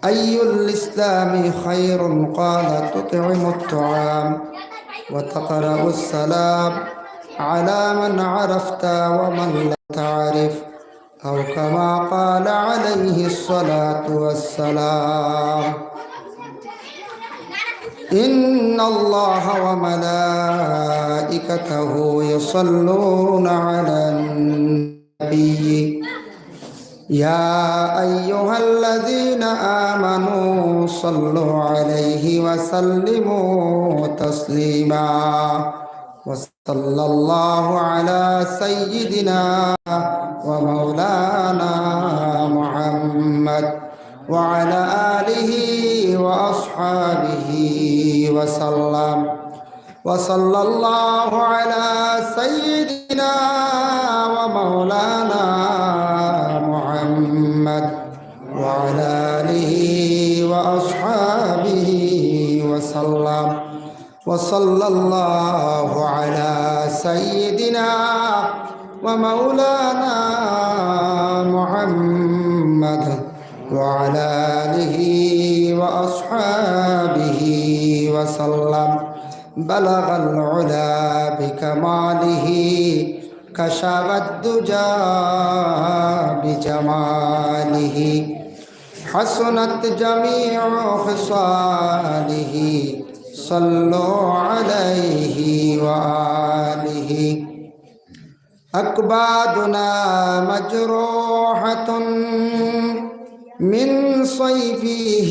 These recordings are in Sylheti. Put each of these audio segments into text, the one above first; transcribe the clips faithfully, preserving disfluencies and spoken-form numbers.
أي الإسلام خير؟ قال: تطعم الطعام وتقرأ السلام على من عرفت ومن لم تعرف، أو كما قال عليه الصلاة والسلام. إن الله وملائكته يصلون على النبي، يا أيها الذين آمنوا صلوا عليه وسلموا تسليما. وصلى الله على سيدنا ومولانا محمد وعلى آله وأصحابه وسلم. وصلى الله على سيدنا ومولانا محمد وعلى آله وأصحابه وسلم. وصلى الله على سيدنا ومولانا محمد وعلى آله وأصحابه وسلم. بلغ العلا بكماله، كشف الدجى بجماله، حسنت جميع خصاله، صلوا عليه وآله. أكبادنا مجروحة من صيف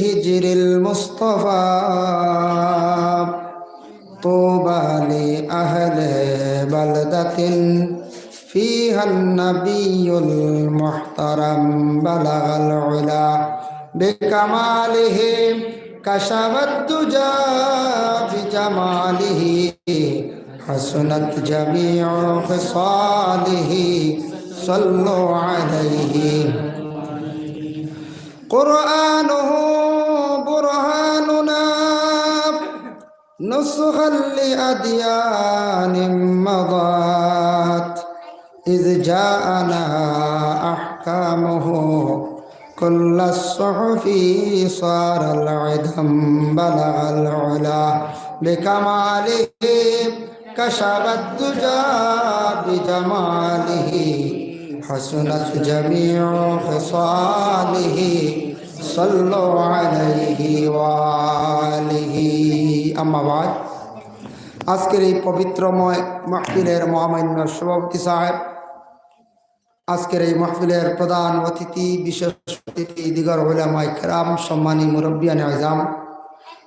هجر المصطفى، طوبى لأهل بلدة فيها النبي المحترم، بلغ العلا بكماله، كشف الدجى بجماله، حسنت جميع خصاله، صلوا عليه. قرآنه برهاننا نسخا لأديان مضت، إذ جاءنا أحكامه كل الصحف، صار العدم، بلغ العلا بكماله، كشف الدجى بجماله، حسنت جميع خصاله، صلوا عليه وآله. أما بعد، আজকের এই পবিত্রময় মাহফিলের মহামান্য সভাপতি সাহেব, আজকের এই মাহফিলের প্রধান অতিথি, বিশেষ অতিথি, দিগর উলামায়ে কেরাম, সম্মানী মুরব্বিয়ানে আজম,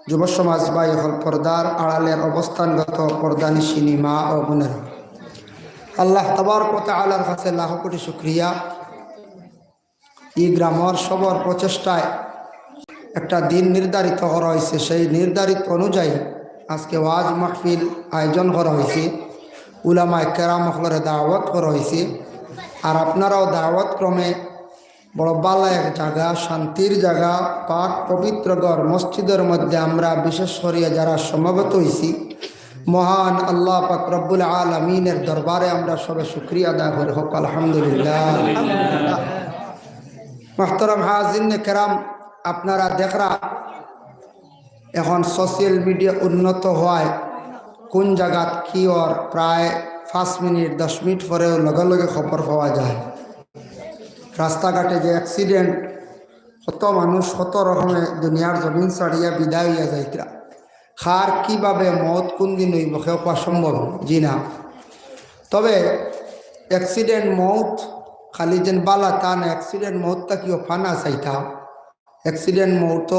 যুব সমাজ ভাই অকল, পর্দার আড়ালের অবস্থানগত পর্দানিশিনী মা ও বোনেরা, আল্লাহ তাবারক ওয়া তাআলার কাছে লাখো কোটি শুকরিয়া। এই গ্রামর সবর প্রচেষ্টায় একটা দিন নির্ধারিত করা হয়েছে, সেই নির্ধারিত অনুযায়ী আজকে ওয়াজ মাহফিল আয়োজন করা হয়েছে। উলামায়ে কেরাম অকলরে দাওয়াত করা হয়েছে, আর আপনারাও দাওয়াত ক্রমে বড় ভালা এক জাগা, শান্তির জাগা, পাক পবিত্র ঘর মসজিদর মধ্যে আমরা বিশেষ করিয়া যারা সমবেত হইছি, মহান আল্লাহ পাক রব্বুল আলামিনের দরবারে আমরা সবে শুকরিয়া আদায় করি, হোক আলহামদুলিল্লাহ। মুহতারাম হাজিরিনে কেরাম, আপনারা দেখরা এখন সোশ্যাল মিডিয়া উন্নত হওয়ায় কোন জাগাত কি অর প্রায় পাঁচ মিনিট, দশ মিনিট পরেও লগে লগে খবর পাওয়া যায়। রাস্তাঘাটে যে অ্যাক্সিডেন্ট, কত মানুষ কত রকমে দুনিয়ার জমিন ছাড়িয়া বিদায় হইয়া যাইতরা। কার কিভাবে মউত কোন দিন অইবো, কেউ কওয়া সম্ভব, জি না। তবে অ্যাক্সিডেন্ট মউত খালি যেন ভালা তা না, অ্যাক্সিডেন্ট মউত থাকিও পানা চাইতাম। অ্যাক্সিডেন্ট মউত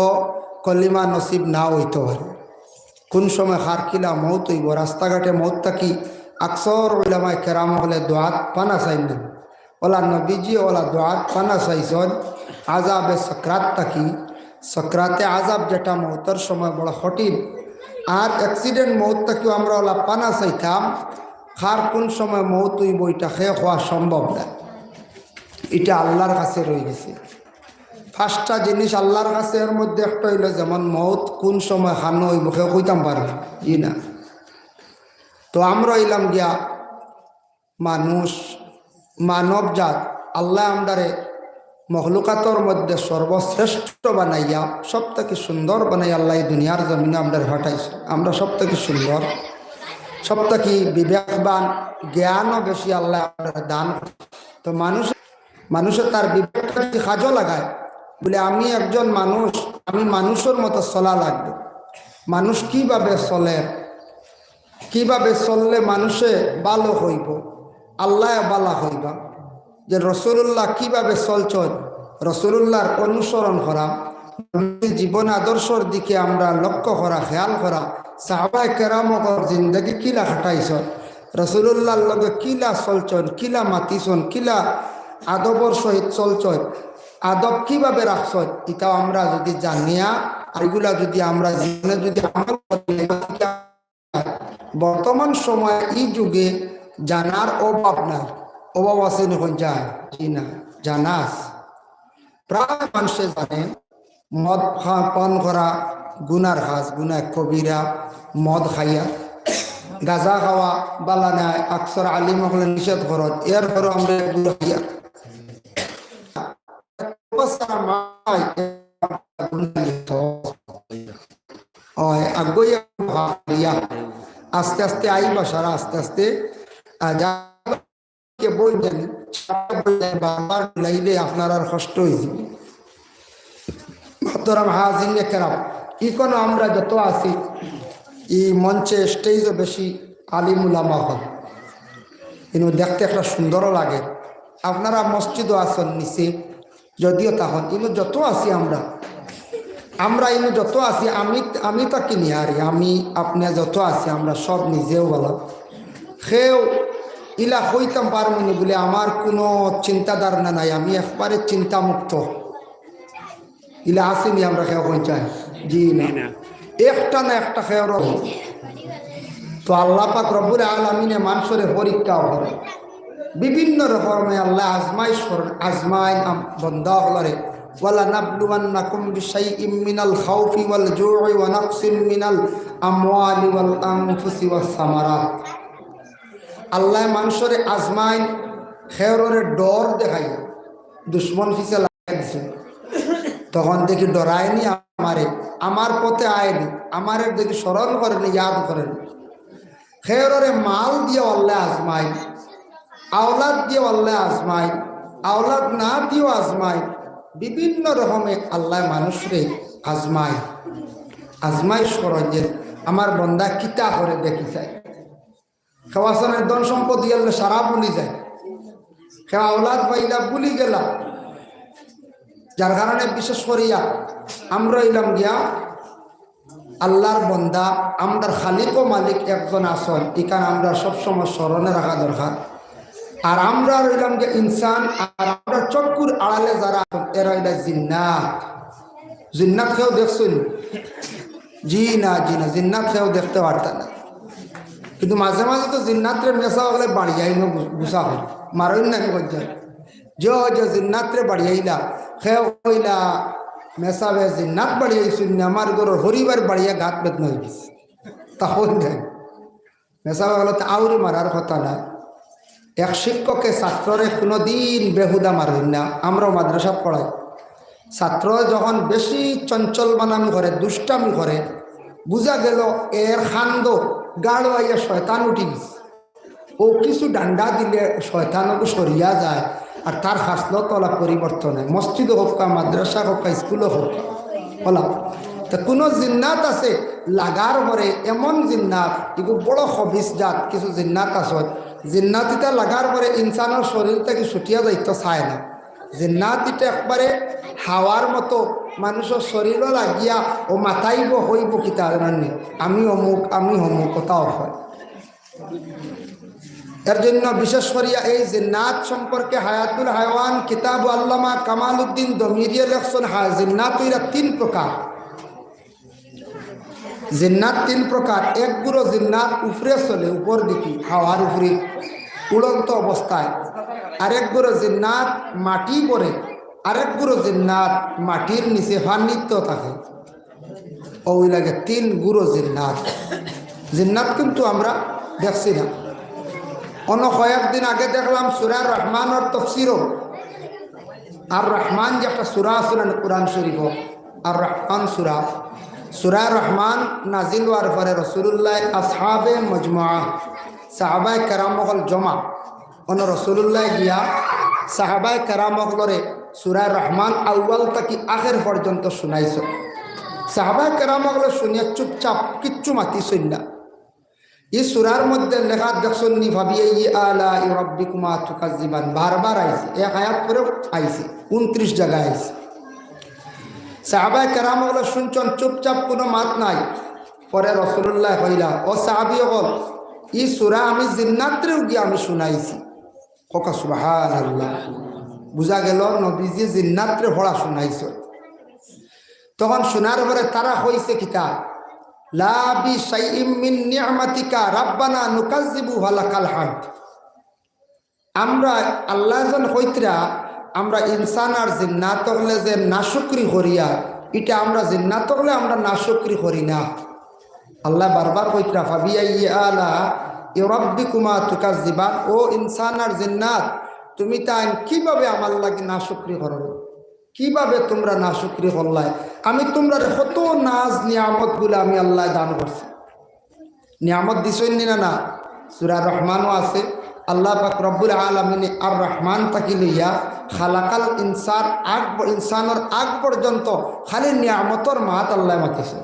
কলিমা নসিব না অইতো পারে, কোন সময় কার কিলা মউত অইবো। রাস্তাঘাটে মউত থাকি আকসর উলামায়ে কেরাম অকলে দোয়াত পানা চাইন না। অলা নবীজি অলা দোয়াত পানা চাইছইন, আজাবে সকরাত থাকি। সকরাতে আজাব যেটা মউতর সময় বড় কঠিন, আর অ্যাক্সিডেন্ট মউত থাকিও আমরা অলা পানা চাইতাম, কার কোন সময় মউত অইবো ইটা কেউ কওয়া সম্ভব না, ইটা আল্লাহর কাছে রইগেছে। পাঁচটা জিনিস আল্লাহর কাছে, এর মধ্যে একটা অইলো যেমন মউত কোন সময় কানো অইবো কেউ কইতাম পারে না, জি না। তো আমরা অইলাম গিয়া মানুষ, মানব জাত, আল্লায় আমরারে মখলুকাতর মধ্যে সর্বশ্রেষ্ঠ বানাইয়া, সব থাকি সুন্দর বানাইয়া আল্লায় এই দুনিয়ার জমিনো আমরারে পাঠাইছইন। আমরা সব থাকি সুন্দর, সব থাকি বিবেকবান, জ্ঞানও বেশি আল্লায় আমরারে দান করছইন। তো মানুষ, মানুষে তার বিবেকটা যদি কাজো লাগায়, বলে, "আমি একজন মানুষ, আমি মানুষর মতো চলা লাগবো।" মানুষ কিভাবে চলের, কিভাবে চললে মানুষে ভালো অইবো, আল্লায় ভালা অইবা, যে রসুলুল্লাহ কিভাবে চলছইন, রসুলুল্লাহর অনুসরণ করা, নবীর জীবন আদর্শর দিকে আমরা লক্ষ্য করা, খেয়াল করা, সাহাবায়ে কেরাম অকল জিন্দেগি কিলা কাটাইছইন, রসুলুল্লাহর লগে কিলা চলছইন, কিলা মাতিছইন, কিলা আদবর সহিত চলছইন, আদব কিভাবে রাখছইন, ইতাও আমরা যদি জানিয়া, আর ইগুলা যদি আমরা জীবনে যদি আমল করি, বর্তমান সময়ে ই যুগে জানার অভাব নাই। অভাব আছে নি কইন চাই? জি না, জানা আছে। প্রায় মানুষে জানে মদ খা-, পান করা গুনার কাজ, গুনাহ কবিরা, মদ খাইয়া। গাঁজা খাওয়া বালা নায়, আকসর আলিম অকলে নিষেধ করইন, এরপরও আমরা এগুলা খাইয়া। অয়, আগুয়াইয়া। আস্তে আস্তে আইবা সারা, আস্তে আস্তে। আর যা কে বই জানি, বারবার লাইলে আপনারার কষ্ট অইযিবো। মোহতরম হাজিরিনে কেরাম, ইখানো আমরা যত আছি, ই মঞ্চে, স্টেজও বেশি আলিম উলামা অকল। ইনো দেখতে একটা সুন্দরও লাগে। আপনারা মসজিদও আছইন নিচে, যদিও তখন ইনো যত আছি আমরা, আমরা ইনো যত আছি, আমি, আমি তো কিনি আর আমি, আপনে যত আছি, আমরা সব নিজেও বলা। কেউ ইলা কইতাম পারমু নি বলে আমার কুনু চিন্তা ধারণা নাই, আমি একবারে চিন্তামুক্ত। ইলা আছি নি আমরা কেউ কইন চাই? জি না। জি না। একটা না একটা কেউর। তো আল্লাহ পাক রব্বুল আলামিনে মানষরে পরীক্ষা করে, বিভিন্ন রকমে আল্লায় আজমাইশ করইন, আজমাইন আম-, বন্দা অকলরে। "ওয়ালানাবলুওয়ান্নাকুম বিশাইইম মিনাল খাউফি ওয়াল জুই ওয়া নাকসিম মিনাল আমওয়ালি ওয়াল আনফুসি ওয়াস সামারাত।" আল্লায় মানষরে আজমাইন, কেউররে ডর দেখাইয়া, দুশমন পিছে লাগাই দিছে। তখন দেখি ডরায়নি আমারে, আমার পথে আয়নি, আমারে দেখি স্মরণ করেনি, ইয়াদ করেনি। কেউররে মাল দিয়াও আল্লায় আজমাইন, আওলাদ দিয়াও আল্লায় আজমাইন, আওলাদ না দিয়াও আজমাইন, বিভিন্ন রকমে আল্লায় মানষরে আজমাইন। আজমাইশ করইন যে আমার বন্দা কিতা করে দেখি চাই। কেউ আছে না, ধন সম্পদ ইয়ালে সারা ভুলি যায়, কেউ আওলাদ পাইলা ভুলি গেলা। যার কারণে বিশেষ করিয়া আমরা অইলাম গিয়া আল্লার বন্দা, আমরার খালিক ও মালিক একজন আছইন, ইখান আমরা সবসময় স্মরণে রাখা দরকার। আর আমরা রইলাম যে ইনসান, আর আমরার চক্ষুর আড়ালে যারা আছইন, এরা অইলা জিন্নাত। জিন্নাত কেউ দেখছইন? জি না, জি না, জিন্নাত কেউ দেখতে পারতা না। কিন্তু মাঝে মাঝে তো জিন্নাতরে মেছা অকলে বাড়িয়াইন, গু-, গুছা অয়, মারইন না, কি করছেন? যে, যে জিন্নাতরে বাড়িয়াইলা, কেউ কইলা, "মেছাবে জিন্নাত বাড়িয়াইছইন নি, আমার ঘরর পরিবার বাড়িয়া গাত বেদনা অইগেছে।" তা কইন দেন। মেছাবে বলে, "তা আউরি মারার কথা না।" এক শিক্ষকে ছাত্ররে কুনুদিন বেহুদা মারইন না। আমরাও মাদ্রাসাত পড়াই। ছাত্র যখন বেশি চঞ্চল বানামি করে, দুষ্টামি করে, বুঝা গেল এর কান্দো গাড়ো আইয়া শয়তান উঠি গেছে। ও কিছু ডান্ডা দিলে শয়তান ওগু সরিয়া যায়, আর তার খাসলত অলা পরিবর্তন অয়। মসজিদো হউক্কা, মাদ্রাসা হউক্কা, স্কুলো হউক্কা, অলা। তে কুনু জিন্নাত আছে লাগার পরে, এমন জিন্নাত, ইগু বড় খবিস জাত, কিছু জিন্নাত আছে, জিন্নাত ইতা লাগার পরে ইনসানর শরীর থাকি ছুটিয়া যাইতো চায় না। জিন্নাত ইতা একবারে হাওয়ার মতো মানুষর শরীরো লাগিয়া ও মাতাইবো, কইবো কিতা জানইন নি, "আমি অমুক, আমি অমুক", কথাও কয়। এর জন্য বিশেষ করিয়া এই জিন্নাত সম্পর্কে হায়াতুল হায়াওয়ান কিতাব আল্লামা কামালউদ্দিন দমিরিয়ে লেখছইন, হা, জিন্নাত অইলা তিন প্রকার। জিন্নাত তিন প্রকার। এক গুরু জিন্নাত উপরে চলে, উপর দিকে, হাওয়ার উপরে উড়ন্ত অবস্থায়। আরেক গুরু জিন্নাত মাটি ভরে, আরেক গুরু জিন্নাত মাটির নিচে পানিত থাকে। ওই লাগে তিন গুরু জিন্নাত। জিন্নাত কিন্তু আমরা দেখছি না। অন্য কয়েকদিন আগে দেখলাম সূরা রহমানর তফসিরও আর রহমান যে একটা সূরা আছে না কোরআন শরীফো, আর রহমান সূরা, সূরা রহমান নাজিল অওয়ার পরে রাসূলুল্লাহ আসহাবে মজমুআ, সাহাবায়ে কেরাম অকল জমা, অনো রাসূলুল্লাহ গিয়া সাহাবায়ে কেরাম অকলরে সূরা রহমান আউয়াল থাকি আখের পর্যন্ত শুনাইছইন। সাহাবায়ে কেরাম অকলে শুনিয়া চুপচাপ, কিচ্ছু মাতিছইন না। ই সূরার মধ্যে লেখা দেখছইন নি, "ফাবিআইয়ি আলাই রাব্বিকুমা তুকাজ্জিবান", বারবার আইছে, এক আয়াত পরেও আইছে, ঊনত্রিশ জাগায় আইছে। সাহাবায়ে কেরাম অকলে শুনছইন, চুপচাপ, কুনু মাত নাই। পরে রাসূলুল্লাহ কইলা, "ও সাহাবী অকল, ই সূরা আমি জিন্নাতরেও গিয়া আমি শুনাইছি।" কওকা সুবহানাল্লাহ। বুঝা গেল নবীজি জিন্নাতরে পড়া শুনাইছইন। তখন শুনার পরে তারা কইছে কিতা, "লা বিশাইইম মিন নি'মাতিকা রাব্বানা নুকাজ্জিবু ফালাকাল হামদ।" আমরা, আল্লায় যেন কইতরা, আমরা ইনসান আর জিন্নাত অকলে যে নাশুকরি করিয়ার, ইটা আমরা জিন্নাত অকলে আমরা নাশুকরি করি না। আল্লায় বারবার কইতরা, "ফাবিআইয়ি আলাই রাব্বিকুমা তুকাজ্জিবান", ও ইনসান আর জিন্নাত, তুমি তাইন কিভাবে আমার লাগি নাশুকরি করো? কিভাবে তুমরা নাশুকরি করলায়? আমি তুমরারে কত নাজ নিয়ামতগুলা আমি আল্লায় দান করছি। নিয়ামত দিছইন নি না? না, সূরা রহমানও আছে। আল্লাহ পাক রব্বুল আলামিনে আর রহমান থাকি লইয়া খালাকাল ইনসান আগ প-, ইনসানর আগ পর্যন্ত খালি নিয়ামতর মাত আল্লায় মাতিছইন।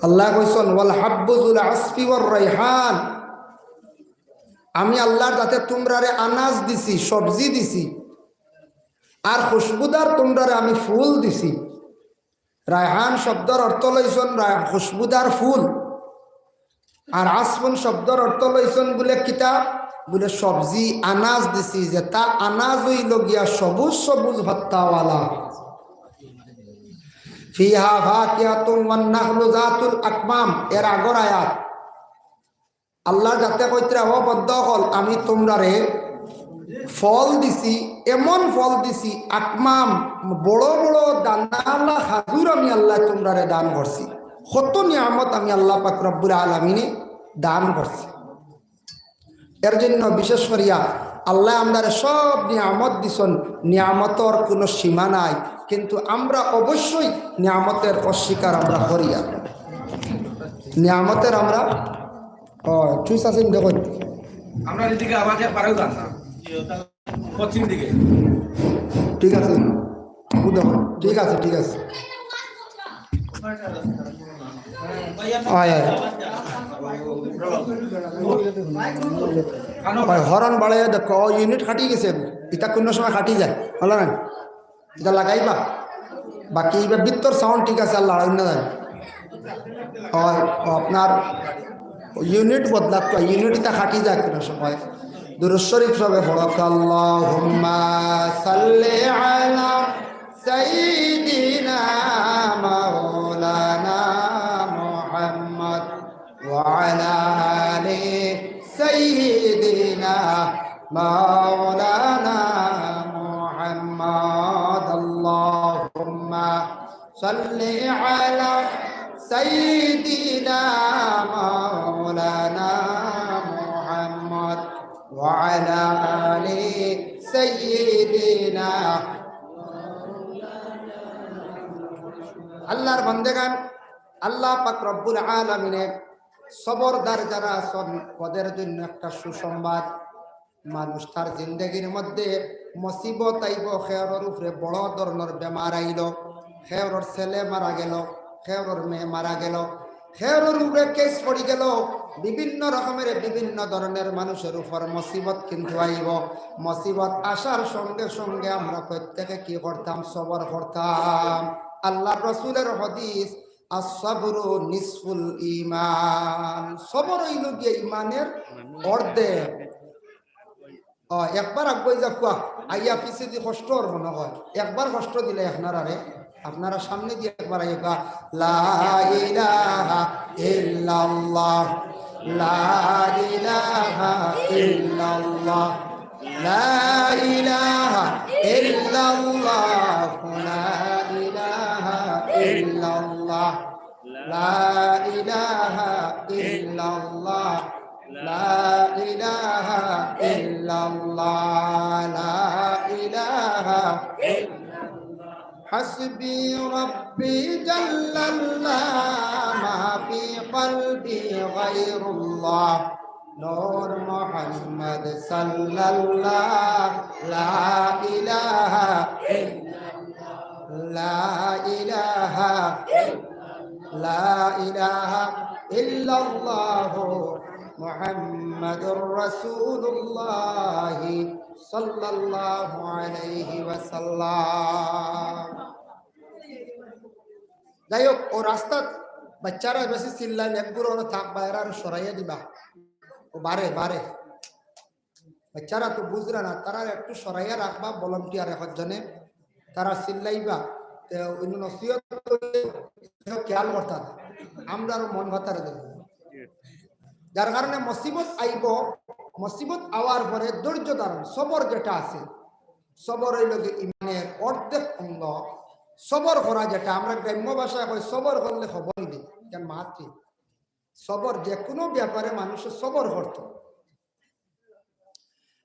আল্লায় কইছইন, "ওয়াল হাব্বু যুল আসফি ওয়ার রাইহান।" আমি আল্লাহর যাতে তুমরারে আনাজ দিছি, সবজি দিছি, আর খুশবুদার তুমরারে আমি ফুল দিছি। রায়হান শব্দর অর্থ লইছইন রায়-, খুশবুদার ফুল। আর আসফুন শব্দর অর্থ লইছইন বুলে কিতা? বুলে সবজি, আনাজ দিছি, যেটা আনাজ অইলো গিয়া সবুজ সবুজ পাত্তাওয়ালা। ফিহা ফাকিহাতুন ওয়ান নাখলু যাতুল আকমাম, এর আগর আয়াত। আল্লাহর যাতে কইতরা, "ও বন্দা অকল, আমি তুমরারে ফল দিছি, এমন ফল দিছি, আকমাম, বড় বড় দানাআলা খাজুর আমি আল্লায় তুমরারে দান করছি।" কত নিয়ামত আমি আল্লাহ পাক রব্বুল আলামিনে দান করছি। এর জন্য বিশেষ করিয়া আল্লায় আমরারে সব নিয়ামত দিছইন, নিয়ামতর কুনু সীমা নাই, কিন্তু আমরা অবশ্যই নিয়ামতের অস্বীকার আমরা করিয়ার। নিয়ামতের আমরা, ও, চুজ আছে, দেখো। আমরা এদিকে আবার পারেও যান না, পশ্চিম দিকে। ঠিক আছে, বুঝলাম। ঠিক আছে, ঠিক আছে। আয়, আয়। আয়, হরন বাড়াইয়া দেখো, ও, ইউনিট কাটি গেছে। ইটা কুনু সময় কাটি যায়, বুঝলা না? ইটা লাগাইবা। বাকি ইবার ভিতর সাউন্ড ঠিক আছে, আল্লাহ, অন্য জানে। হয়, ও, আপনার ইউনিট বদলাত, ইউনিট ইটা কাটি যায় কুনু সময়। দুরূদ শরীফ সবে পড়ো, আল্লাহুম্মা সাল্লি আলা সাইয়্যিদিনা মাওলানা মুহাম্মদ ওয়া আলা আলি সাইয়্যিদিনা মাওলানা মুহাম্মদ। আল্লাহুম্মা সাল্লি আলা সাইয়্যিদিনা মাওলানা মুহাম্মদ ওয়া আলা আলি সাইয়্যিদিনা। আল্লাহর বান্দেগান, আল্লাহ পাক রব্বুল আলামিনে সবরদার যারা আছইন, ওদের জন্য একটা সুসংবাদ। মানুষ তার জিন্দেগির মধ্যে মুসিবত আইবো, কেউরর উপরে বড় ধরনর বেমার আইলো, কেউরর ছেলে মারা গেলো, কেউরর মেয়ে মারা গেলো, কেউরর উপরে কেস পড়ি গেলো, বিভিন্ন রকমের বিভিন্ন ধরনের মানুষের উপর মুসিবত কিন্তু আইবো। মুসিবত আসার সঙ্গে সঙ্গে আমরা প্রত্যেকে কি করতাম? সবর করতাম। আল্লাহর রসুলের হাদিস, "আসসাবরু নিসফুল ঈমান", সবর অইলো গিয়া ঈমানের অর্ধেক। ও, একবার আগুয়াই যাউক্কা, আইয়া পিছেদি কষ্ট অর মনো অয়, একবার কষ্ট দিলে আপনারারে, আপনারা সামনেদি একবার আইউক্কা, লা ইলাহা ইল্লাল্লাহ, লা ইলাহা ইল্লাল্লাহ, লা ইলাহা ইল্লাল্লাহ, লা ইলাহা ইল্লাল্লাহ, লা ইলাহা ইল্লাল্লাহ, লা ইলাহা ইল্লাল্লাহ, লা ইলাহা حسبي ربي جل الله، ما في قلبي غير الله، نور محمد صلى الله، لا إله إلا الله، لا إله إلا الله، لا إله إلا الله، محمد رسول الله صلى الله عليه وسلم। যাই হোক, ও রাস্তাত বাচ্চারা বেশি চিল্লাইন, এক বুড়ো ওরা থাক, বাইরে আরো সরাইয়া দিবা। ও বারে, বারে। বাচ্চারা তো বুঝরা না, তারা একটু সরাইয়া রাখবা, ভলান্টিয়ার একজনে, তারা চিল্লাইবা। তে অন্য নসিহত খেয়াল করতা না। আমরা আরো মন ভাতারে দেব। যার কারণে মুসিবত আইব, মুসিবত আওয়ার পরে ধৈর্য ধারণ, সবর যেটা আছে, সবর অইল যে ইমানের অর্ধেক অঙ্গ। সবর করা যেটা আমরা গ্রাম্য ভাষায় কই, সবর করলে খবর নেই, কেন মাতৃ সবর, যে কোনো ব্যাপারে মানুষের সবর করত।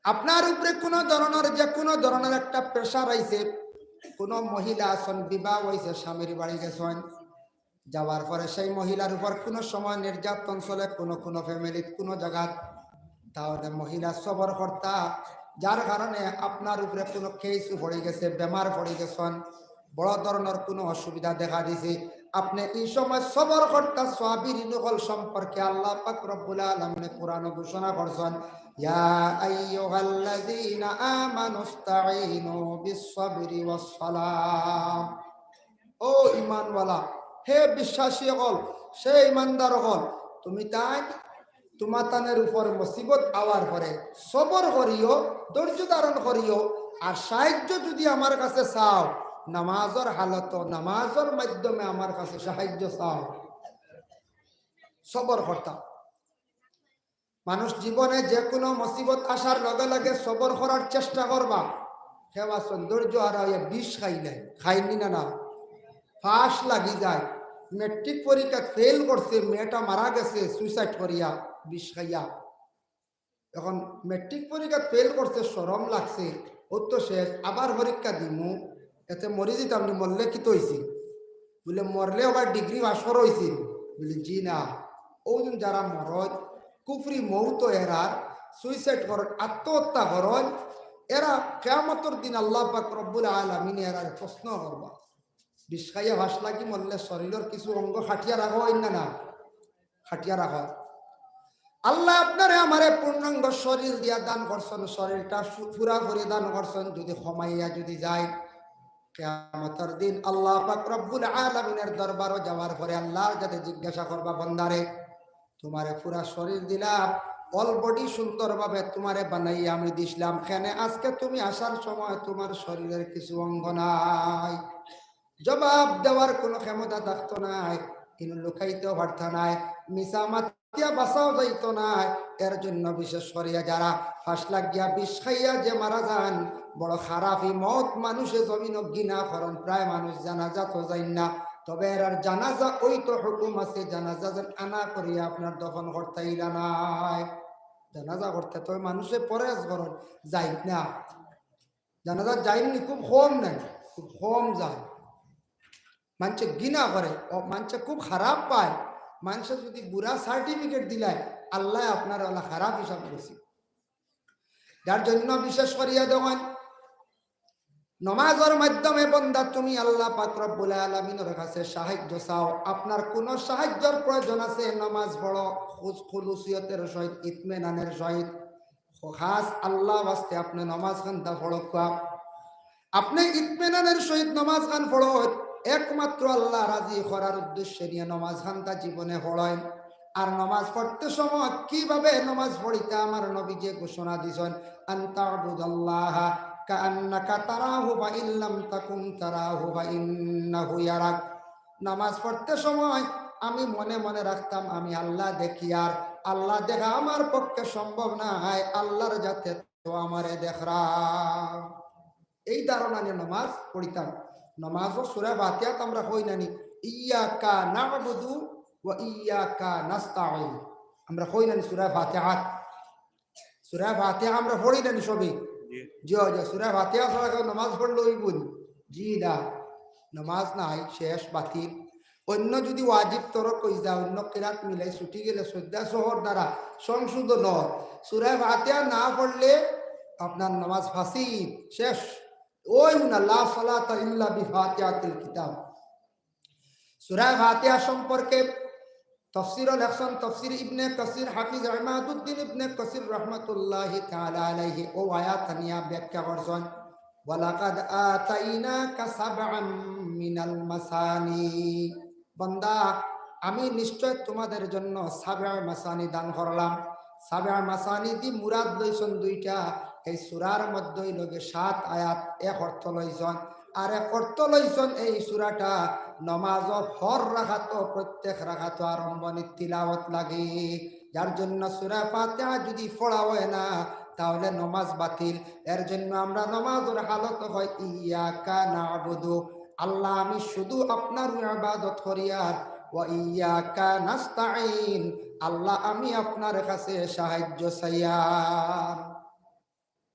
আপনার উপরে কোনো ধরনের, যে কোনো ধরনের একটা প্রেশার আইছে, কোনো মহিলা আছেন, বিবাহ হইছে, স্বামীর বাড়ি গেছেন, যাওয়ার পরে সেই মহিলার উপর কোনো সময় নির্যাতন চলে, কোনো কোনো ফ্যামিলিত কোনো জায়গাত, তাহলে মহিলা সবর করতা, যার কারণে আপনার উপরে কোনো কেস পড়ি গেছে, বেমার পড়ি গেছেন, বড় ধরনের কোনো অসুবিধা দেখা দিছে, আপনি এই সময় সবর করতা। সাবিরিন অকল সম্পর্কে আল্লাহ পাক রব্বুল আলামিনে কোরআনে ঘোষণা করছেন, ইয়া আইয়ুহাল্লাযীনা আমানুস্তাঈনু বিস সাবরি ওয়াস সালাহ। ও ইমানওয়ালা, হে বিশ্বাসী অকল, হে ইমানদার অকল, তুমি তাই তুমাতানের উপর মুসিবত আওয়ার পরে সবর করিও, ধৈর্য ধারণ করিও, আর সাহায্য যদি আমার কাছে চাও, নামাজর হালত, নামাজর মাধ্যমে আমার কাছে সাহায্য চাও। সবর করতা। মানুষ জীবনে যে কোনো মুসিবত আসার লগে লগে সবর করার চেষ্টা করবা। কেউ আছেন ধৈর্য হারা হইয়া বিষ খাইলে, খাইনি না, না, ফাঁস লাগি যায়। ম্যাট্রিক পরীক্ষাত ফেল করছে, মেয়েটা মারা গেছে সুইসাইড করিয়া, বিষ খাইয়া। এখন ম্যাট্রিক পরীক্ষাত ফেল করছে, শরম লাগছে, ও তো শেষ, আবার পরীক্ষা দিমু, এতে মরি যেতাম নি, মরলে কিতা অইছে? বুলে, মরলে আবার ডিগ্রি পাস করা অইছে? বুলে, জি না। ওজন যারা মরত, কুফরি মৌত এরার, সুইসাইড করত, আত্মহত্যা করত, এরা কিয়ামতর দিন আল্লাহ পাক রব্বুল আলামিন এরার প্রশ্ন করবা। বিষ খাইয়া ফাঁস লাগি মরলে শরীরর কিছু অঙ্গ কাটিয়া রাখা অয় না, না? কাটিয়া রাখা অয়। আল্লাহ আপনারে আমারে পূর্ণাঙ্গ শরীর দিয়া দান করছেন, শরীরটা সু-, পুরাপুরি দান করছেন। যদি কমাইয়া যদি যায়, কিয়ামতর দিন আল্লাহ পাক রব্বুল আলামিনের দরবারো যাওয়ার পরে আল্লাহর যাতে জিজ্ঞাসা করবা, বান্দারে, তোমারে পুরা শরীর দিলাম, অল বডি সুন্দরভাবে তোমারে বানাইয়া আমি দিছলাম, কেনে আজকে তুমি আসার সময় তোমার শরীরের কিছু অঙ্গ নাই? জবাব দেওয়ার কোনো ক্ষমতা থাকতো নায়, কিন্তু লুকাইতেও পারতা নায়, মিছা মাতিয়া বাঁচাও যাইতো নায়। এর জন্য বিশেষ করিয়া যারা ফাঁস লাগিয়া বিষ খাইয়া যে মারা যান, বড় খারাপি মত মানুষে জমিনো ঘৃণা করন, প্রায় মানুষ জানাজাত যাইন না। তবে এরার জানাজা ওই তো হুকুম আছে, জানাজা যেন আনা করিয়া আপনার দফন করতে ইলা নায়। জানাজা করতে তবে মানুষে পরেজ করন, যাইন না। জানাজা যাইন নি, খুব কম নেন, খুব কম যান। মানষে ঘৃণা করে, ও মানষে খুব খারাপ পায়। মানষে যদি বুরা সার্টিফিকেট দিলায়, আল্লাহ আপনার ওলা খারাপ হিসাব করছে। যার জন্য বিশেষ করিয়া দেখইন, নমাজর মাধ্যমে বন্দা তুমি আল্লাহ পাক রব্বুল আলামিনর কাছে সাহায্য চাও। আপনার কোনো সাহায্যর প্রয়োজন আছে, নমাজ পড়ো, খুস-, খুলুসিয়তের সহিত, ইতমিনানের সহিত, খাস আল্লাহ ওয়াস্তে আপনে নমাজ খানতা পড়উক্কা। আপনে ইতমিনানের সহিত নমাজ খান পড়ইন, একমাত্র আল্লাহ রাজি করার উদ্দেশ্যে নিয়া নমাজ খানতা জীবনে পড়ইন। আর নমাজ পড়তে সময় কিভাবে নমাজ পড়িতা, আমার নবীজিয়ে ঘোষণা দিছইন, আন তা'বুদাল্লাহা কাআন্নাকা তারাহু ফাইন লাম তাকুন তারাহু ফাইন্নাহু ইয়ারাক। নামাজ পড়তে সময় আমি মনে মনে রাখতাম, আমি আল্লাহ দেখি, আর আল্লাহ দেখা আমার পক্ষে সম্ভব নায়, আল্লাহর যাতে তো আমারে দেখরা। এই ধারণা নিয়া নামাজ পড়িতাম। নামাজও সূরা ফাতিহাত আমরা কই নানি, ইয়াকা না'বুদু ওয়া ইয়াকা নাস্তাইন। আমরা কই নানি সূরা ফাতিহাত? সূরা ফাতিহা আমরা পড়ি নানি সবে? জি। জি, জি, সূরা ফাতিহা ছাড়া কেউ নামাজ পড়লে অইবো নি? জি না। নমাজ নাই, শেষ, বাতিল। অন্য যুদি ওয়াজিব তরক অই যায়, অন্য কিরাত মিলাই ছুটি গেলে সইজদা সহর দ্বারা সংশোধন অয়। সূরা ফাতিহা না পড়লে আপনার নমাজ ফাসিদ, শেষ। ওই না, লা সালাতা ইল্লা বিফাতিহাতিল কিতাব। সূরা ফাতিহা সম্পর্কে তফসিরও লেখছইন তফসির ইবনে কাসির, হাফিজ ইমাদুদ্দিন ইবনে কাসির রহমতুল্লাহি তাআলা আলাইহি অউ আয়াত আনিয়া ব্যাখ্যা করছইন, "ওয়ালাকাদ আতাইনাকা সাবআম মিনাল মাসানি।" বান্দা, আমি নিশ্চয় তোমাদের জন্য সাবআ মাসানি দান করলাম। সাবআ মাসানি দি মুরাদ লইছইন দুইটা, এই সূরার মধ্যে অইলো গি সাত আয়াত, এক অর্থ লইছইন। আর এক অর্থ লইছইন এই সূরাটা নমাজও হর রাকাতো, প্রত্যেক রাকাতো আরম্ভণী তিলাওয়াত লাগে। যার জন্য সূরা ফাতিহা যুদি পড়া অয় না, তাহলে নমাজ বাতিল। এর জন্য আমরা নমাজর হালত কই, "ইয়াকা না'বুদু", আল্লাহ আমি শুধু আপনার ইবাদত করিয়ার, "ওয়া ইয়াকা নাস্তাইন", আল্লাহ আমি আপনার কাছে সাহায্য চাইয়ার।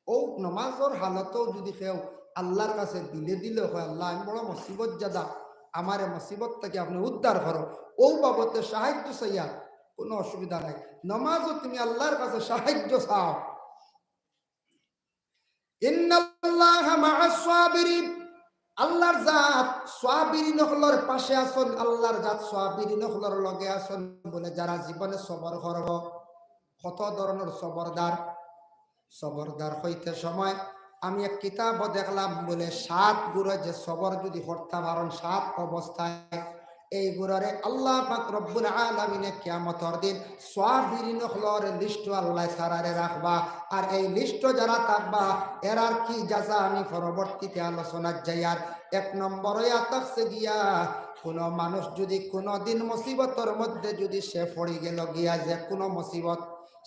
অউ নমাজর হালতও যুদি কেউ আল্লাহর কাছে দিলে দিলে কয়, "আল্লাহ, আমি বড় মুসিবত জাদা, আমারে মুসিবত থাকি আপনে উদ্ধার করো", অউ বাবতে সাহায্য চাইয়ার, কুনু অসুবিধা নাই। নমাজও তুমি আল্লাহর কাছে সাহায্য চাও। ইন্নাল্লাহা মা'আস সাবিরিন, আল্লাহর জাত সাবিরিন অকলর পাশে আছইন, আল্লাহর জাত সাবিরিন অকলর লগে আছইন। বলে যারা জীবনে সবর করবো, কত ধরনর সবরদার, সবরদার অইতে সময় আমি এক কিতাবো দেখলাম, বলে সাত গুরু যে সবর যুদি করতা পারইন সাত অবস্থায়, এইগুরুরে আল্লাহ পাক রব্বুল আলামিনে কিয়ামতর দিন সাবিরিন অকলর লিস্টো আল্লাহ তারারে রাখবা। আর এই লিস্টো যারা থাকবা, এরার কি জাযা আমি পরবর্তীতে আলোচনাত যাইয়ার। এক নম্বর অইয়া থাকছে গিয়া, কুনু মানুষ যুদি কুনু দিন মুসিবতর মধ্যে যুদি সে পড়ি গেল গিয়া, যে কুনু মুসিবত,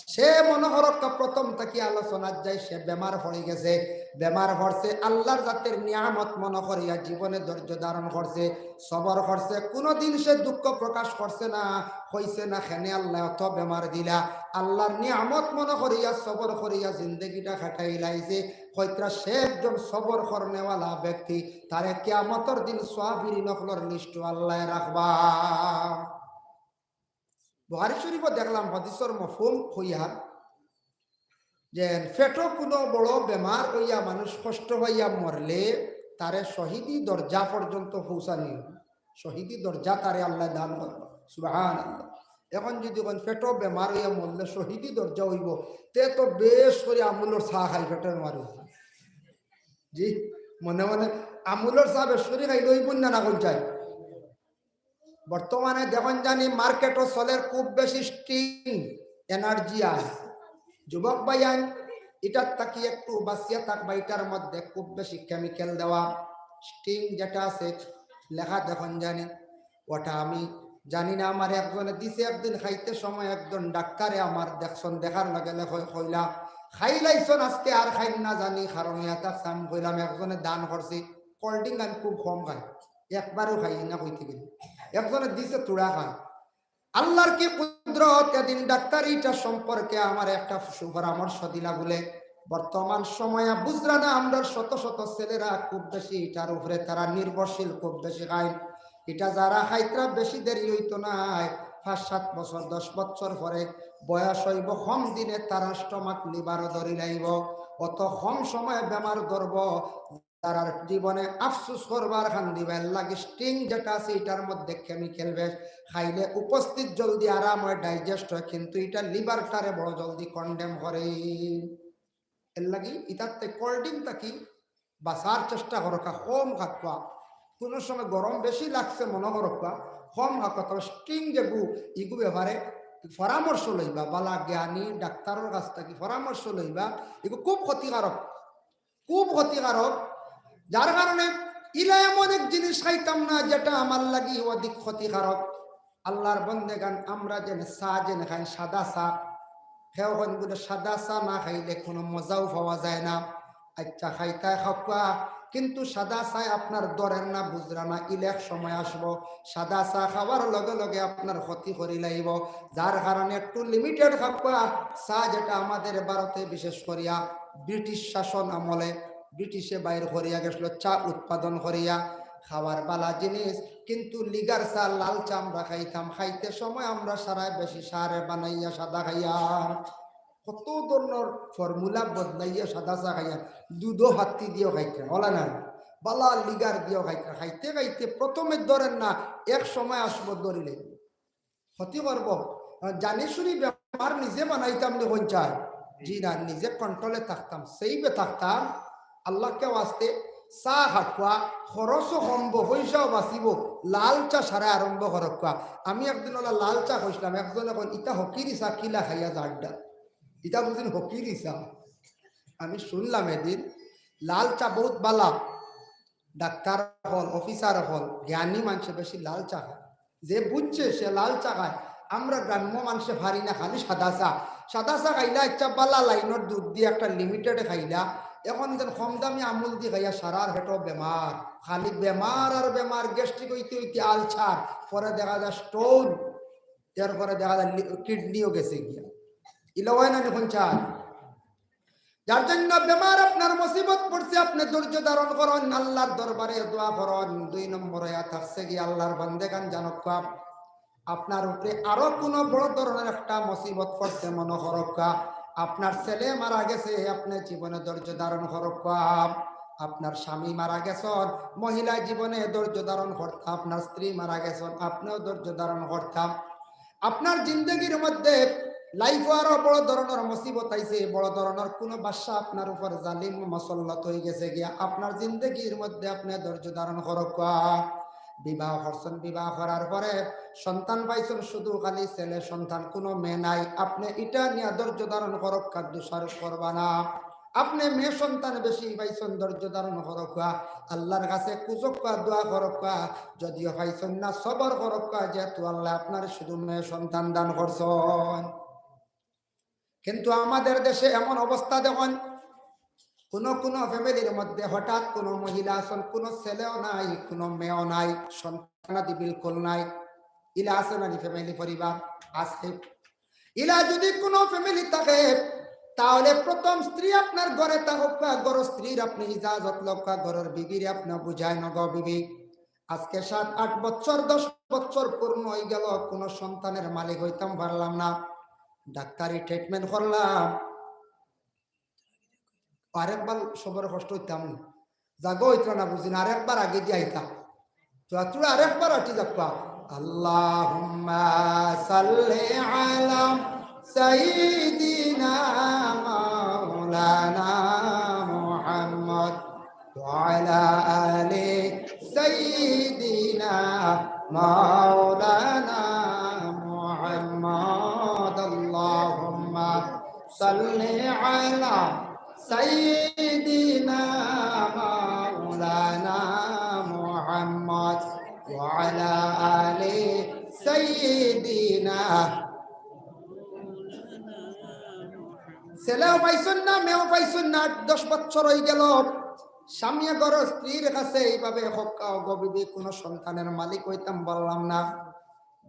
সে মনো করউক্কা প্রথম থাকি আলোচনাত যাই, সে বেমার পড়ি গেছে, বেমার পড়ছে, আল্লাহর জাতের নিয়ামত মনো করিয়া জীবনে ধৈর্য ধারণ করছে, সবর করছে, কুনুদিন সে দুঃখ প্রকাশ করছে না, কইছে না, "কেনে আল্লাহ অত বেমার দিলা?" আল্লাহর নিয়ামত মনো করিয়া সবর করিয়া জিন্দেগিটা কাটাইলাইছে। কইতরা সে একজন সবর করনেওয়ালা ব্যক্তি, তারে কিয়ামতর দিন সাবিরিন অকলর লিস্টো আল্লাহ রাখবা। বুখারী শরীফো দেখলাম হাদিসর মফহুম কইয়ার যে পেটো কুনু বড় বেমার অইয়া মানুষ কষ্ট পাইয়া মরলে তারে শহীদি দরজা পর্যন্ত পৌঁছানি অইবো। শহীদি দরজা তারে আল্লাহ দান করবা। সুবহানাল্লাহ। এখন যুদি কইন পেটো বেমার অইয়া মরলে শহীদি দরজা অইবো, তে তো বেশ করি আমুলর চা খাই পেটো বেমার অইবো। জি, মনে মনে আমুলর চা বেশ করি খাইলে অইবো না, না কইন চাই? বর্তমানে দেখইন জানি মার্কেটো চলের খুব বেশি Sting energy আয়। যুবক ভাইয়াইন, ইটার থাকি একটু বাঁচিয়া থাকবা, ইটার মধ্যে খুব বেশি chemical দেওয়া। Sting যেটা আছে, লেখা দেখইন জানি, ওটা আমি জানি না, আমারে একজনে দিছে একদিন খাইতে সময়, একজন ডাক্তারে আমার দেখছইন, দেখার লগে লগে কই-, কইলা, "খাইলাইছইন আজকে আর খাইন না জানি, কারণ ইয়া থাকছে।" আমি কইলাম, একজনে দান করছি, cold drink আমি খুব কম খাই, একবারও খাই না কইতে গেলে। একজনে দিছে তুড়া খাই। আল্লাহর কি কুদরত, এদিন ডাক্তার ইটা সম্পর্কে আমারে একটা সুপরামর্শ দিলা বলে, বর্তমান সময়ে বুঝরা না, আমরার শত শত ছেলেরা খুব বেশি ইটার উপরে তারা নির্ভরশীল, খুব বেশি খায়। ইটা যারা খাইতরা বেশি দেরি অইতো নায়, পাঁচ সাত বছর, দশ বছর পরে বয়স অইবো, কম দিনে তারার stomach, liver-ও ধরিলাইবো, অত কম সময়ে বেমার ধরবো। তারার জীবনে আফসোস করবা আর কান্দিবা। এর লাগি Sting যেটা আছে, ইটার মধ্যে chemical বেশ, খাইলে উপস্থিত জলদি আরাম অয়, digest অয়, কিন্তু ইটা liver-টারে বড় জলদি condemn করে। এর লাগি ইটার থাকি, cold drink থাকি বাঁচার চেষ্টা করউক্কা, কম খাউক্কা। কুনু সময় গরম বেশি লাগছে মনো করউক্কা, কম খাউক্কা। তবে Sting যেগু, ইগু ব্যাপারে পরামর্শ লইবা, বালা জ্ঞানী ডাক্তারর কাছ থাকি পরামর্শ লইবা, ইগু খুব ক্ষতিকারক। খুব ক্ষতিকারক, যার কারণে ইলা এমন এক জিনিস খাইতাম না যেটা আমার লাগি অধিক ক্ষতিকারক। আল্লাহর বন্দেগান, আমরা যেন চা যেন খাই, সাদা চা, কেউ কইন বলে সাদা চা না খাইলে কুনু মজাও পাওয়া যায় না। আচ্ছা, খাইতায় খাউক্কা, কিন্তু সাদা চায় আপনার ধরের না, বুঝরা না, ইলা এক সময় আসবো, সাদা চা খাওয়ার লগে লগে আপনার ক্ষতি করিলাইবো। যার কারণে একটু limited খাউক্কা। চা যেটা আমাদের ভারতে বিশেষ করিয়া ব্রিটিশ শাসন আমলে ব্রিটিশে বাইর করিয়া গেছলো, চা উৎপাদন করিয়া খাওয়ার বালা জিনিস, কিন্তু লিগার চা, লাল চা আমরা খাইতাম, খাইতে সময় আমরা সারায় বেশি সারে বানাইয়া সাদা খাইয়ার। কত ধরনর formula বদলাইয়া সাদা চা খাইয়ার, দুধও ফাত্তি দিয়াও খাইতাম, অলা না, বালা লিগার দিয়াও খাইতাম। খাইতে খাইতে প্রথমে ধরেন না, এক সময় আসবো ধরিলে ক্ষতি করবো। জানি শুনি বেমার নিজে বানাইতাম নি কোন চায়? জি না, নিজে control-এ থাকতাম, safe-এ থাকতাম। আল্লাহকে ওয়াস্তে চা খাওয়া, খরচও কমবো, পয়সাও বাঁচিবো, লাল চা সারা আরম্ভ করক্কা। আমি একদিন অলা লাল চা খাইছিলাম, একজনে কইন, "ইতা হকিরি চা, কিলা খাইয়া যারডা?" ইতা বুঝিন হকিরি চা। আমি শুনলাম এদিন, লাল চা বহুত বালা। ডাক্তার অকল, officer অকল, জ্ঞানী মানষে বেশি লাল চা খায়। যে বুঝছে সে লাল চা খায়। আমরা গ্রাম্য মানষে পারি না, খালি সাদা চা। সাদা চা খাইলা, ইচ্ছা বালা লাইনর দুধ দি একটা limited খাইলা। এখন ইতান কম দামি আমুল দি খাইয়া সারার পেটো বেমার। খালি বেমার আর বেমার, gastric অইতে অইতে ulcer, পরে দেখা যায় stone, এরপরে দেখা যায় লি-, kidney-ও গেছে গিয়া। ইলা অয় না নি কোন চায়? যার জন্য বেমার আপনার মুসিবত পড়ছে, আপনে ধৈর্য ধারণ করইন, আল্লাহর দরবারে দোয়া করইন। দুই নম্বর অইয়া থাকছে গিয়া আল্লাহর বান্দেগান জানউক্কা, আপনার উপরে আরো কুনু বড় ধরনর একটা মুসিবত পড়ছে মনো করউক্কা, আপনার ছেলে মারা গেছে, আপনে জীবনে ধৈর্য ধারণ করউক্কা, আপনার স্বামী মারা গেছইন, মহিলা জীবনে ধৈর্য ধারণ করতা, আপনার স্ত্রী মারা গেছইন, আপনেও ধৈর্য ধারণ করতা। আপনার জিন্দেগির মধ্যে life-ও আরো বড় ধরনর মুসিবত আইছে, বড় ধরনর কুনু বাদশা আপনার উপর জালিম মুসল্লত অইগেছে গিয়া, আপনার জিন্দেগির মধ্যে আপনে ধৈর্য ধারণ করউক্কা। বিবাহ করছইন, বিবাহ করার পরে সন্তান পাইছইন, শুধু খালি ছেলে সন্তান, কুনু মেয়ে নাই, আপনে ইটা নিয়া ধৈর্য ধারণ করউক্কা, দোষারোপ করবা না। আপনে মেয়ে সন্তান বেশি পাইছইন, ধৈর্য ধারণ করউক্কা, আল্লাহর কাছে খুজউক্কা, দোয়া করউক্কা, যদিও পাইছইন না, সবর করউক্কা, যেহেতু আল্লায় আপনারে শুধু মেয়ে সন্তান দান করছইন। কিন্তু আমাদের দেশে এমন অবস্থা দেখইন, কুনু কুনু family-র মধ্যে হঠাৎ কুনু মহিলা আছইন, কুনু ছেলেও নাই, কুনু মেয়েও নাই, সন্তানাদি বিলকুল নাই। ইলা আছে না নি family পরিবার? আছে। ইলা যুদি কুনু family থাকে, তাহলে প্রথম স্ত্রী আপনার ঘরে থাকউক্কা, ঘরর স্ত্রীর আপনে ইজাজত লউক্কা, ঘরর বিবিরে আপনে বুঝাইন, "গো বিবি, আজকে সাত, আট বছর, দশ বছর পূর্ণ অইগেল, কুনু সন্তানের মালিক অইতাম পারলাম না, ডাক্তারি treatment করলাম।" আরেকবার সবর কষ্ট অইতাম না। জাগা অইতরা না বুঝিন, আরেকবার আগেদি আইতা। তো তোরা আরেকবার আটি যাবা। আল্লাহুম্মা সাল্লি আলা সাইয়্যিদিনা মাওলানা মুহাম্মদ ওয়া আলা আলি সাইয়্যিদিনা মাওলানা মুহাম্মদ। আল্লাহুম্মা সাল্লি আলা সাইয়্যিদিনা মাওলানা মুহাম্মদ ওয়া আলা আলি সাইয়্যিদিনা। ছেলেও পাইছইন না, মেয়েও পাইছইন না, আট দশ বছর অইগেল। স্বামীয়ে ঘরর স্ত্রীর কাছে এইভাবে কউক্কা, "ও গো বিবি, কুনু সন্তানের মালিক অইতাম পারলাম না,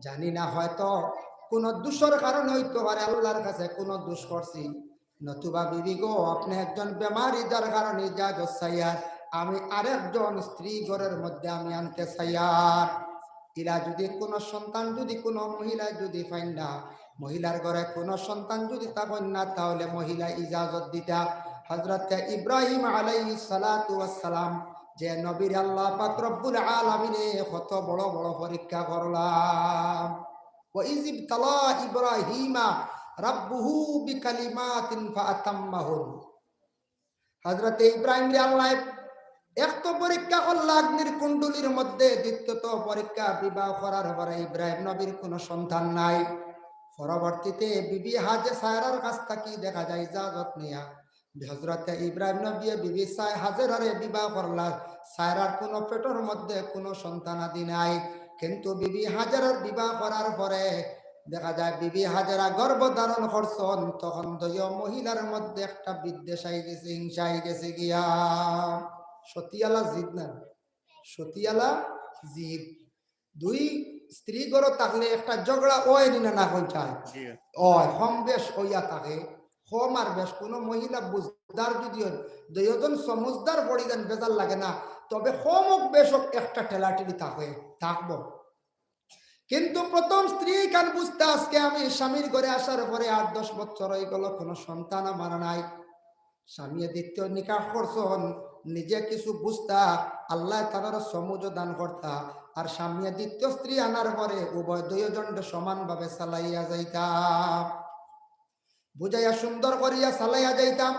জানি না হয়তো কুনু দোষর কারণে অইতো পারে, আল্লাহর কাছে কুনু দোষ করছি।" নতুবা বিবি গো, আপনে একজন বেমারি, যার কারণে ইজাজত চাইয়ার, আমি আরেকজন স্ত্রী ঘরর মধ্যে আমি আনতে চাইয়ার। ইলা যুদি কুনু সন্তান, যুদি কুনু মহিলা যুদি পাইন না, মহিলার ঘরে কুনু সন্তান যুদি থাকইন না, তাহলে মহিলা ইজাজত দিতা। হযরতে ইব্রাহিম আলাইহিস সালাতু ওয়াস সালাম, যে নবীর আল্লাহ পাক রব্বুল আলামিনে কত বড় বড় পরীক্ষা করলা। ওয়া ইযিবতালা ইব্রাহিমা রাব্বুহু বিকালিমাতিন ফাআতাম্মাহুন। হযরতে ইব্রাহিমরে আল্লায় এক তো পরীক্ষা করলা অগ্নির কুণ্ডলীর মধ্যে, দ্বিতীয়ত পরীক্ষা, বিবাহ করার পরে ইব্রাহিম নবীর কুনু সন্তান নাই। পরবর্তীতে বিবি হাজে সায়রার কাছ থাকি দেখা যায় ইজাজত নিয়া হযরতে ইব্রাহিম নবীয়ে বিবি সায়-, হাজেরারে বিবাহ করলা। সায়রার কুনু পেটর মধ্যে কুনু সন্তানাদি নাই, কিন্তু বিবি হাজেরার বিবাহ করার পরে দেখা যায় বিবি হাজেরা গর্ভ ধারণ করছইন, তখন দুইও মহিলার মধ্যে একটা বিদ্বেষ আইগেছে, হিংসা আইগেছে গিয়া। সতিয়ালা জিদ না, সতিয়ালা জিদ। দুই স্ত্রী ঘরো থাকলে একটা ঝগড়া অয় নি না, না অয় চায়? জি। অয়, কম বেশ অইয়া থাকে। কম আর বেশ, কুনু মহিলা বুঝদার যুদি অইন, দুইওজন সমুঝদার পড়ি যাইন, বেজার লাগে না। তবে কম অউক বেশ অউক, একটা ঠেলাঠেলি থাকে, থাকবো। কিন্তু প্রথম স্ত্রী ইখান বুঝতা, আজকে আমি স্বামীর ঘরে আসার পরে আট দশ বছর অইগেল, কোনো সন্তান আমার নাই। স্বামীয়ে দ্বিতীয় নিকাহ করছইন, নিজে কিছু বুঝতা, আল্লায় তারার সমুজ দান করতা, আর স্বামীয়ে দ্বিতীয় স্ত্রী আনার পরে উভয় দুইজনে সমানভাবে চালাইয়া যাইতা। বুঝাইয়া সুন্দর করিয়া চালাইয়া যাইতা।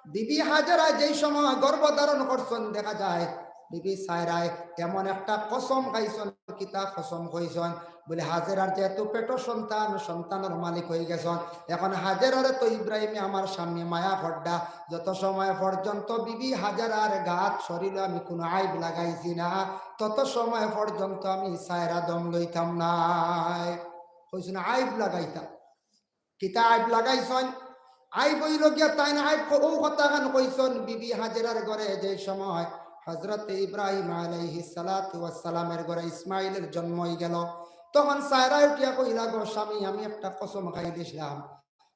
বিবি হাজেরা যেই সময় গর্ভ ধারণ করছইন, দেখা যায় বিবি সায়রায় এমন একটা কসম খাইছইন, কিতা কসম খাইছইন, বলে, হাজেরার যেহেতু পেটো সন্তান, সন্তানর মালিক অইগেছইন। এখন হাজেরারে তো ইব্রাহিমে আমার স্বামী মায়া কররা, যত সময় পর্যন্ত বিবি হাজেরার গাত শরীলো আমি কোনো আইব লাগাইছি না, তত সময় পর্যন্ত আমি সায়রা দম লইতাম নায়। কইছইন আইব লাগাইতাম। কিতা আইব লাগাইছইন? আইব অইলো গিয়া তাইন আইব ক-, অউ কথাখান কইছইন, বিবি হাজেরার ঘরে যেই সময় হজরতে ইব্রাহিম আলাইহিস সালাতু ওয়াস সালামের ঘরে ইসমাইলের জন্ম অইগেল, তখন সায়রায় উঠিয়া কইলা, "গো স্বামী, আমি একটা কসম খাইলিছলাম,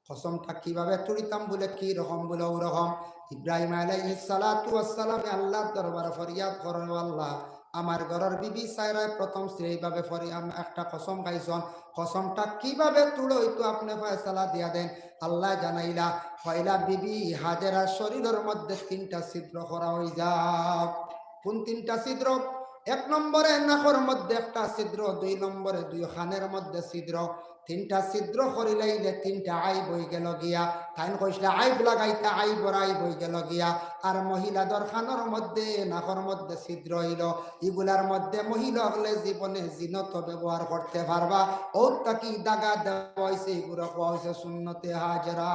কসমটা কিভাবে তুলিতাম?" বলে, "কি রকম?" বলে, "অউ রকম।" ইব্রাহিম আলাইহিস সালাতু ওয়াস সালামে আল্লার দরবারে ফরিয়াদ করইন, "ও আল্লাহ, আমার ঘরর বিবি সায়রায় প্রথম স্ত্রী এইভাবে ফরি-, আম-, একটা কসম খাইছইন, কসমটা কিভাবে তুলইতো আপনে ফয়সালা দিয়া দেইন।" আল্লায় জানাইলা, পয়লা বিবি হাজেরার শরীলর মধ্যে তিনটা ছিদ্র করা অইযাউক। কোন তিনটা ছিদ্র? এক নম্বরে নাকর মধ্যে একটা ছিদ্র, দুই নম্বরে দুই কানর মধ্যে ছিদ্র, তিনটা ছিদ্র করিলাইলে তিনটা আইব অইগেল গিয়া। তাইন কইছলা আইব লাগাইতা, আইবর আইব অইগেল গিয়া। আর মহিলাদর কানর মধ্যে, নাকর মধ্যে ছিদ্র অইলো, ইগুলার মধ্যে মহিলা অকলে জীবনে জিনত ব্যবহার করতে পারবা। অউ থাকি দাগা দেওয়া অইছে, ইগুরে কওয়া অইছে সুন্নতে হাজেরা।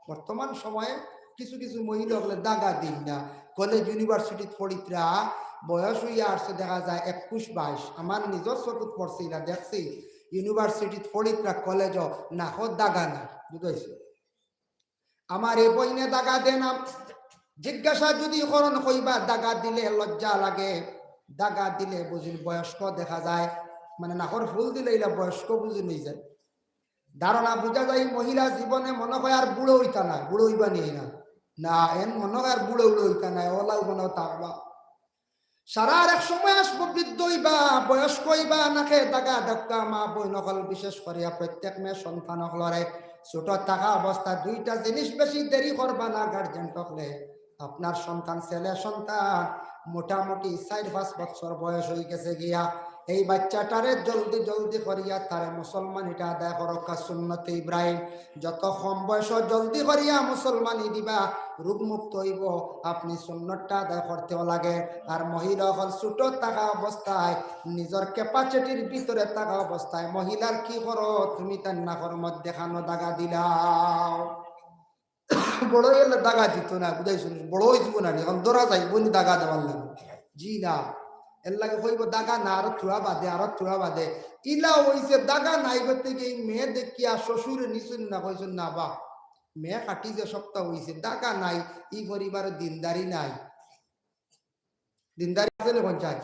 বর্তমান সময়ে কিছু কিছু মহিলা অকলে দাগা দেইন না। কলেজ ইউনিভার্সিটিত পড়িতরা, বয়স অইয়া আরছে দেখা যায় একুশ বাইশ। আমার নিজর চকুত পড়ছে, ইলা দেখছি। ইউনিভার্সিটিত পড়িতরা, কলেজো, নাকো দাগা নাই, বুঝাইছে। আমার এই বইনে দাগা দেয় না। জিজ্ঞাসা যুদি করইন, কইবা দাগা দিলে লজ্জা লাগে, দাগা দিলে বুঝইন বয়স্ক দেখা যায়, মানে নাকর ফুল দিলে ইলা বয়স্ক বুঝইন অইযায়। ধারণা বুঝা যায়, মহিলা জীবনে মনো অয় আর বুড়া অইতা নায়, বুড়া অইবা নি না? না, এন মনো অয় আর বুড়া উড়া অইতা নায়, অলাউ মনো থাকবা। সারা আর এক সময় আসবো, বৃদ্ধ অইবা, বয়স্ক অইবা, নাকে দাগা দেউক্কা। মা বইন অকল, বিশেষ করিয়া প্রত্যেক মেয়ে সন্তান অকলরে ছোট থাকা অবস্থা দুইটা জিনিস বেশি দেরি করবা না, গার্জিয়ান অকলে। আপনার সন্তান, ছেলে সন্তান মোটামুটি চাইর পাঁচ বছর বয়স অইগেছে গিয়া, এই বাচ্চাটারে জলদি জলদি করিয়া তারে মুসলমানিটা আদায় করউক্কা, সুন্নতে ইব্রাহিম। যত কম বয়স জলদি করিয়া মুসলমানি দিবা, রোগমুক্ত অইবো, আপনে সুন্নতটা আদায় করতেও লাগে। আর মহিলা অকল ছোট থাকা অবস্থায়, নিজর ক্যাপাসিটির ভিতরে থাকা অবস্থায়, মহিলার কি করো, তুমি তার নাকর মধ্যে কানো দাগা দিলাও। বড় অইলে দাগা দিতো না, বুঝাইছো নি? বড় অইযিবো না নি, এখন ধরা যাইবো নি দাগা দেওয়ার লাগি? জি না। এরলাগি কইবো, "দাগা না, আরো থুড়া বাদে, আরো থুড়া বাদে।" ইলা অইছে, দাগা নাই গতিকে এই মেয়ে দেখিয়া শ্বশুরে নিছইন না, কইছইন, "না বা, মেয়ে খাটি যে সপ্তাহ অইছে, দাগা নাই, ই পরিবারো দিনদারি নাই।" দিনদারি আছে নি কইন চাই?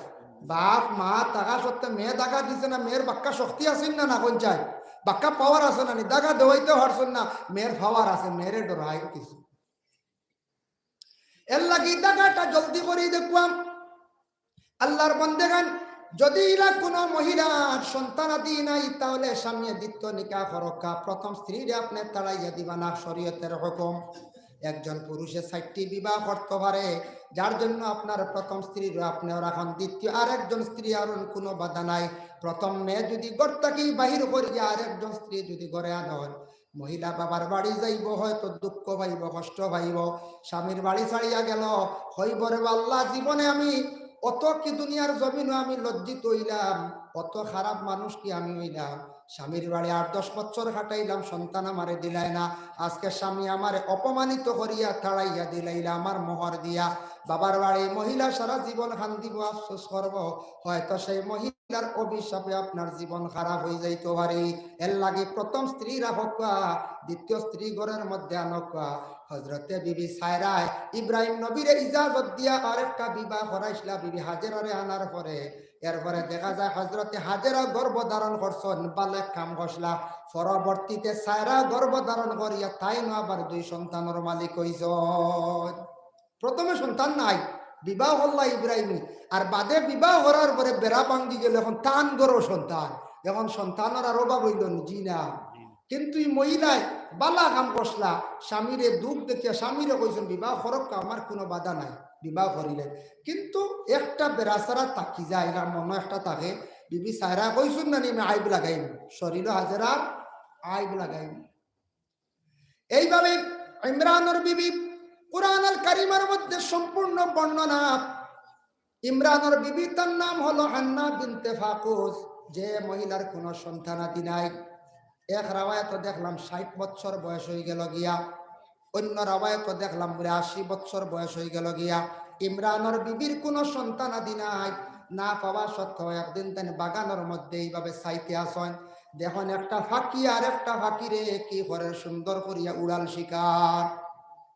বাপ মা থাকা সত্ত্বে মেয়ে দাগা দিছে না, মেয়ের বাক্কা শক্তি আছে না, না কইন চাই? বাক্কা পাওয়ার আছে না নি? দাগা দেওয়াইতে পারছইন না, মেয়ের পাওয়ার আছে, মেয়েরে ডরাই কিছু। এরলাগি দাগাটা জলদি করি দেউক্কা। আল্লার বন্দেগান, যুদি ইলা কুনু মহিলার সন্তানাদি নাই, তাইলে স্বামীয়ে দ্বিতীয় নিকাহ করউক্কা, প্রথম স্ত্রীরে আপনে তাড়াইয়া দিবা না, শরীয়তের হুকুম। একজন পুরুষে চাইরটি বিবাহ করতো পারে, যার জন্য আপনার প্রথম স্ত্রীরে আপনে রাখইন, দ্বিতীয় আরেকজন স্ত্রী আনইন, কুনু বাধা নাই। প্রথম মেয়ে যুদি ঘর থাকি বাহির করিয়া আরেকজন স্ত্রী যুদি ঘরে আনইন, মহিলা বাবার বাড়ি যাইবো, হয়তো দুঃখ পাইবো, কষ্ট পাইবো। স্বামীর বাড়ি ছাড়িয়া গেল, কইবো, "রে আল্লাহ, জীবনে আমি অত কি দুনিয়ার জমিনো আমি লজ্জিত অইলাম, অত খারাপ মানুষ কি আমি অইলাম? স্বামীর বাড়ি আট দশ বছর কাটাইলাম, সন্তান আমারে দিলায় না, আজকে স্বামী আমারে অপমানিত করিয়া তাড়াইয়া দিলাইলা আমার মোহর দিয়া।" বাবার বাড়ি মহিলা সারা জীবন কান্দিবো, আফসোস করবো, হয়তো সেই মহিলা মহিলার অভিশাপে আপনার জীবন খারাপ অইযাইতো পারে। এরলাগি প্রথম স্ত্রী রাখউক্কা, দ্বিতীয় স্ত্রী ঘরর মধ্যে আনউক্কা। হজরতে বিবি সায়রায় ইব্রাহিম নবীরে ইজাজত দিয়া আরেকটা বিবাহ করাইছলা বিবি হাজেরারে আনার পরে। এরপরে দেখা যায় হজরতে হাজেরা গর্ভ ধারণ করছইন, বালেগ কাম করছলা। পরবর্তীতে সায়রা গর্ভ ধারণ করিয়া তাইনও আবার দুই সন্তানর মালিক অইছইন। প্রথমে সন্তান নাই, বিবাহ করলা ইব্রাহিমে, আর বাদে বিবাহ করার পরে বেড়া ভাঙ্গি গেল, এখন তান ঘরো সন্তান, এখন সন্তানর আর অভাব অইলো নি? জি না। কিন্তু ই মহিলায় বালা কাম করছলা, স্বামীরে দুখ দেখিয়া স্বামীরে কইছইন, "বিবাহ করউক্কা, আমার কুনু বাধা নাই, বিবাহ করিলে।" কিন্তু একটা বেড়াছাড়া থাকি যায় না, মনো একটা থাকে। বিবি সারায় কইছইন না নি, "আমি আইব লাগাইমু, শরীলো হাজেরার আইব লাগাইমু।" এইভাবে ইমরানর বিবি, কুরআনুল কারীমর মধ্যে সম্পূর্ণ বর্ণনা। ইমরানর বিবি, তার নাম হলো হান্না বিনতে ফাকুস, যে মহিলার কুনু সন্তানাদি নাই। এক রাওয়ায়াতো দেখলাম ষাইট বৎসর বয়স অইগেলো গিয়া, অইন্য রাওয়ায়াতো দেখলাম বুলে আশি বৎসর বয়স অইগেলো গিয়া। ইমরানর বিবির কুনু সন্তানাদি নাই, না পাওয়া সত্ত্বেও একদিন তাইন বাগানর মধ্যে এইভাবে চাইতে আছইন, দেখইন একটা পাখি আর একটা পাখিরে কি করের, সুন্দর করিয়া উড়াল শিখার।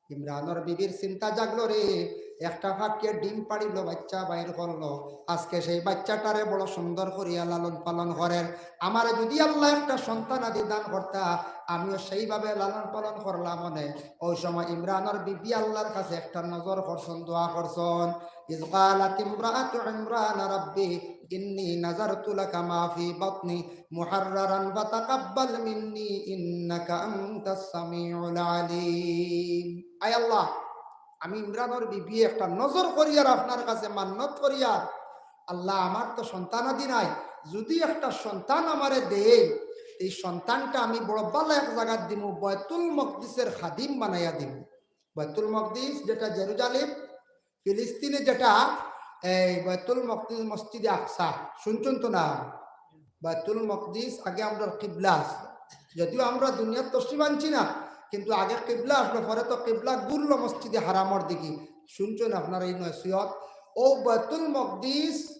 ইমরানর বিবির চিন্তা জাগলো রে, একটা পাখিয়ে ডিম পাড়িলো, বাইচ্চা বাইর করলো, আজকে সেই বাইচ্চাটারে বড় সুন্দর করিয়া লালন পালন করের। আমারে যুদি আল্লায় একটা সন্তানাদি দান করতা, আমিও সেইভাবে লালন পালন করলাম অনে। অউ সময় ইমরানর বিবি আল্লার কাছে একটা নজর করছইন, দোয়া করছইন। إذ قالت امرأة عمران رب إني نذرت لك ما في بطني محررا فتقبل مني إنك أنت السميع العليم। আয় আল্লাহ, আমি ইমরানর বিবিয়ে একটা নজর করিয়ার আপনার কাছে মান্নত করিয়ার, আল্লাহ, আমার তো সন্তানাদি নাই, যুদি একটা সন্তান আমারে দেইন, এই সন্তানটা আমি বড় বালা এক জাগাত দিমু, বায়তুল মকদিসর খাদিম বানাইয়া দিমু। বায়তুল মকদিস যেটা জেরুজালেম, ফিলিস্তিনে যেটা, এই বায়তুল মকদিস, মসজিদে আকসা, শুনছইন তো না? বায়তুল মকদিস আগে আমরার কিবলা আছলো, যদিও আমরা দুনিয়াত তশরিফ আনছি না, কিন্তু আগে কিবলা আছলো, পরে তো কিবলা ঘুরলো মসজিদে হারামর দিকে। শুনছইন আপনারা এই নসিহত? অউ বায়তুল মকদিস,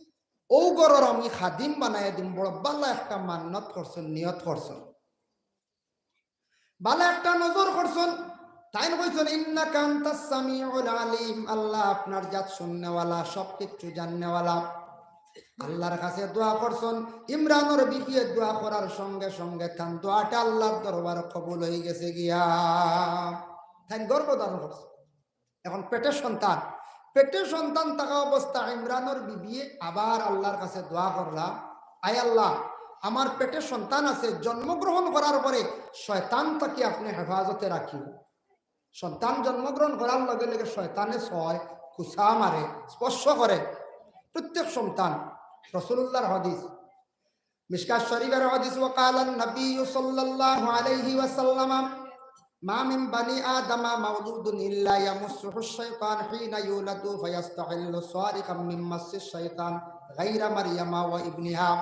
অউ ঘরর আমি খাদিম বানাইয়া দিমু, বড় বালা একটা মান্নত করছইন, নিয়ত করছইন। বালা একটা নজর করছইন, তাইন কইছইন, "ইন্নাকা আনতাস সামিউল আলিম", আল্লাহ আপনার জাত শুননেওয়ালা, সব কিচ্ছু জাননেওয়ালা। আল্লার কাছে দোয়া করছইন, ইমরানর বিবিয়ে দোয়া করার সঙ্গে সঙ্গে তান দোয়াটা আল্লার দরবারো কবুল অইগেছে গিয়া। তাইন গর্ভ ধারণ করছইন। এখন পেটে সন্তান, পেটে সন্তান থাকা অবস্থা ইমরানর বিবিয়ে আবার আল্লার কাছে দোয়া করলা, "আয় আল্লাহ, আমার পেটে সন্তান আছে, জন্মগ্রহণ করার পরে শয়তান থাকি আপনে হেফাজতে রাখিও।" সন্তান জন্মগ্রহণ করার লগে লগে শয়তানে ছয়, কুচা মারে, স্পর্শ করে। প্রত্যেক সন্তান, রাসূলুল্লাহর হাদিস, মিশকাত শরীফর হাদিস, وقال النبي صلى الله عليه وسلم، ما من بني آدم مولود إلا يمسه الشيطان حين يولد فيستحل صارخا من مس الشيطان غير مريم وابنها।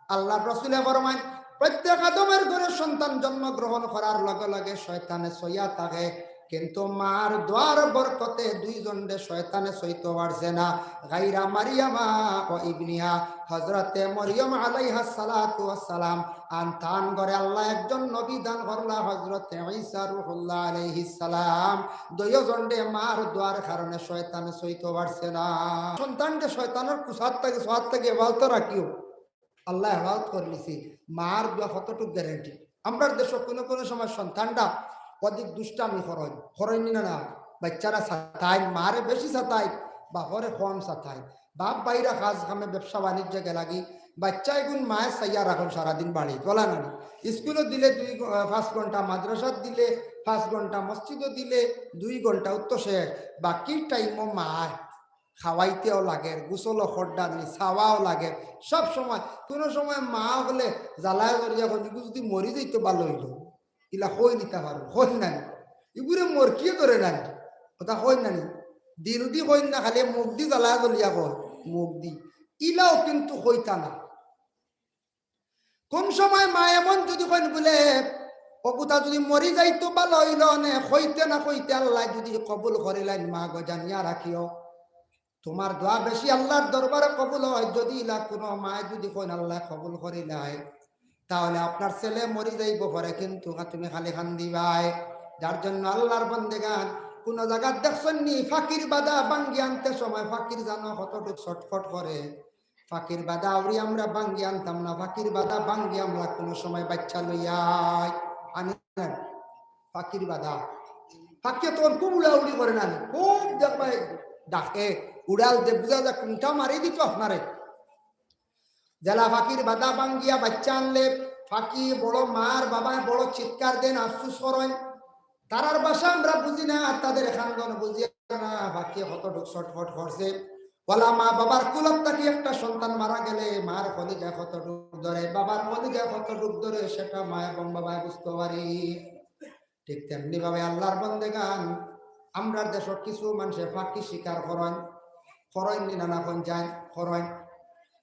আল্লার রাসূলে ফরমাইন, প্রত্যেক আদমর ঘরে সন্তান জন্মগ্রহণ করার লগে লগে শয়তানে ছইয়া থাকে, কিন্তু মার দোয়ার বরকতে দুইজনরে শয়তানে ছইতো পারছে না। গাইরা মারিয়ামা ও ইবনিহা, হযরতে মরিয়ম আলাইহাস সালাতু ওয়াস সালাম, আর তান ঘরে আল্লায় একজন নবী দান করলা, হযরতে ঈসা রুহুল্লাহ আলাইহিস সালাম। দুইজনরে মার দোয়ার কারণে শয়তানে ছইতো পারছে না। সন্তানরে শয়তানর কুছাত থাকি, ছওয়াত থাকি হেফাজত রাখিও। আল্লায় হেফাজত করি নিছে। মার দোয়া কতটুক গ্যারান্টি? আমরার দেশো কুনু কুনু সময় সন্তানরা অধিক দুষ্টামি করইন, করইন নি না? না, বাইচ্চারা সাতাইন, মারে বেশি সাতাইন, বাপরে কম সাতাইন। বাপ বাইরা কাজ কামে, ব্যবসা বাণিজ্যে গেলাগি, বাইচ্চা এগুন মায়ে চাইয়া রাখইন সারাদিন বাড়িত, বলা না নি? স্কুলো দিলে দুই ঘ-, আহ, পাঁচ ঘন্টা, মাদ্রাসাত দিলে পাঁচ ঘন্টা, মসজিদো দিলে দুই ঘন্টা, উত্তর শেষ। বাকি টাইমও মায় খাওয়াইতেও লাগের, গোসলও কররানি, চাওয়াও লাগের। সব সময়, কুনু সময় মা অকলে জ্বালায় জ্বলিয়া কইন, "ইগু যুদি মরি যাইতো ভালা অইলো।" ইলা কইন নি তা পারো, কইন না নি? ইগুরে মরকিয়ে ধরে না নি? কথা কইন না নি? দিল দি কইন না, খালি মুখ দি জ্বালায় জ্বলিয়া কইন, মুখ দি। ইলাও কিন্তু কইতা না। কুন সময় মা এমন যুদি কইন বুলে, "অগুতা যুদি মরি যাইতো ভালা অইলো নে", কইতে না কইতে আল্লায় যুদি কবুল করিলাইন, "মা গো, জানিয়া রাখিও, তুমার দোয়া বেশি আল্লার দরবারে কবুল অয়।" যুদি ইলা কুনু মায় যুদি কইন আল্লায় কবুল করিলাইন, তাহলে আপনার ছেলে মরি যাইবো পারে, কিন্তু তুমি খালি কান্দিবায়। যার জন্য আল্লার বন্দেগান, কুনু জাগাত দেখছইন নি পাখির বাদা ভাঙ্গি আনতে সময় পাখির জানো কতটুক ছটফট করে? পাখির বাদা আউরি আমরা ভাঙ্গি আনতাম না, পাখির বাদা ভাঙ্গি আমরা কুনু সময় বাইচ্চা লইয়াই আনি না। পাখির বাদা, পাখিয়ে তখন খুব উড়াউড়ি করে না, খুব দেখবায় ডাকে, উড়াল দে, বুঝা যায় কুনটা মারি দিত আপনারে। যেলা ফাকির বাদা ভাঙ্গিয়া বাইচ্চা আনলে, ফাকি বড় মার বাবায় বড় চিৎকার দেন, আফসুস করইন। তারার ভাষা আমরা বুঝি না, আর তাদের খান্দন বুঝি না। ফাকি কতটুক ছটফট করছে। ওলা মা বাবার কুলত থাকি একটা সন্তান মারা গেলে মার কলিজায় কতটুক ধরে, বাবার কলিজায় কতটুক ধরে, সেটা মা এবং বাবায় বুঝতে পারি। ঠিক তেমনি ভাবে আল্লাহর বন্দেগান, আমরার দেশর কিছু মানষে ফাকি শিকার করইন, করইন নি না, না করইন, করইন।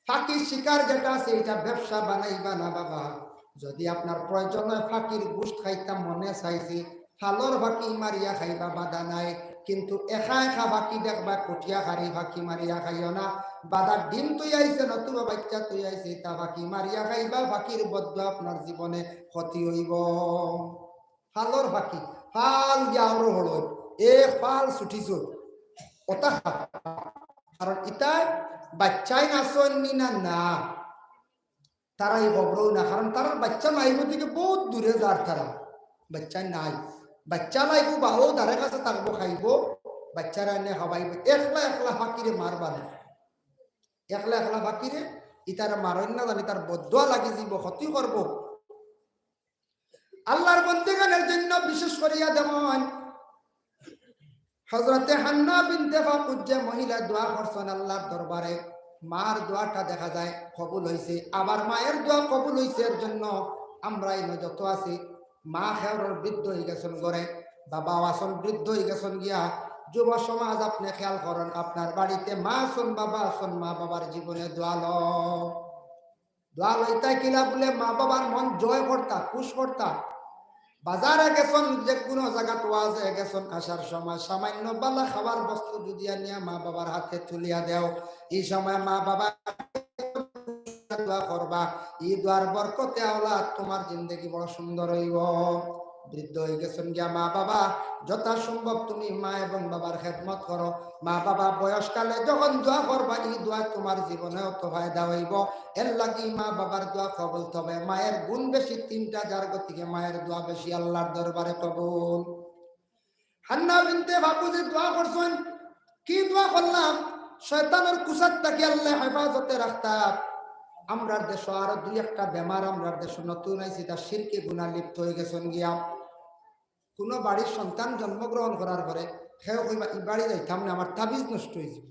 ফাকির শিকার যেটা আছে, এটা ব্যবসা বানাইবা না বাবা। যদি আপনার প্রয়োজন হয়, ফাকির গোশত খাইতাম মনে চাইছে, ফালর ফাকি মারিয়া খাইবা, বাধা নাই। কিন্তু একা একা ফাকি দেখবা, কটিয়া খারি ফাকি মারিয়া খাইও না। বাদার ডিম থুই আইছে, নতুবা বাইচ্চা থুই আইছে, ইতা ফাকি মারিয়া খাইবা, ফাকির বদদোয়া আপনার জীবনে ক্ষতি অইবো। ফালর ফাকি, ফাল দিয়া আরো হড়, এক ফাল ছুটিছে, ওটা খা। কারণ ইতা বাইচ্চাইন আছইন নি না, না, তারা ই খবরও না, কারণ তারার বাইচ্চা নাই, ওদিকে বহুত দূরে যার তারা, বাইচ্চা নাই। বাইচ্চা লাইবো, বাও দারে কাছে থাকবো, খাইবো, বাইচ্চারা এনে খাওয়াইবো। একলা একলা ফাকিরে মারবা না, একলা একলা ফাকিরে, ইতারে মারইন না, জানি তার বদদোয়া লাগি যিবো, ক্ষতি করবো। আল্লাহর বন্দেগানের জন্য বিশেষ করিয়া যেমন হযরতে হান্না বিনতে ফাকুজ যে মহিলা দোয়া করছইন আল্লাহর দরবারে, মার দোয়াটা দেখা যায় কবুল অইছে, আবার মায়ের দোয়া কবুল অইছে। এর জন্য আমরা ইনো যত আছি, মা খেওরর বৃদ্ধ অই গেছইন ঘরে, বাবা আছইন বৃদ্ধ অই গেছইন গিয়া। যুব সমাজ, আপনে খেয়াল করইন, আপনার বাড়িতে মা আছইন, বাবা আছইন, মা বাবার জীবনে দোয়া লও। দোয়া লইতা কিলা বুলে মা বাবার মন জয় করতা, খুশ করতা। বাজারে গেছইন, যে কুনু জাগাত ওয়াজে গেছইন, আসার সময় সামান্য বালা খাবার বস্তু যদি আনিয়া মা বাবার হাতে তুলিয়া দেও, ই সময় মা বাবা দোয়া করবা, ই দোয়ার বরকতে আওলাদ তুমার জিন্দেগি বড় সুন্দর অইবো। বৃদ্ধ অই গেছইন গিয়া মা বাবা, যথাসম্ভব তুমি মা এবং বাবার খেদমত করো। মা বাবা বয়সকালে যখন দোয়া করবা, ই দোয়া তুমার জীবনে অত ফায়দা অইবো। এর লাগি মা বাবার দোয়া কবুল। তবে মায়ের গুণ বেশি তিনটা, যার গতিকে মায়ের দোয়া বেশি আল্লাহর দরবারে কবুল। হান্না বিনতে ফাকুজে দোয়া করছইন, কি দোয়া করলাম? শয়তানর কুসাত থাকি আল্লাহ হেফাজতে রাখতা। আমরার দেশো আরো দুই একটা বেমার, আমরার দেশো নতুন আইছে, ইতা শিরকি গুনা লিপ্ত অই গেছইন গিয়া। কুনু বাড়ির সন্তান জন্মগ্রহণ করার পরে কেউ কইবা, "ই বাড়ি যাইতাম না, আমার তাবিজ নষ্ট অই যাইবো।"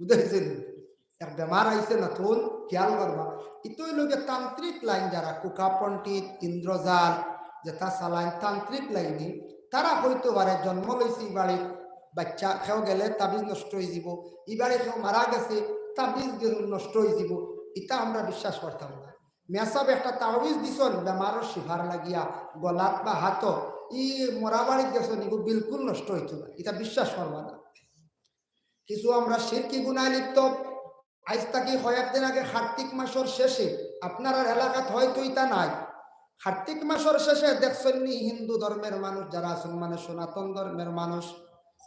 বুঝাইছেন? এক বেমার আইছে নতুন, খেয়াল করবা। ইতো অইলো গিয়া তান্ত্রিক লাইন, যারা কুকা পণ্ডিত, ইন্দ্রজাল, যেটা চালাইন তান্ত্রিক লাইনে, তারা কইতো পারে জন্ম লইছে ই বাড়িত, বাইচ্চা কেউ গেলে তাবিজ নষ্ট অই যাইবো, ই বাড়ি কেউ মারা গেছে, তাবিজ গেল নষ্ট অই যাইবো, ইতা আমরা বিশ্বাস করতাম না। মেসাব একটা তাবিজ দিছইন বেমারর শিফার লাগিয়া, গলাত বা হাতো, ই মরা বাড়িত গেছইন, ইগু বিলকুল নষ্ট অইতো না, ইতা বিশ্বাস করবা না। কিছু আমরা শিরকি গুনায় লিপ্ত। আইজ থাকি কয়েকদিন আগে কার্তিক মাসর শেষে, আপনারার এলাকাত হয়তো ইতা নাই, কার্তিক মাসর শেষে দেখছইন নি হিন্দু ধর্মের মানুষ যারা আছইন, মানে সনাতন ধর্মের মানুষ,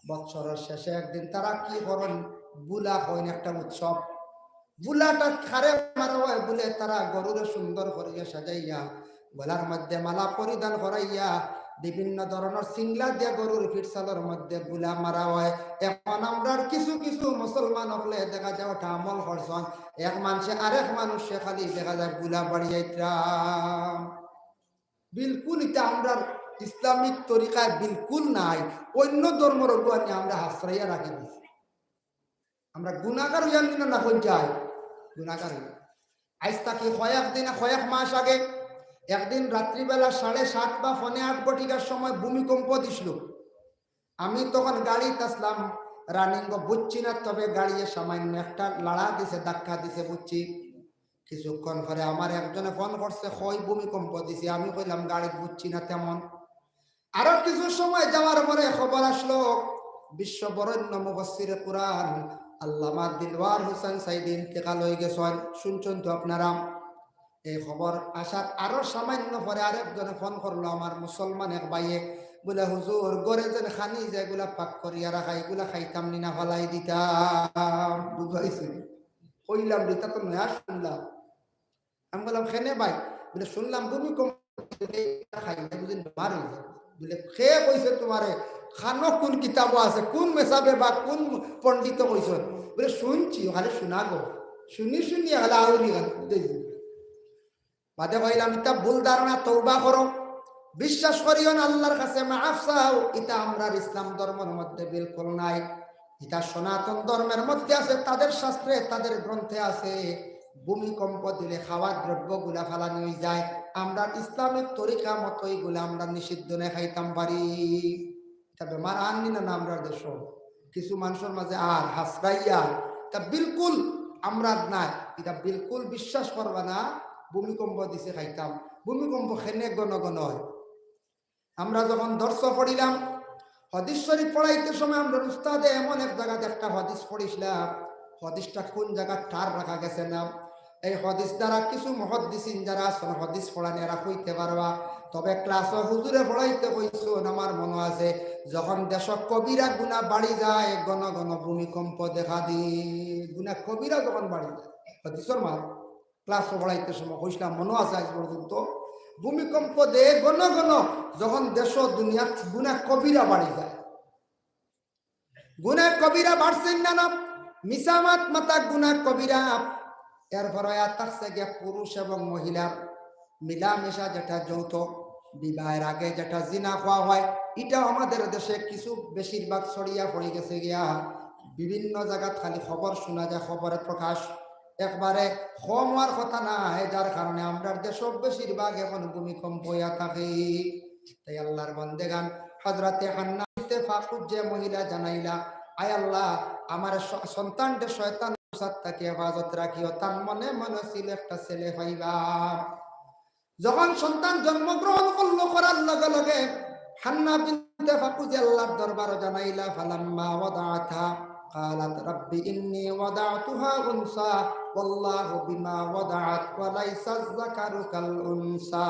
বৎসরর শেষে একদিন তারা কি করইন, বুলা কইন একটা উৎসব। বুলাটা কারে মারা অয় বুলে, তারা গরুরে সুন্দর করিয়া সাজাইয়া, গলার মধ্যে মালা পরিধান করাইয়া, বিভিন্ন ধরনর সিংলা দিয়া গরুর ফিটসালর মধ্যে বুলা মারা অয়। এখন আমরার কিছু কিছু মুসলমান অকলে দেখা যায় ওটা আমল করছইন, এক মানষে আরেক মানষরে খালি দেখা যায় বুলা বাড়িয়াইতরা। বিলকুল ইটা আমরার ইসলামিক তরিকায় বিলকুল নাই। অইন্য ধর্মর অগুয়ানি আমরা হাসরাইয়া রাখি দিছি। আমরা গুনাগার অইয়ার নি না, না অইন যাই? গুনাগার অইয়ার। আইজ থাকি কয়েক দিন, কয়েক মাস আগে একদিন রাত্রিবেলা সাড়ে সাত বা পৌনে আট ঘটিকার সময় ভূমিকম্প দিছিল। আমি তখন গাড়িত আছলাম, running বুঝছি না, তবে গাড়িয়ে সামান্য একটা লাড়া দিছে, ধাক্কা দিছে বুঝছি। কিছুক্ষণ পরে আমার একজনে ফোন করছে, কই ভূমিকম্প দিছে। আমি কইলাম, গাড়িত বুঝছি না তেমন। আরো কিছু সময় যাওয়ার পরে খবর আসলো, বিশ্ব বরেণ্য মুফাসসিরে কুরআন আল্লামা দিলওয়ার হোসেন সাইদি ইন্তেকাল অই গেছইন। শুনছইন তো আপনারা? এই খবর আসার আরো সামান্য পরে আরেকজনে ফোন করলো, আমার মুসলমান এক ভাইয়ে, বুলে, "হুজুর, ঘরে যেন খানি যেগুলা পাক করিয়া রাখা, ইগুলা খাইতাম নি না, ফালাই দিতাম।" বুঝাইছি? কইলাম, "ইতা তো নয়া শুনলাম।" আমি বললাম, "কেনে ভাই?" বুলে, "শুনলাম ভূমিকম্প খাইলে বুঝি বেমার অই যায়।" বুলে, "কে কইছে তুমারে?" খানো কোন কিতাবো আছে, কোন মেসাবে বা কোন পণ্ডিতে কইছইন? বলে, "শুনছি, খালি শুনা গো, শুনি শুনি খালি আউরি গেল।" বাদে কইলাম, "ইতা ভুল ধারণা, তওবা করো, বিশ্বাস করিও না, আল্লাহর কাছে মাফ চাও, ইতা আমরার ইসলাম ধর্মর মধ্যে বিলকুল নাই।" ইতা সনাতন ধর্মের মধ্যে আছে, তাদের শাস্ত্রে, তাদের গ্রন্থে আছে, ভূমিকম্প দিলে খাওয়া দ্রব্যগুলা ফালানি অইযায়। আমরার ইসলামিক তরিকা মতো ইগুলা আমরা নিষিদ্ধ নে খাইতাম পারি। ইতা বেমার আননি না, না আমরার দেশো? কিছু মানুষর মাঝে আর হাসরাইয়া, ইতা বিলকুল আমরার নাই, ইতা বিলকুল বিশ্বাস করবা না। ভূমিকম্প দিছে খাইতাম, ভূমিকম্প খেনে ঘন ঘন হয়। আমরা যখন দর্শ পড়িলাম, হাদিস শরীফ পড়াইতে সময় আমরার উস্তাদে এমন এক জাগাত একটা হাদিস পড়ছিলা, হাদিসটা কোন জাগাত ঠার রাখা গেছে না। এই হাদিস দ্বারা কিছু মুহাদ্দিসিন যারা আছইন, হাদিস পড়ানি এরা কইতে পারবা। তবে ক্লাসো হুজুরে পড়াইতে কইছইন, আমার মনো আছে, যখন দেশো কবিরা গুনা বাড়ি যায়, ঘন ঘন ভূমিকম্প দেখা দেয়। গুনা কবিরা যখন বাড়ি যায়, হাদিসর মাঝে ক্লাসো পড়াইতে সময় কইছিলাম, মনো আছে আজ পর্যন্ত, ভূমিকম্প দেয় ঘন ঘন, যখন দেশো দুনিয়াত গুনা কবিরা বাড়ি যায়। গুনা কবিরা বাড়ছে না, না? মিছা মাত মাতা গুনা কবিরা। এরপরে আয়া থাকছে গিয়া পুরুষ এবং মহিলার মিলামেশা, যেটা যৌথ বিবাহের আগে যেটা জিনা কওয়া হয়, ইটাও আমাদের দেশে কিছু বেশিরভাগ ছড়িয়া পড়ি গেছে গিয়া। বিভিন্ন জাগাত খালি খবর শুনা যায়, খবরে প্রকাশ একবারে কম অওয়ার কথা নায়, যার কারণে আমরার দেশো বেশিরভাগ এখন ভূমিকম্প অইয়া থাকে। তাই আল্লাহর বান্দেগান, হযরতে হান্না বিনতে ফাকুজ যে মহিলা জানাইলা, "আয় আল্লাহ, আমার স-, সন্তানরে শয়তান উসাত থাকি হেফাজত রাখিও।" তান মনে মনে ছিল একটা ছেলে পাইবা। যখন সন্তান জন্মগ্রহণ করলো, করার লগে লগে হান্না বিনতে ফাকুজে আল্লাহর দরবারো জানাইলা, "ফালাম্মা ওয়াদাআতহা ক্বালাত রাব্বি ইন্নী ওয়াদাতুহা উনসা ওয়াল্লাহু বিমা ওয়াদাআত ওয়া লাইসায যাকারু কাল উনসা।"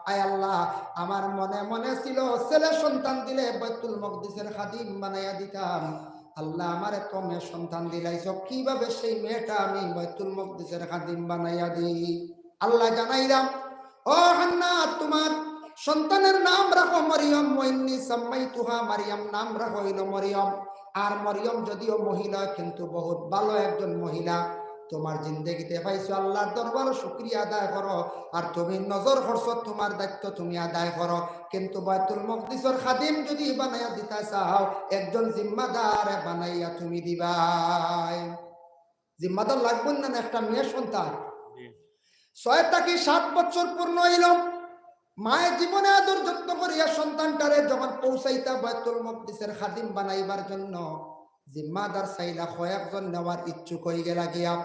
আয় আল্লাহ, আমার মনে মনে ছিল ছেলে সন্তান দিলে বাইতুল মকদিসের খাদিম বানাইয়া দিতাম। আল্লাহ, আমারে তো মেয়ে সন্তান দিলাইছো, কিভাবে সেই মেয়েটা আমি বাইতুল মকদিসের খাদিম বানাইয়া দিই? আল্লাহ জানাইলাম, "ও হান্না, তোমার সন্তানের নাম রাখো মরিয়ম, ওয়া ইন্নী সাম্মাইতুহা মারইয়াম, নাম রাখো অইলো মরিয়ম।" আর মরিয়ম যদিও মহিলা, কিন্তু বহুত ভালো একজন মহিলা। তোমার জিন্দেগিতে পাইছো, আল্লাহর দরবারো শুকরিয়া আদায় করো। আর তুমি নজর করছো, তোমার দায়িত্ব তুমি আদায় করো, কিন্তু বাইতুল মকদিসর খাদিম যদি বানাইয়া দিতা চাও, একজন জিম্মাদার বানাইয়া তুমি দিবায়। জিম্মাদার লাগবো না, না একটা মেয়ে সন্তান? জি। ছয় থাকি সাত বছর পূর্ণ অইল। মায়ে জীবনে আদর যত্ন করিয়া সন্তানটারে যখন পৌঁছাইতা বাইতুল মকদিসের খাদিম বানাইবার জন্য, জিম্মাদার চাইলা, কয়েকজন নেওয়ার ইচ্ছুক অই গেলা গিয়া।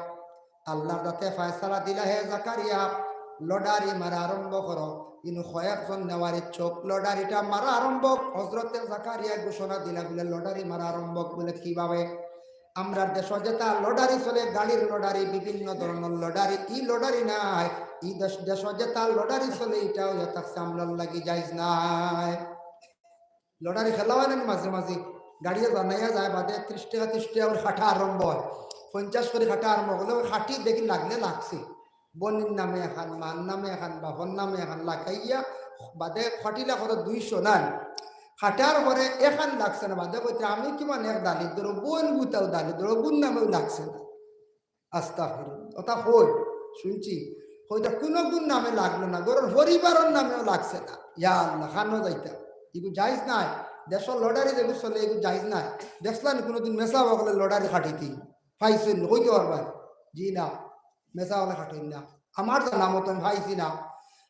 আল্লাহর দাতে ফয়সালা দিলা, হে জাকারিয়া, লটারি মারা আরম্ভ করো। ইনো কয়েকজন নেওয়ার ইচ্ছুক, লটারিটা মারা আরম্ভ। হযরতে জাকারিয়া ঘোষণা দিলা বুলে, লটারি মারা আরম্ভ। বুলে, কিভাবে? আমরার দেশো যেতা লটারি চলে, গাড়ির লটারি, বিভিন্ন ধরনর লটারি, ই লটারি নায়। ই দেশ, দেশো যেতা লটারি চলে, ইটা অইয়া থাকছে আমরার লাগি জায়েজ নায়। লটারি খেলা অয় না নি মাঝে মাঝে? গাড়িয়ে জানাইয়া যায়, বাদে ত্রিশ টেকা, ত্রিশ টেকা করি কাটা আরম্ভ অয়, পঞ্চাশ করি কাটা আরম্ভ অইলে, ওই কাটি দেখি লাগলে লাগছে। বইনর নামে এখান, মার নামে এখান, বাপর নামে এখান লাগাইয়া, বাদে কাটিলা কত দুইশো নান। কাটার পরে এখান লাগছে না, বাদে কইতে, "আমি কিমান এক দালিদ্র, বইন গুতাও দালিদ্র, বইনর নামেও লাগছে না।" আস্তাগফিরুল্লাহ। ওটা কই শুনছি, কইতা কুনু গুন নামে লাগলো না, ঘরর পরিবারর নামেও লাগছে না। ইয়া আল্লাহ, খানো যাইতা? ইগু জায়েজ নাই। দেশর লটারি যেগু চলে, ইগু জায়েজ নাই। দেখছলা নি কুনুদিন মেসাব অকলে লটারি কাটিতে? পাইছইন নি? কইতে পারবা? জি না, মেসাব অকলে কাটইন না। আমার জানা মতন পাইছি না।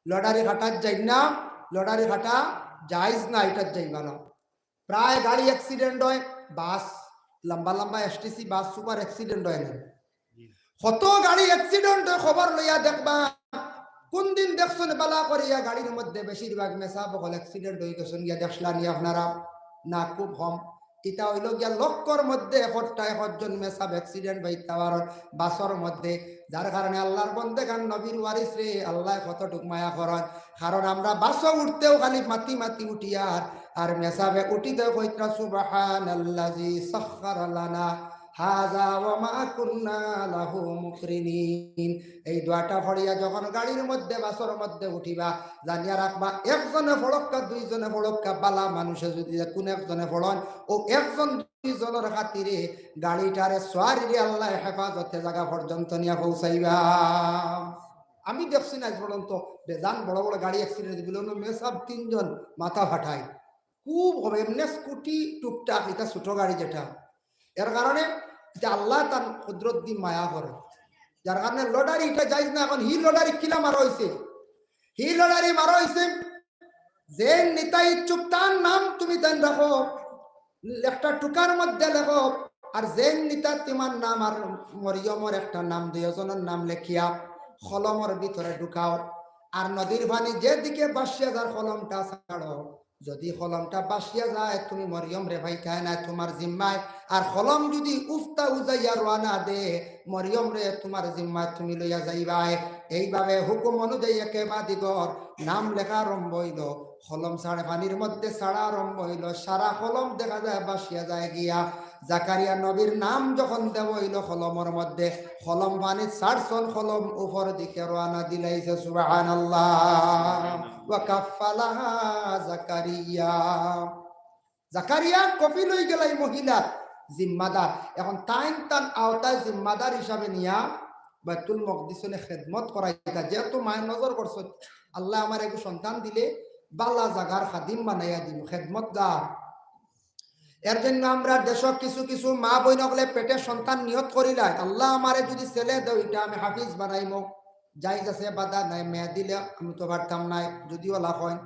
লটারি কাটাত যাইন না, লটারি কাটা জায়েজ না, ইটাত যাইবা না। প্রায় গাড়ি accident অয়, বাস, লম্বা লম্বা এসটিসি বাস, সুপার accident অয় না? কত গাড়ি accident অয়, খবর লইয়া দেখবা। কুনদিন দেখছইন বালা করিয়া গাড়ির মধ্যে বেশিরভাগ মেসাব অকল accident অই গেছইন গিয়া, দেখছলা নি আপনারা? না, খুব কম। ইটা অইলো গিয়া লক্ষর মধ্যে একটা একজন মেসাব accident অইতা পারইন বাসর মধ্যে, যার কারণে আল্লাহর বন্দেগান নবীর ওয়ারিসরে আল্লায় কতটুক মায়া করইন। কারণ আমরা বাসো উঠতেও খালি মাতি মাতি উঠি, আর, আর মেসাবে উঠিতে কইতরা, "সুবহানাল্লাযী সাখখারা লানা হাযা ওয়া মা কুন্না লাহু মুকরিনিন। এই দোয়াটা পড়িয়া যখন গাড়ির মধ্যে, বাসর মধ্যে উঠিবা, জানিয়া রাখবা, একজনে পড়ক্কা, দুইজনে পড়ক্কা, বালা মানুষে যদি যে কুনু একজনে পড়ইন, অউ একজন দুইজনর খাতিরে গাড়িটারে, সোয়ারিরে আল্লায় হেফাজতে জাগা পর্যন্ত নিয়া পৌঁছাইবা। আমি দেখছি না আইজ পর্যন্ত বেজান বড় বড় গাড়ি accident, বলে অনো মেসাব তিনজন মাথা ফাটাই। খুব কম, এমনে স্কুটি টুকটাক, ইটা ছোট গাড়ি যেটা, এর কারণে ইটা আল্লায় তান কুদরত দি মায়া করে, যার কারণে লটারি ইটা জায়েজ না। এখন হি লটারি কিলা মারা অইছে, হি লটারি মারা অইছে, যেইন নেতা ইচ্ছুক তান নাম তুমি দেন রাখো, একটা টুকার মধ্যে লেখো, আর যেইন নেতা তুমার নাম আর মরিয়মর একটা নাম, দুইজনর নাম লেখিয়া কলমর ভিতরে ঢুকাও, আর নদীর পানি যেদিকে ভাসিয়া যার কলমটা ছাড়ো। যদি কলমটা ভাসিয়া যায়, তুমি মরিয়মরে পাইতায় নায় তুমার জিম্মায়। আর কলম যদি উফতা উজাইয়া রওয়ানা দে, মরিয়মরে তুমার জিম্মায় তুমি লইয়া যাইবায়। এইভাবে হুকুম অনুযায়ী একেবাদিগর নাম লেখা আরম্ভ অইলো। কলম ছাড়ে পানির মধ্যে ছাড়া আরম্ভ অইলো, সারা কলম দেখা যায় ভাসিয়া যায় গিয়া। জাকারিয়া নবীর নাম যখন দেওয়া অইলো কলমর মধ্যে, কলম পানিত ছাড়ছইন, কলম উপর দিকে রওয়ানা দিলাইছে। সুবহানাল্লাহ। ওয়া কাফফালাহা জাকারিয়া। জাকারিয়া কফিল অইগেলা ই মহিলার জিম্মাদার। এখন তাইন তান আওতায় জিম্মাদার হিসাবে নিয়া বাইতুল মকদিসো নে খেদমত করাইতা। যেহেতু মায়ে নজর করছইন, আল্লায় আমারে এগু সন্তান দিলে বালা জাগার খাদিম বানাইয়া দিমু, খেদমতগার। এর জন্য আমরার দেশো কিছু কিছু মা বইন অকলে পেটে সন্তান নিয়ত করিলায়, "আল্লাহ, আমারে যদি ছেলে দেও, ইটা আমি হাফিজ বানাইমু।" জায়েজ আছে, বাধা নাই, মেয়ে দিলে আমি তো পারতাম নায়, যদিও লাখ অয়।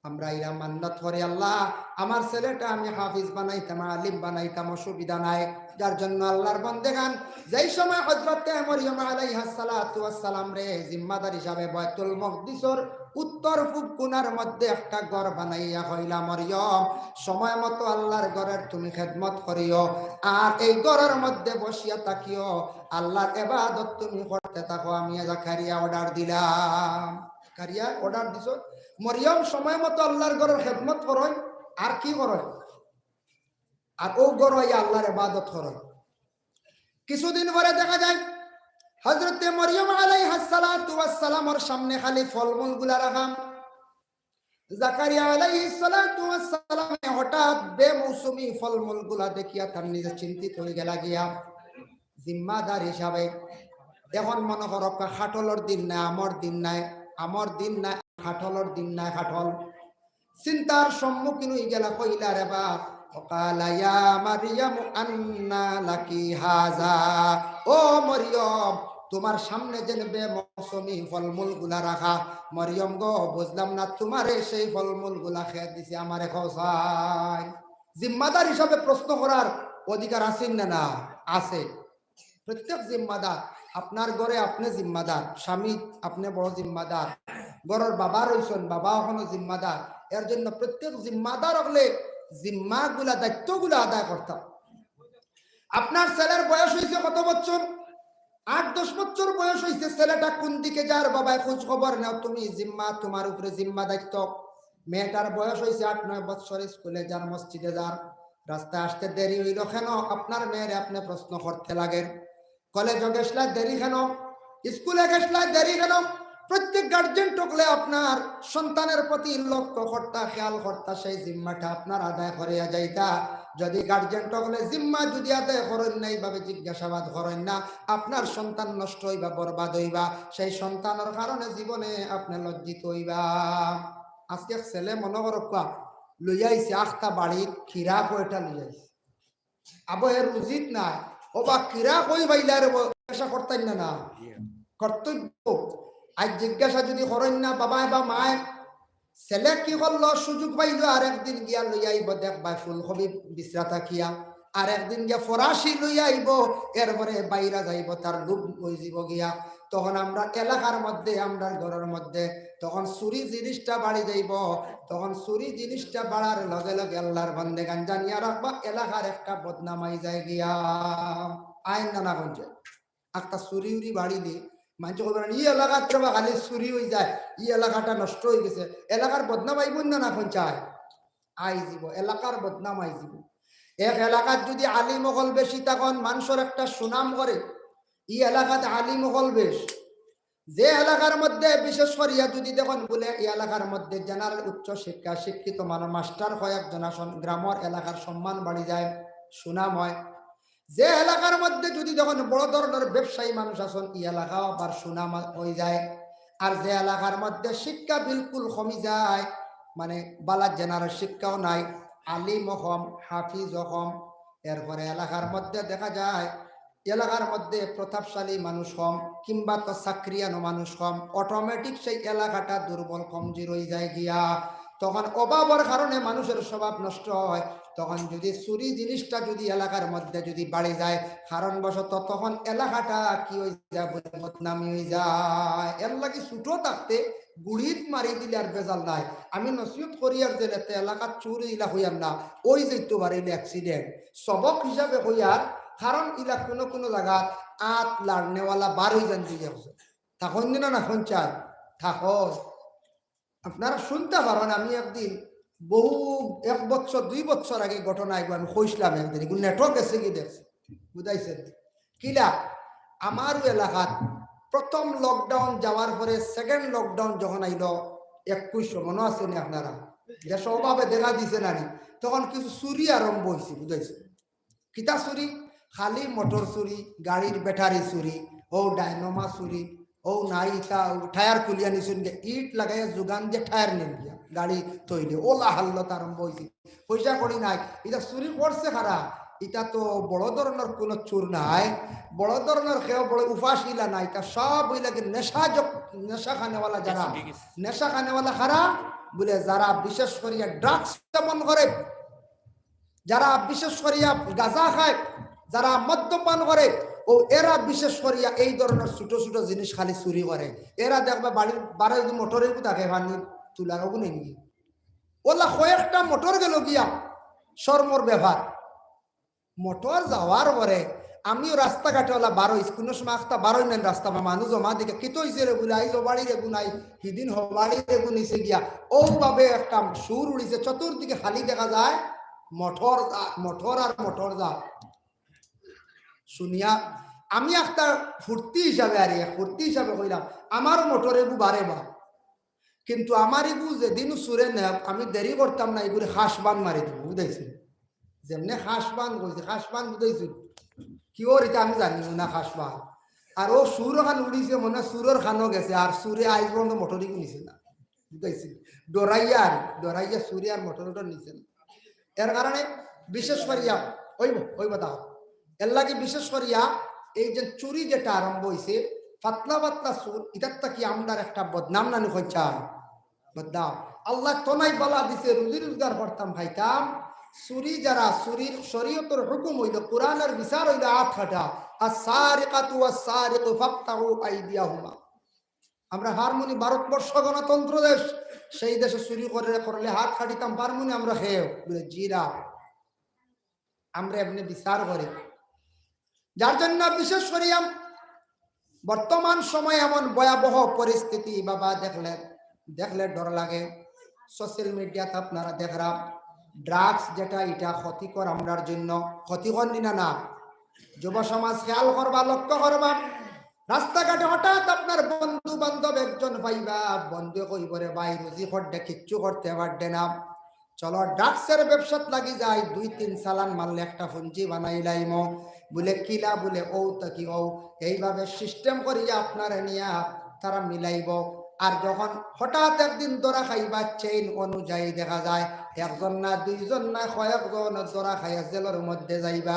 আমরা ইলা মান্নত করি, "আল্লাহ, আমার ছেলেটা আমি হাফিজ বানাইতাম, আলিম বানাইতাম, অসুবিধা নাই।" যার জন্য আল্লাহর বন্দেগান, যেই সময় হযরতে মরিয়ম আলাইহাস সালাতু ওয়াস সালামরে জিম্মাদার হিসাবে বাইতুল মকদিসর উত্তর পূব কোণার মধ্যে একটা ঘর বানাইয়া কইলা, "মরিয়ম, সময় মতো আল্লাহর ঘরের তুমি খেদমত করিও, আর এই ঘরের মধ্যে বসিয়া থাকিও, আল্লাহর ইবাদত তুমি করতে থাকো, আমি জাকারিয়া অর্ডার দিলাম।" জাকারিয়া অর্ডার দিছইন, মরিয়ম সময় মতো আল্লাহর ঘরের খেদমত করইন, আর কি করইন? আর অউ ঘরো আইয়া আল্লাহর ইবাদত করইন। কিছুদিন পরে দেখা যায়, হযরতে মরিয়ম আলাইহাস সালাতু ওয়াস সালামর সামনে খালি ফলমূলগুলা রাখা। জাকারিয়া আলাইহিস সালাতু ওয়াস সালামে হঠাৎ বেমৌসুমি ফলমূলগুলা দেখিয়া তান নিজে চিন্তিত অইগেলা গিয়া। জিম্মাদার হিসাবে, এখন মনো করো, কাঠলর দিন নায়, আমর দিন নায়, আমর দিন নায়, কাঠলর দিন নায়, কাঠল। চিন্তার সম্মুখীন অইগেলা, কইলা, "রে বাপ, ওয়াকালা ইয়া মারিয়ামু আন্না লাকি হাযা।" ও মরিয়ম, তুমার সামনে যেন বেমৌসুমি ফলমূলগুলা রাখা। মরিয়ম গো, বুঝলাম না তুমারে সেই ফলমূলগুলা কে দিছে, আমারে কও চাই। জিম্মাদার হিসাবে প্রশ্ন করার অধিকার আছে না? না, আছে। প্রত্যেক জিম্মাদার, আপনার ঘরে আপনে জিম্মাদার, স্বামী আপনে বড় জিম্মাদার, ঘরর বাবা রইছইন, বাবা অখনো জিম্মাদার। এর জন্য প্রত্যেক জিম্মাদার অকলে জিম্মাগুলা, দায়িত্বগুলা আদায় করতা। আপনার ছেলের বয়স অইছে কত বছর? আট দশ বছর বয়স অইছে, ছেলেটা কুন দিকে যার, বাবায় খোঁজ খবর নেও, তুমি জিম্মা, তুমার উপরে জিম্মা দায়িত্ব। মেয়েটার বয়স অইছে আট নয় বছর, স্কুলে যার, মসজিদে যার, রাস্তায় আসতে দেরি অইলো কেন? আপনার মেয়েরে আপনে প্রশ্ন করতে লাগের, "কলেজো গেছলায় দেরি কেন? স্কুলে গেছলায় দেরি কেন?" প্রত্যেক গার্জেন অকলে আপনার সন্তানের প্রতি লক্ষ্য করতা, খেয়াল করতা, সেই জিম্মাটা আপনার আদায় করিয়া যাইতা। যদি গার্জেন অকলে জিম্মা যদি আদায় করইন না, এইভাবে জিজ্ঞাসাবাদ করইন না, আপনার সন্তান নষ্ট অইবা, বরবাদ অইবা, সেই সন্তানর কারণে জীবনে আপনে লজ্জিত অইবা। আজকে এক ছেলে মনো করউক্কা লইয়া আইছে আখতা বাড়িত, কিরা কয়টা লইয়া আইছে। আবো হে রুজিত নাই, ও বা কিরা কই পাইলা রে, ব-, পেশা করতাই না, না। কর্তব্য। আজ জিজ্ঞাসা যদি করইন না বাবায় বা মায়, ছেলে কি করলো, সুযোগ পাইলো, আরেকদিন গিয়া লইয়া আইবো, দেখ ভাই ফুলকপি বিচরা থাকিয়া, আরেকদিন গিয়া ফরাসি লইয়া আইবো, এরপরে বাইরা যাইবো, তার লোভ অইযিবো গিয়া। তখন আমরার এলাকার মধ্যে, আমরার ঘরর মধ্যে তখন চুরি জিনিসটা বাড়ি যাইবো। তখন চুরি জিনিসটা বাড়ার লগে লগে আল্লাহর বান্দেগান জানিয়া রাখবা, এলাকার একটা বদনাম আই যায় গিয়া। আইন না, না কইছে, একটা চুরি উরি বাড়িলে মানষে কইবা, "ই এলাকাত তো বা খালি চুরি অই যায়, ই এলাকাটা নষ্ট অই গেছে।" এলাকার বদনাম আইবো না, না কইছে? আইযিবো, এলাকার বদনাম আইযিবো। এক এলাকাত যুদি আলিম অকল বেশি থাকইন, মানষর একটা সুনাম করে, ই এলাকাত আলিম অকল বেশ। যে এলাকার মধ্যে বিশেষ করিয়া যুদি দেখইন বুলে ই এলাকার মধ্যে general উচ্চ শিক্ষা, শিক্ষিত মানুষ, মাস্টার কয়েকজন আছইন, গ্রামর এলাকার সম্মান বাড়ি যায়, সুনাম হয়। যে এলাকার মধ্যে যুদি দেখইন বড় ধরনর ব্যবসায়ী মানুষ আছইন, ই এলাকাও আবার সুনাম অইযায়। আর যে এলাকার মধ্যে শিক্ষা বিলকুল কমি যায়, মানে বালা general শিক্ষাও নাই, আলিমও কম, হাফিজও কম, এরপরে এলাকার মধ্যে দেখা যায় এলাকার মধ্যে প্রতাপশালী মানুষ কম, কিংবা তো চাকরিয়ানো মানুষ কম, automatic সেই এলাকাটা দুর্বল কমজোর অইযায় গিয়া। তখন অভাবর কারণে মানুষর স্বভাব নষ্ট হয়। তখন যুদি চুরি জিনিসটা যুদি এলাকার মধ্যে যুদি বাড়ি যায়, কারণবশত, তখন এলাকাটা কি অইযায় বুলে বদনামি অইযায়। এরলাগি ছোট থাকতে গুড়িত মারি দিলে আর বেজাল নাই। আমি নসিহত করি আর যে এতে এলাকাত চুরি ইলা অইয়ার না, অইযাইতো পারে accident। সবক হিসাবে অইয়ার, কারণ ইলা কুনু কুনু জাগাত আত লাড়নেওয়ালা বার অইযাইন দিয়া অইছে। থাকইন না, না থাকইন চাই? থাকইন। আপনারা হুনতা পারইন, আমি একদিন বহু এক বছর, দুই বছর আগে ঘটনা এগু আমি কইছলাম একদিন, এগু netও গেছে গি দেখছি, বুঝাইছে? কিলা, আমার এলাকাত প্রথম lockdown যাওয়ার পরে second lockdown যখন আইলো, একুশশো, মনো আছে নি আপনারা? দেশো অভাবে দেখা দিছে না নি, তখন কিছু চুরি আরম্ভ অইছে, বুঝাইছে? কিতা চুরি? খালি মোটর চুরি, গাড়ির ব্যাটারি চুরি, ও ডাইনোমা চুরি, ও নাই ইতা, ও টায়ার খুলিয়া নিছইন গিয়া, ইট লাগাইয়া যোগান দিয়া টায়ার নিন গিয়া, গাড়ি থইলে, ওলা হাল্লত আরম্ভ অইছে। পয়সা কড়ি নাই, ইতা চুরি করছে কারা? ইতা তো বড় ধরনর কুনু চুর নায়, বড় ধরনর কেউ বড় উপাসীলা নায়, ইতা সব অইলা গি নেশা জক-, নেশা খানেওয়ালা যারা, নেশা খানেওয়ালা কারা? বুলে যারা বিশেষ করিয়া drugs সেবন করে, যারা বিশেষ করিয়া গাঁজা খায়, যারা মদ্যপান করে, ও এরা বিশেষ করিয়া এই ধরনর ছোট ছোট জিনিস খালি চুরি করে। এরা দেখবা বাড়ির বারে যুদি মোটর এগু থাকে পানি তুলার, ওগু নেই। ওলা কয়েকটা মোটর গেলো গিয়া, শরমর ব্যাপার। মোটর যাওয়ার পরে আমিও রাস্তাঘাটে ওলা বারইছি, কুনু সময় আখতা বারই নাই রাস্তা, মানুষ জমা দেখি, "কিতা অইছে রে?" বুলে, "আইজ ও বাড়ির এগু নাই, হিদিন হ বাড়ির এগু নিছে গিয়া।" ওভাবে একটা সুর উড়িছে, চতুর্দিকে খালি দেখা যায় মোটর যা, মোটর আর মোটর যা। হুনিয়া আমি একটা ফুর্তি হিসাবে, আরে ফুর্তি হিসাবে কইলাম, "আমারও মোটর এগু বারে বা।" কিন্তু আমার এগু যেদিন চুরে নেয়, আমি দেরি করতাম না, এগুরে খাস বান মারি দিমু, বুঝাইছি? যেমনে খাস বান কইছি, খাস বান বুঝাইছি? কি ওর ইটা আমি জানি না, খাস বান। আর ও সুর ওখান উড়িছে, মনে হয় সুরর খানো গেছে, আর চুরে আইজ পর্যন্ত মোটরই নিছে না, বুঝাইছি? ডরাইয়া আর, ডরাইয়া চুরে আর মোটর উটর নিছে না। এর কারণে বিশেষ করিয়া, ওই, ওই কথা, এর লাগি বিশেষ করিয়া এই যে চুরি যেটা আরম্ভ অইছে, পাতলা পাতলা চুর, ইটার থাকি আমরার একটা বদনাম নানি কইন চাই? বদনাম। আল্লায় তো নাই বালা দিছে, রুজি রোজগার করতাম, খাইতাম। চুরি যারা, চুরির শরীয়তর হুকুম অইলো, কোরআনর বিচার অইলো আত কাটা। "আস-সারিকাতু ওয়াস-সারিকু ফাকতাউ আইদিয়াহুমা।" আমরা পারমুনি, ভারতবর্ষ গণতন্ত্র দেশ, সেই দেশে চুরি করে, করলে আত কাটিতাম, পারমুনি আমরা? কেউ বুলে, "জি না।" আমরা এমনে বিচার করি। যার জন্য বিশেষ করিয়া বর্তমান সময় এমন ভয়াবহ পরিস্থিতি, বাবা, দেখলে, দেখলে ডর লাগে। Social mediaত আপনারা দেখরা, drugs যেটা, এটা ক্ষতিকর আমরার জন্য, ক্ষতিকর নি না? না, যুব সমাজ খেয়াল করবা, লক্ষ্য করবা, রাস্তাঘাটে হঠাৎ আপনার বন্ধু বান্ধব একজন পাইবা, বন্ধু কইবো, "রে ভাই, রুজি করতে কিচ্ছু করতে পারবে না, চলো drugsর ব্যবসাত লাগি যাই, দুই তিন চালান মারলে একটা পুঞ্জি বানাইলাইমু।" বুলে, "কিলা?" বুলে, "ও তো কি ও।" এইভাবে system করিয়া আপনারে নিয়া তারা মিলাইবো। আর যখন হঠাৎ একদিন ধরা খাইবা, chain অনুযায়ী দেখা যায় একজন না, দুইজন না, কয়েকজন ধরা খাইয়া জেলর মধ্যে যাইবা।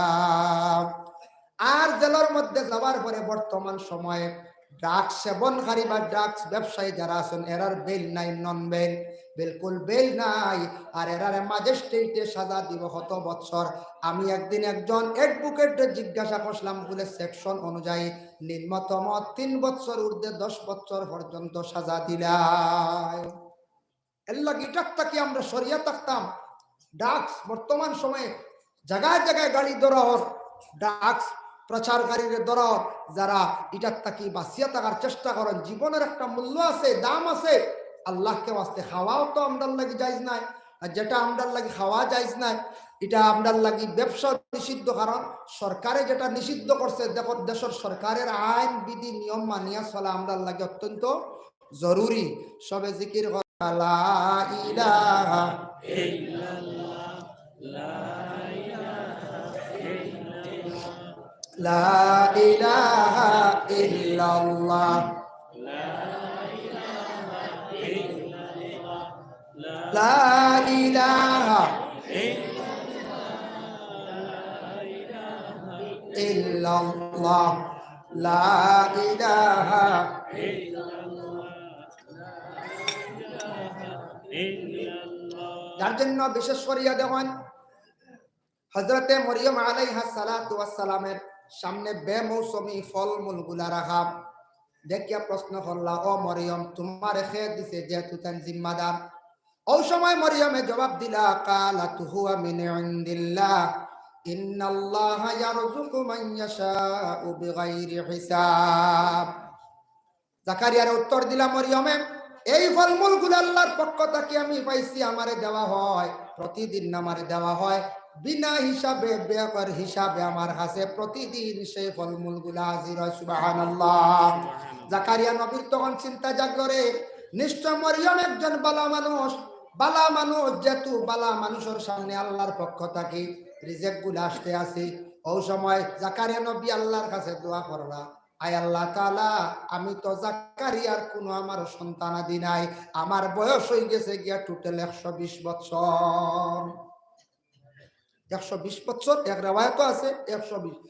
আর জেলর মধ্যে যাওয়ার পরে বর্তমান সময়ে drugs সেবনকারী বা drugs ব্যবসায়ী যারা আছইন, এরার bail নাই, non bail, বিলকুল bail নাই। আর এরারে magistrateএ সাজা দিবো কত বছর। আমি একদিন একজন advocateরে জিজ্ঞাসা করছিলাম, বুলে section অনুযায়ী নিম্নতম তিন বছর, ঊর্ধ্বে দশ বছর পর্যন্ত সাজা দিলায়। এর লাগি ইটার থাকি আমরা সরিয়া থাকতাম। Drugs বর্তমান সময়ে জাগায় জাগায় গাড়ি ধরা অর, drugs প্রচারকারীরে ধরা অর, যারা ইটার থাকি বাঁচিয়া থাকার চেষ্টা করইন। জীবনর একটা মূল্য আছে, দাম আছে। আল্লাহকে ওয়াস্তে খাওয়াও তো আমরার লাগি জায়েজ নাই, আর যেটা আমরার লাগি খাওয়া জায়েজ নায়, ইটা আমরার লাগি ব্যবসা নিষিদ্ধ, কারণ সরকারে যেটা নিষিদ্ধ করছে, দেখো, দেশর সরকারের আইন বিধি নিয়ম মানিয়া চলা আমরার লাগি অত্যন্ত জরুরি। সবে জিকির কর, লা ইলাহা ইল্লাল্লাহ, লা ইলাহা ইল্লাল্লাহ, লা ইলাহা ইল্লাল্লাহ, লা ইলাহা ইল্লাল্লাহ, লা ইলাহা ইল্লাল্লাহ, লা ইলাহা ইল্লাল্লাহ। যার জন্য বিশেষ করিয়া দেখইন, হযরতে মরিয়ম আলাইহাস সালাতু ওয়াস সালামের সামনে বেমৌসুমি ফলমূলগুলা রাখা। দেখিয়া প্রশ্ন করলা, "ও মরিয়ম, তুমারে কে দিছে যেহেতু তাইন জিম্মাদার?" অউ সময় মরিয়মে জবাব দিলা, "কালাত হুয়া মিন ইনদিল্লাহ, ইন্নাল্লাহা ইয়ারযুকু মান ইয়াশাউ বিগাইরি হিসাব।" জাকারিয়ারে উত্তর দিলা মরিয়মে, "এই ফলমূলগুলা আল্লাহর পক্ষ থাকি আমি পাইছি, আমারে দেওয়া হয়, প্রতিদিন আমারে দেওয়া হয়, বিনা হিসাবে, বেগর হিসাবে আমার কাছে প্রতিদিন সেই ফলমূলগুলা হাজির হয়।" সুবহানাল্লাহ। জাকারিয়া নবীর তখন চিন্তা জাগলো, রে, নিশ্চয় মরিয়ম একজন বালা মানুষ, বালা মানুষ, যেহেতু বালা মানুষর সামনে আল্লাহর পক্ষ থাকি রিজিকগুলা আসতে আছে। অউ সময় জাকারিয়া নবী আল্লাহর কাছে দোয়া করলা, "আয় আল্লাহ তাআলা, আমি তো জাকারিয়ার কুনু আমার সন্তানাদি নাই, আমার বয়স অইগেছে গিয়া total একশো বিশ বৎসর।" একশো বিশ বৎসর, এক রেওয়ায়েতও আছে একশো বিশ।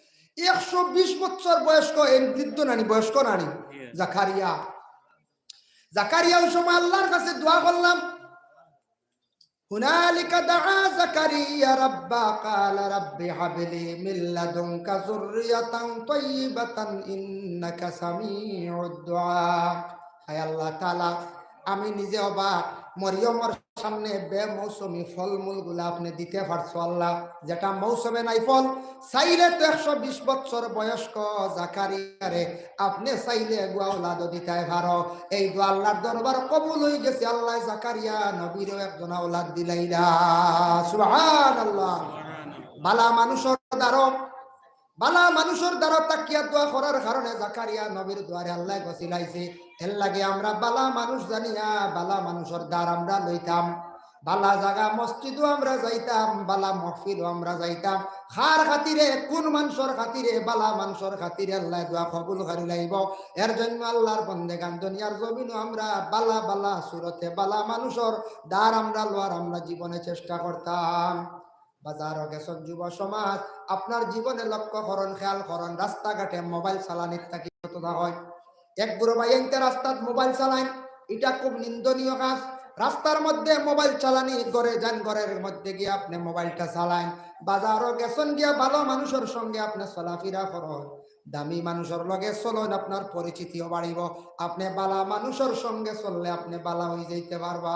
একশো বিশ বৎসর বয়স্ক, এই বৃদ্ধ নানি, বয়স্ক নানি, জাকারিয়া। জাকারিয়া অউ সময় আল্লাহর কাছে দোয়া করলা। হুনালিকা দাআ জাকারিয়া রাব্বা, ক্বালা রাব্বি হাবলি মিন লাদুনকা যুররিয়াতান তাইয়িবাতান ইন্নাকা সামিউদ দুআ। আয় আল্লাহ তাআলা, আমি নিজে অবাক, মরিয়মর সামনে বেমৌসুমি ফলমূলগুলা আপনে দিতে পারছো আল্লাহ, যেটা মৌসুমে নাই ফল, চাইলে তো একশো বিশ বৎসর বয়স্ক জাকারিয়ারে আপনে চাইলে এগু আওলাদও দিতায় পারো। এই দোয়া আল্লাহর দরবার কবুল অইগেছে, আল্লায় জাকারিয়া নবীরেও একজন আওলাদ দিলাইলা। সুবহানাল্লাহ। বালা মানুষর দ্বারো, বালা মানুষর দ্বারো তাকিয়া দোয়া করার কারণে জাকারিয়া নবীর দুয়ারে আল্লায় গছিলাইছে। এর লাগি আমরা বালা মানুষ জানিয়া বালা মানুষর দ্বার আমরা লইতাম, বালা জাগা মসজিদও আমরা যাইতাম, বালা মহফিলও আমরা যাইতাম। কার খাতিরে, কুন মানষর খাতিরে? বালা মানষর খাতিরে আল্লায় দোয়া কবুল করিলাইবো। এর জন্য আল্লাহর বন্দেগান দুনিয়ার জমিনো আমরা বালা বালা সুরতে বালা মানষর দ্বার আমরা লওয়ার আমরা জীবনে চেষ্টা করতাম। বাজারো গেছইন যুব সমাজ, আপনার জীবনে লক্ষ্য করইন, খেয়াল করইন, রাস্তাঘাটে মোবাইল চালানির থাকি বিরত থাকইন। এক গুরু ভাইয়াইন্তে রাস্তাত মোবাইল চালাইন, ইটা খুব নিন্দনীয় কাজ। রাস্তার মধ্যে মোবাইল চালানি, ঘরে যাইন, ঘরের মধ্যে গিয়া আপনে মোবাইলটা চালাইন, বাজারো গেছইন গিয়া বালা মানষর সঙ্গে আপনে চলাফিরা করইন, দামি মানষর লগে চলইন, আপনার পরিচিতিও বাড়িবো। আপনে বালা মানষর সঙ্গে চললে আপনে বালা অইযাইতে পারবা।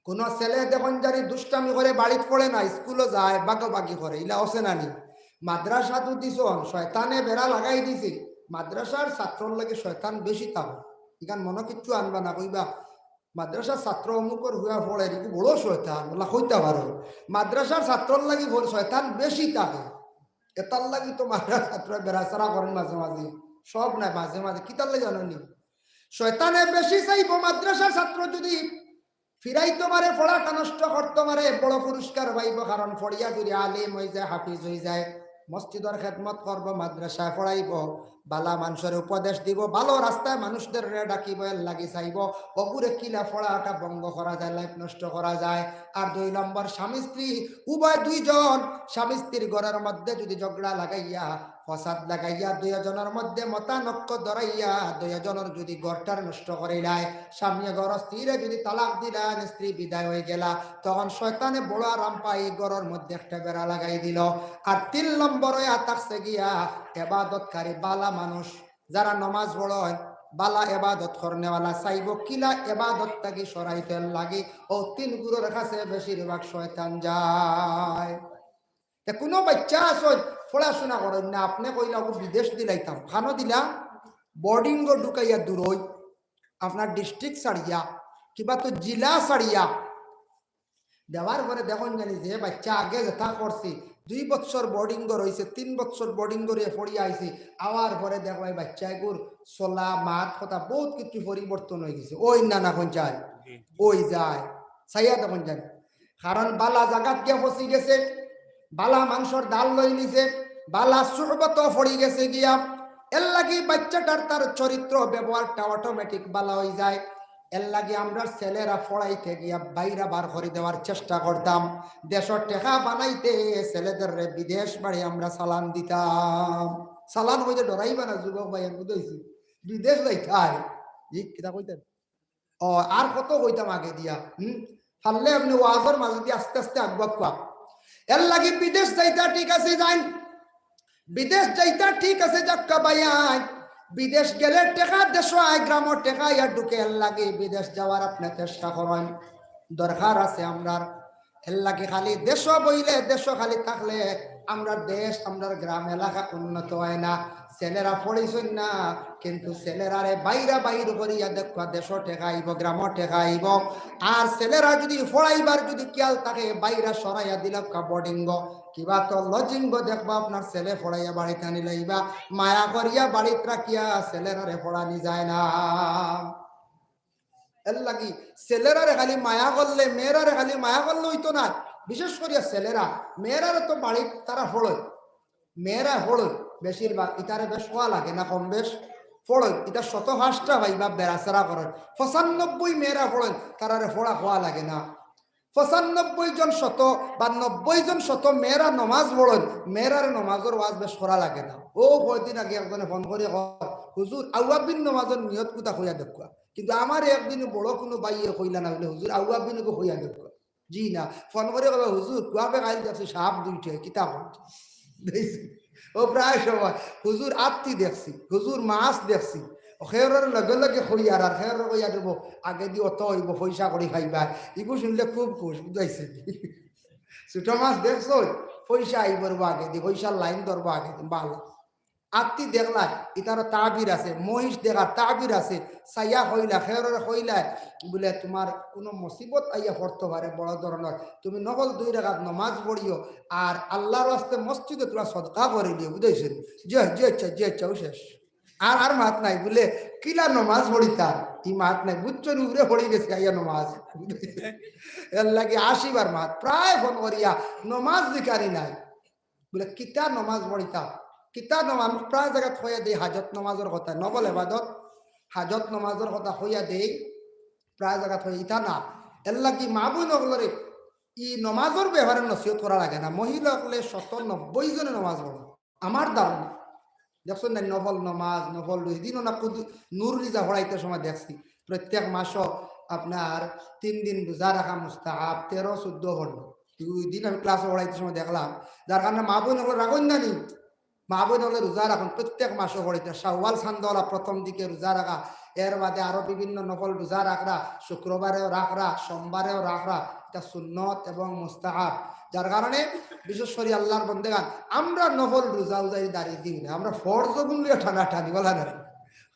কুনু ছেলে দেখইন জানি দুষ্টামি করে, বাড়িত পড়ে না, স্কুলো যায়, বাগাবাগি করে, ইলা আছে না নি? মাদ্রাসাত দিছইন, শয়তানে বেড়া লাগাই দিছে। মাদ্রাসার ছাত্রর লাগি শয়তান বেশি থাকে। ইখান মনো কিচ্ছু আনবা না, কইবা, "মাদ্রাসার ছাত্র অমুকর হুয়া পড়ে, ইগু বড় শয়তান", অলা কইতা পারো। মাদ্রাসার ছাত্রর লাগি বড় শয়তান বেশি থাকে। এটার লাগি তো মাদ্রাসার ছাত্র বেড়াছেড়া করইন মাঝে মাঝে, সব নায়, মাঝে মাঝে। কিতার লাগি জানো নি? শয়তানে বেশি চাইবো মাদ্রাসার ছাত্র যদি ফিরাইতো পারে, পড়াটা নষ্ট করতো পারে, বড় পুরস্কার পাইবো, কারণ পড়িয়া যদি আলিম অইযায়, হাফিজ অইযায়, মসজিদর খেদমত করবো, মাদ্রাসায় পড়াইবো, বালা মানষরে উপদেশ দিবো, বালা রাস্তায় মানষরে ডাকিবো, এর লাগি চাইবো। অগুরে কিলা পড়াটা ভঙ্গ করা যায়, life নষ্ট করা যায়। আর দুই নম্বর, স্বামী স্ত্রী উভয় দুইজন, স্বামী স্ত্রীর ঘরর মধ্যে যদি ঝগড়া লাগাইয়া, ফসাদ লাগাইয়া, দুইজনর মধ্যে মতানৈক্য ধরাইয়া, দুইজনর যদি ঘরটার নষ্ট করিলায়, স্বামীয়ে ঘরর স্ত্রীরে যদি তালাক দিলাইন, স্ত্রী বিদায় অইগেলা, তখন শয়তানে বড় আরাম পায়, ঘরর মধ্যে একটা বেড়া লাগাই দিলো। আর তিন নম্বর অইয়া থাকছে গিয়া এবাদতকারী বালা মানুষ, যারা নমাজ পড়ইন, বালা এবাদত করনেওয়ালা, চাইবো কিলা এবাদত থাকি সরাইতে লাগি, অউ তিন গুরুর কাছে বেশিরভাগ শয়তান যায়। তে কুনু বাইচ্চা আছইন, পড়াশুনা করইন না, আপনে কইলা, "অগু বিদেশ দিলাইতাম", কানো দিলা, boarding ও ঢুকাইয়া দূরই, আপনার district ছাড়িয়া, কিবা তো জেলা ছাড়িয়া, দেওয়ার পরে দেখইন জানি যে বাচ্চা আগে যেতা করছে, দুই বছর বোর্ডিং রইছে, তিন বছর বোর্ডিং রইয়া পড়িয়া আইছে, আওয়ার পরে দেখবায় বাচ্চাগুর চলা, মাত, কথা বউত কিছু পরিবর্তন অইগেছে। অইন না, না কইন চাই? জি। অই যায়। চাইয়া দেখইন জানি। কারণ বালা জাগাত গিয়া ফসি গেছে, বালা মানষর দাল লই নিছে, বালা সুহবতো পড়ি গেছে গিয়া। এরলাগি বাচ্চাটার তার চরিত্র ব্যবহারটা অটোমেটিক বালা অই যায়। এরলাগি আমরার ছেলেরা পড়াইতে গিয়া বাইরা বার করি দেওয়ার চেষ্টা করতাম। দেশর টেকা বানাইতে ছেলেদেররে বিদেশ বাড়ি আমরা চালান দিতাম। চালান অইতে ডরাইবা না যুবক ভাই, আমি বুঝাইছি। বিদেশ যাইতায়। ই কিতা কইতাম? ও, আর কত কইতাম আগে দিয়া। হুম? পারলে আপনে ওয়াজর মাঝে দিয়া আস্তে আস্তে আগুয়া কুয়া। এরলাগি বিদেশ যাইতা ঠিক আছে, যাইন। বিদেশ যাইতা ঠিক আছে, যাউক্কা ভাইয়াইন। বিদেশ গেলে টেকা দেশো আয়, গ্রামো টেকা আইয়া ঢুকে, এরলাগি বিদেশ যাওয়ার আপনে চেষ্টা করইন। দরকার আছে আমরার। এরলাগি খালি দেশো বইলে, দেশো খালি থাকলে আমরার দেশ, আমরার গ্রাম এলাকা উন্নত অয় না। ছেলেরা পড়িছইন না, কিন্তু ছেলেরারে বাইরা বাইর করিয়া দেউক্কা, দেশো টেকা আইবো, গ্রামো টেকা আইবো। আর ছেলেরা যুদি পড়াইবার যুদি খিয়াল থাকে, বাইরা সরাইয়া দিলাউক্কা বোর্ডিংগো, কিবা তো লজিংগো দেখবা আপনার ছেলে পড়াইয়া বাড়িত আনিলাইবা, মায়া করিয়া বাড়িত রাখিয়া ছেলেরারে পড়ানি যায় না। এরলাগি ছেলেরারে খালি মায়া করলে, মেয়েরারে খালি মায়া করলে অইতো না। বিশেষ করিয়া ছেলেরা, মেয়েরারে তো বাড়িত তারা পড়ইন, মেয়েরা পড়ইন বেশিরভাগ, ইতারে বেশ কওয়া লাগে না, কম বেশ পড়ইন, ইতা শত পাঁচটা পাইবা বেড়াছেড়া করইন, পঁচানব্বই মেয়েরা পড়ইন, তারারে পড়া কওয়া লাগে না। পঁচানব্বই জন শত বা নব্বই জন শত মেয়েরা নমাজ পড়ইন, মেয়েরারে নমাজর ওয়াজ বেশ করা লাগে না। অউ কয়দিন আগে একজনে ফোন করি কয়, "হুজুর, আউয়াবিন নমাজর নিয়ত কুতা কইয়া দেউক্কা।" কিন্তু আমারে একদিনও বড় কুনু ভাইয়ে কইলা না বুলে, "হুজুর, আউয়াবিনগু কইয়া দেউক্কা।" জি না, ফোন করি কইবা, "হুজুর, কুয়াফে কাইল দেখছি সাপ দুইটা, কিতা কইন?" দেখছি। অউ প্রায় সময়, "হুজুর, আত্তি দেখছি, হুজুর, মাছ দেখছি।" অউ খেরর লগে লগে কইয়ার, আর খেরর কইয়া দেবো, "আগেদি অত অইবো, পয়সা করি খাইবা।" ইগু শুনলে খুব খুশ, বুঝাইছে? "ছোট মাছ দেখছো? পয়সা আইবো রে আগেদি, পয়সার লাইন ধরবো আগেদি।" ভালা। আত্তি দেখলা, ইতারও তাবির আছে, মহিষ দেখার তাবির আছে, চাইয়া কইলা, খেররে কইলা, বুলে, "তুমার কুনু মুসিবত আইয়া পড়তো পারে বড় ধরনর, তুমি নফল দুই রাকাত নমাজ পড়িও, আর আল্লার ওয়াস্তে মসজিদো তুমরা সদকা করি দিও, বুঝাইছো নি?" "জি, জি আচ্ছা, জি আচ্ছা, অউ শেষ।" আর, আর মাত নাই, বুলে, "কিলা নমাজ পড়িতা?" ই মাত নাই, বুঝছো নি, উপরে পড়ি গেছে আইয়া নমাজ। এরলাগি আশিবার মাত, প্রায় ফোন করিয়া, নমাজ জিকানি নাই। বুলে, "কিতা নমাজ পড়িতা? কিতা নমাজ?" আমি প্রায় জাগাত কইয়া দেই হাজত নমাজর কথা, নফল এবাদত, হাজত নমাজর কথা কইয়া দেই, প্রায় জাগাত কইয়া, ইতা না। এরলাগি মা বইন অকলরে ই নমাজর ব্যাপারে নসিহত করা লাগে না। মহিলা অকলে শত নব্বই জনে নমাজ পড়ইন, আমার ধারণা। দেখছো না, নফল নমাজ, নফল রোজা, দিনও না কুদু-, নুরুল রিজা পড়াইতে সময় দেখছি, প্রত্যেক মাসো আপনার তিন দিন রোজা রাখা মুস্তাহাব, তেরো চৌদ্দ পড়লো। দুই দিন আমি ক্লাসো পড়াইতে সময় দেখলাম, যার কারণে মা বইন অকল রাখইন না নি, মা বইন অকলে রোজা রাখইন, প্রত্যেক মাসো পড়িতা, শাওয়াল চান্দওয়ালা প্রথম দিকে রোজা রাখা, এর বাদে আরো বিভিন্ন নফল রোজা রাখরা, শুক্রবারেও রাখরা, সোমবারেও রাখরা, ইতা সুন্নত এবং মুস্তাহাব। যার কারণে বিশেষ করি আল্লার বন্দেগান, আমরা নফল রোজা উজাই দাঁড়িয়ে দিই না, আমরা ফরজ গুন লইয়া টানাটানি, বলা না,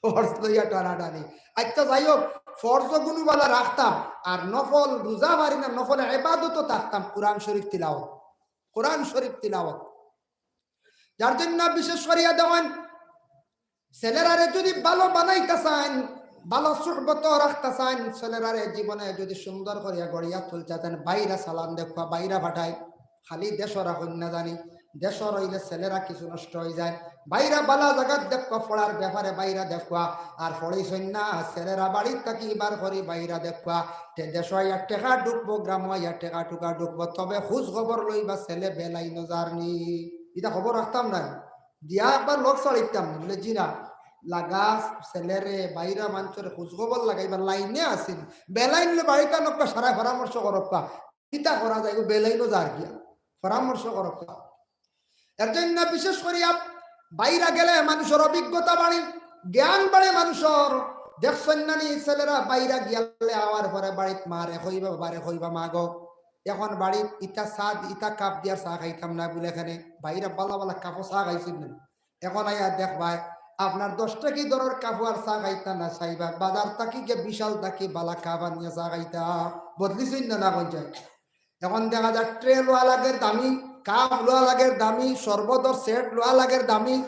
ফরজ লইয়া টানাটানি। আচ্ছা, যাই হোক, ফরজ গুনু বালা রাখতাম, আর নফল রোজা পারি না, নফল এবাদতও থাকতাম, কোরআন শরীফ তিলাওয়াত, কোরআন শরীফ তিলাওয়াত। যার জন্য বিশেষ করিয়া দেওয়ান, ছেলেরারে যদি ভালো বানাইতা চাইন, ভালো সুহবত রাখতা চাইন, ছেলেরারে জীবনে যদি সুন্দর করিয়া গড়িয়া তুলতা চাইন, বাইরা চালান দেউক্কা, বাইরা পাঠাই, খালি দেশো রাখইন না জানি, দেশো রইলে ছেলেরা কিছু নষ্ট অই যায়, বাইরা বালা জাগাত দেউক্কা, পড়ার ব্যাপারে বাইরা দেউক্কা, আর পড়িছইন না, ছেলেরা বাড়িত থাকি বার করি বাইরা দেউক্কা, তে দেশো আইয়া টেকা ঢুকবো, গ্রামো আইয়া টেকা টুকা ঢুকবো, তবে খোঁজ খবর লইবা ছেলে বেলাইনো যার নি। ইতা খবর রাখতাম না, দিয়া একবার লগ ছাড়িতাম না, বুলে, "জি না, লাগা ছেলেরে, বাইরা মানষরে খোঁজ খবর লাগাইবার লাইনে আছিল, বেলাইন লো বাড়িত আনউক্কা, সারায় পরামর্শ করউক্কা, কিতা করা যায়, ও বেলাইনো যার গিয়া, পরামর্শ করউক্কা।" এর জন্য বিশেষ করিয়া বাইরা গেলে মানুষর অভিজ্ঞতা বাড়ে, জ্ঞান বাড়ে মানুষর। দেখছইন না নি, ছেলেরা বাইরা গিয়ালে আওয়ার পরে বাড়িত মারে কইবা, বাবারে কইবা, "মা গো, এখন বাড়িত ইতা চা দি-, ইতা কাপ দিয়া চা খাইতাম না বুলে, এখানে বাইরা বালা বালা কাপো চা খাইছইন না। এখন আইয়া দেখবায়, আপনার দশ টাকি দরর কাপো আর চা খাইতা না, চাইবা বাজার থাকি গিয়া বিশাল থাকি বালা কাপ আনিয়া চা খাইতা।" বদলিছইন না, না কইন যায়? এখন দেখা যায় ট্রে লওয়া লাগের দামি, কাপ লওয়া লাগের দামি, শরবতর সেট লওয়া লাগের দামি।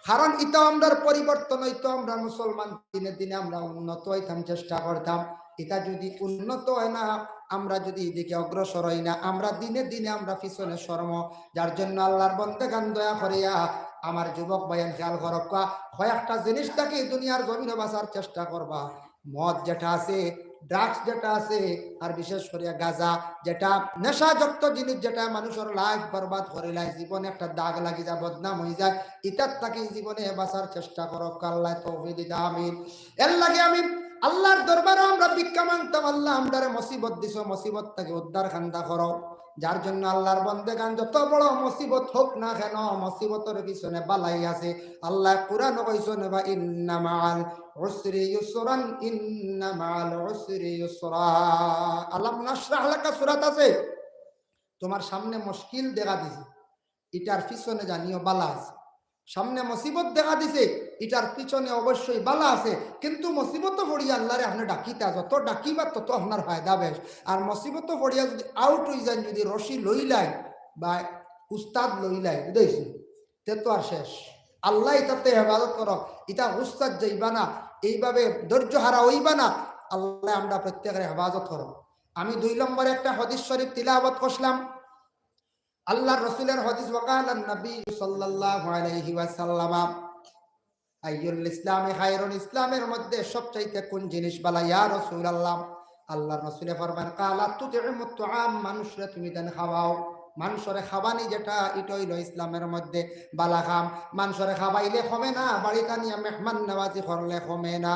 কারণ ইতা আমরার পরিবর্তন অইতো, আমরা মুসলমান দিনে দিনে আমরা উন্নত অইতাম, চেষ্টা করতাম। ইতা যদি উন্নত অয় না, আমরা যদি এদিকে অগ্রসর অই না, আমরা দিনে দিনে আমরা পিছনে সরমু। যার জন্য আল্লাহর বন্দেগান দয়া করিয়া আমার যুবক ভাইয়ান খেয়াল করউক্কা, কয়েকটা জিনিস থাকি দুনিয়ার জমিনো বাঁচার চেষ্টা করবা। মদ যেটা আছে, ড্রাগস যেটা আছে, আর বিশেষ করিয়া গাঁজা, যেটা নেশাযুক্ত জিনিস, যেটা মানুষর লাইফ বরবাদ করিলায়, জীবনে একটা দাগ লাগি যায়, বদনাম অই যায়, ইতার থাকি জীবনে বাঁচার চেষ্টা করউক্কা, আল্লায় তৌফিক দিতা, আমিন। এর লাগি আমি আল্লাহর দরবারো আমরা ভিক্ষা মাংতাম, আল্লাহ, আমরারে মুসিবত দিছো, মুসিবত থাকি উদ্ধার কান্দা করো। যার জন্য আল্লাহর বন্দেগান যত বড় মুসিবত হউক না কেন, মুসিবতর পিছনে বালাই আছে। আল্লায় কোরআনো কইছইন, "ওয়া ইন্না মাআল উসরি ইউসরান, ইন্না মাআল উসরি ইউসরা।" আলাম নাশরাহ লাকা সুরাত আছে, তোমার সামনে মুশকিল দেখা দিছে, ইটার পিছনে জানিও বালা আছে। সামনে মুসিবত দেখা দিছে, ইটার পিছনে অবশ্যই বালা আছে। কিন্তু মুসিবতো পড়িয়া আল্লাহরে আপনে ডাকিতা, যত ডাকিবা তত আপনার ফায়দা বেশ। আর মুসিবতো পড়িয়া যদি আউট অই যাইন, যদি রশি লইলায় বা উস্তাদ লইলায়, বুঝাইছি, তে তো আর শেষ। আল্লায় ইতাতে হেফাজত করো, ইতা গুস্সাত যাইবা না, এইভাবে ধৈর্য হারা অইবা না। আল্লায় আমরা প্রত্যেকের হেফাজত করো। আমি দুই নম্বরে একটা হাদিস শরীফ তিলাওয়াত করছিলাম, আল্লাহর রসুলের হাদিস, ওয়াকালান নবী সাল্লাল্লাহু আলাইহি ওয়াসাল্লাম, আইয়ুল ইসলামি খায়রুন, ইসলামের মধ্যে সবচাইতে কোন জিনিস বালা ইয়া রাসূলুল্লাহ? আল্লাহর রাসূলে ফরমান, কালা তুতইমুত তুআম, মানুষরে তুমি দেন খাওয়াও। মানুষরে খাওয়ানি যেটা, ইটা অইলো ইসলামের মধ্যে বালা কাম। মানুষরে খাওয়াইলে কমে না, বাড়িত আনিয়া মেহমান নওয়াজি করলে কমে না।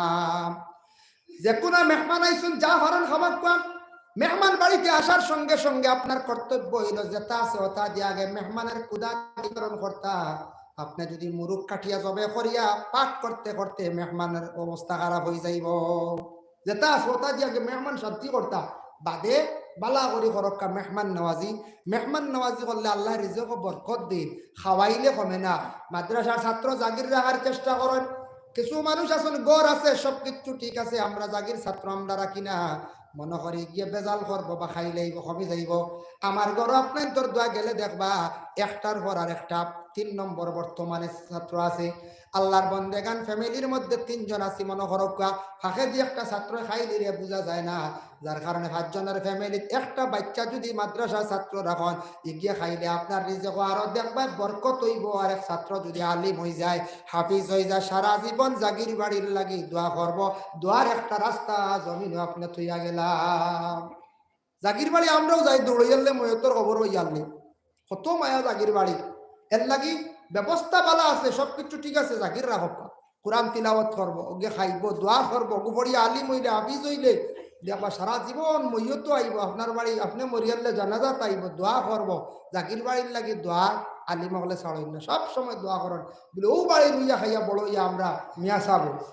যে কোনো মেহমান আইছইন, যা পারইন খাওয়াউক্কা। মেহমান বাড়িতে আসার সঙ্গে সঙ্গে আপনার কর্তব্য অইলো যেটা আছে ওটা দিয়া আগে মেহমানের ক্ষুধা নিবারণ করতা। আপনে যদি মুরগ কাটিয়া জবে করিয়া পাক করতে করতে মেহমানের অবস্থা খারাপ অই যাইবো। যেটা আছে ওটা দিয়া আগে মেহমান শান্তি করতা, বাদে বালা করি করউক্কা মেহমান নওয়াজি। মেহমান নওয়াজি করলে আল্লায় রিজিকো বরকত দেইন, খাওয়াইলে কমে না। মাদ্রাসার ছাত্র জাগির রাখার চেষ্টা করইন। কিছু মানুষ আছইন, ঘর আছে, সব কিছু ঠিক আছে, আমরা জাগির ছাত্র, আমরা রাখি না, মনো করি গিয়া বেজাল করবো বা খাইলাইবো, কমি যাইবো। আমার ঘরো আপনাইনতর দোয়া গেলে দেখবা, একটার পর আর একটা, তিন নম্বর বর্তমানে ছাত্র আছে। আল্লাহর বন্দেগান, ফ্যামিলির মধ্যে তিনজন আছি মনো করউক্কা, ফাঁকেদি একটা ছাত্র খাইলিরে বুঝা যায় না, যার কারণে পাঁচজনের ফ্যামিলিত একটা বাচ্চা যদি মাদ্রাসার ছাত্র রাখইন, ইগিয়ে খাইলে আপনার রিজিকো আরো দেখবা বরকত অইবো। আর এক ছাত্র যদি আলিম অই যায়, হাফিজ অই যায়, সারা জীবন জাগির বাড়ির লাগি দোয়া করবো। দোয়ার একটা রাস্তা জমিনো আপনে থইয়া গেলা। জাগির বাড়ি আমরাও যাই, দৌড়াইয়ারলে ময়তর খবর অইয়ারলে। কত মায়া জাগির বাড়ি। এর লাগি ব্যবস্থা বালা আছে, সব কিছু ঠিক আছে, জাগির রাখউক্কা। কোরআন তিলাওয়াত করবো, অগে খাইবো, দোয়া করবো, অগু পড়িয়া আলিম অইলে, হাফিজ অইলে, দেখবা সারা জীবন ময়তো আইবো আপনার বাড়ি, আপনে মরিয়ারলে জানাজাত আইবো, দোয়া করবো। জাগির বাড়ির লাগি দোয়া, আলিম অকলে ছাড়ইন না, সব সময় দোয়া করইন। বলে, অউ বাড়ি রইয়া খাইয়া বড় অইয়া আমরা মিয়া সাব অইছি।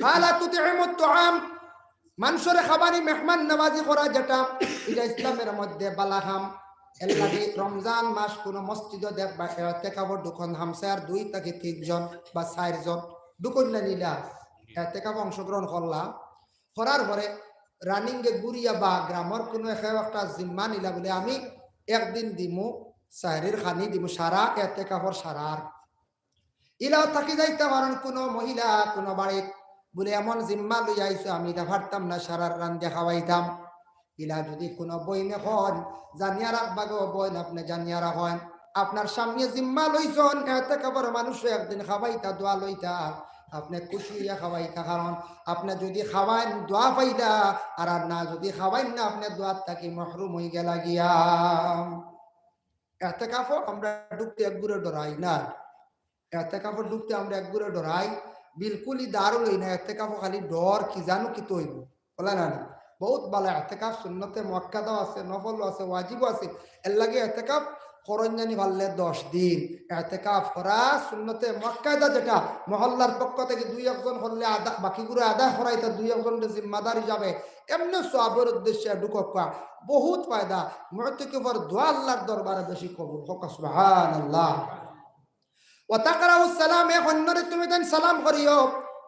কালা তুতইমুত তুআম, মানুষরে খাবানি, মেহমান নওয়াজি করা যেটা, ইটা ইসলামের মধ্যে বালা কাম। এর লাগি রমজান মাস কোনো মসজিদো দেখবা এতেকাফো ঢুকইন হামসায়ার দুই থাকি তিনজন বা চাইরজন ঢুকইন না নি ইলা, এতেকাফো অংশগ্রহণ করলা, করার পরে রানিংয়ে ঘুরিয়া বা গ্রামর কোনো একে একটা জিম্মা নিলা, বলে আমি একদিন দিমু, সাহরির খানি দিমু, সারা এতেকাফর সারার ইলাও থাকি যাইতা পারইন। কোনো মহিলা কোনো বাড়িত বলে, এমন জিম্মা লইয়া আইছো, আমি ইটা পারতাম না, সারার রান্দিয়া খাওয়াইতাম। ইলা যদি কোনো বইনে কইন, জানিয়া রাখবা গো বইন, আপনে জানিয়া রাখইন, আপনার স্বামীয়ে জিম্মা লইছইন, এতেকাফর মানুষরে একদিন খাওয়াইতা, দোয়া লইতা, আপনে খুশি অইয়া খাওয়াইতা, কারণ আপনে যদি খাওয়াইন, দোয়া পাইলা, আর, আর না যদি খাওয়াইন না, আপনে দোয়ার থাকি মহরুম অই গেলা গিয়া। এতেকাফো আমরা ঢুকতে একগুরে ডরাই না, এতেকাফো ঢুকতে আমরা একগুরে ডরাই, বিলকুলই দারু লই না। এতেকাফো খালি ডর, কি জানো কিতা অইবো, বলা না নি? বহুত বালা এতেকাফ, সুন্নতে মুআক্কাদাও আছে, নফলও আছে, ওয়াজিবও আছে। এর লাগি এতেকাফ করইন জানি পারলে দশ দিন। এতেকাফ করা সুন্নতে মুআক্কাদা, যেটা মহল্লার পক্ষ থাকি দুই একজন করলে আদা, বাকিগুরে আদায় করাইতা দুই একজনরে জিম্মাদার হিসাবে, এমনে সওয়াবর উদ্দেশ্যে ঢুকউক্কা, বহুত ফায়দা। মুআতাকিফর দোয়া আল্লাহর দরবারে বেশি কবুল। কউক্কা সুবহানাল্লাহ। ওয়া তাকরাউস সালাম, এক অন্যরে তুমি দেন সালাম করিও।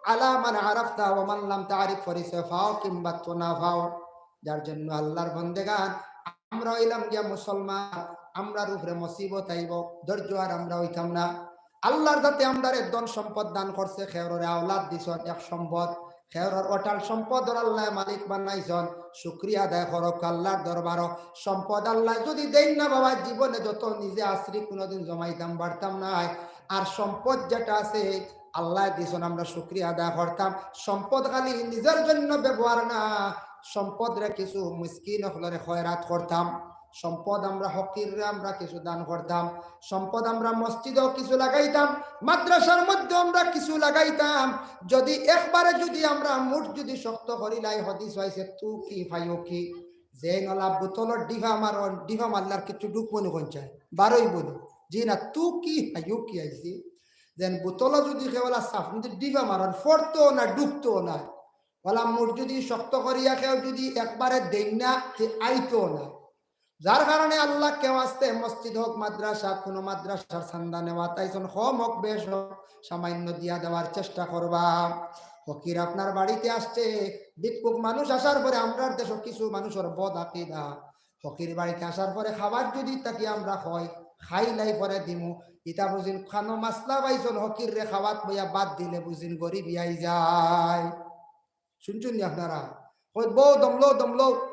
আলা মান আরাফতা ওয়া মান লাম তারিফ, পরিচয় পাও কিংবা তো না পাও। যার জন্য আল্লাহর বন্দেগান, আমরা অইলাম গিয়া মুসলমান, আমরার উপরে মুসিবত আইবো, ধৈর্য আর আমরা অইতাম না। আল্লার যাতে আমরারে ধন সম্পদ দান করছে, খেউররে আওলাদ দিছইন, এক সম্পদ, খেউরর অটাল সম্পদর আল্লায় মালিক বানাইছইন, শুকরিয়া আদায় করউক্কা আল্লার দরবারো। সম্পদ আল্লায় যুদি দেইন না বাবা, জীবনে যত নিজে আছরি কুনুদিন জমাইতাম পারতাম নায়। আর সম্পদ যেটা আছে, আল্লায় দিছইন, আমরা শুকরিয়া আদায় করতাম। সম্পদ খালি নিজর জন্য ব্যবহার না, সম্পদরে কিছু মিসকিন অকলরে খয়রাত করতাম, সম্পদ আমরা ফকিররে আমরা কিছু দান করতাম, সম্পদ আমরা মসজিদো কিছু লাগাইতাম, মাদ্রাসার মধ্যে আমরা কিছু লাগাইতাম। যুদি একবারে যুদি আমরা মুঠ যুদি শক্ত করিলাই, হাদিস অইছে, তু কি ফায়ু কি, যেইন অলা বোতলর ডিফা মারইন, ডিফা মারলে আর কিছু ঢুকবো নি কোন চায়, বারইবো নি। জি না, তু কি ফায়ু কি আইছে, যেইন বোতলো যুদি কেউ অলা সাফ যুদি ডিফা মারইন, ফড়তো না, ঢুকতো না। অলা মুঠ যুদি শক্ত করিয়া কেউ যুদি একবারে দেইন না, তে আইতো না। যার কারণে আল্লাহকে ওয়াস্তে মসজিদ হোক, মাদ্রাসা, কোনো মাদ্রাসার চান্দা নেওয়া, তাইছইন কম হোক, বেশ হোক, সামান্য দিয়া দেওয়ার চেষ্টা করবা। ফকির আপনার বাড়িতে আসছে, ভিক্ষুক মানুষ আসার পরে, আমরার দেশো কিছু মানুষর বদ আকিদা, ফকির বাড়িতে আসার পরে খাবার যুদি তাকে আমরা কই, খাইলাই পরে দিমু, ইতা বুঝিন খানো মাসলা পাইছইন, ফকিররে খাওয়াত বইয়া বাদ দিলে বুঝিন গরিবি আই যায়। শুনছইন নি আপনারা? কই, "বউ দমলো, দমলো,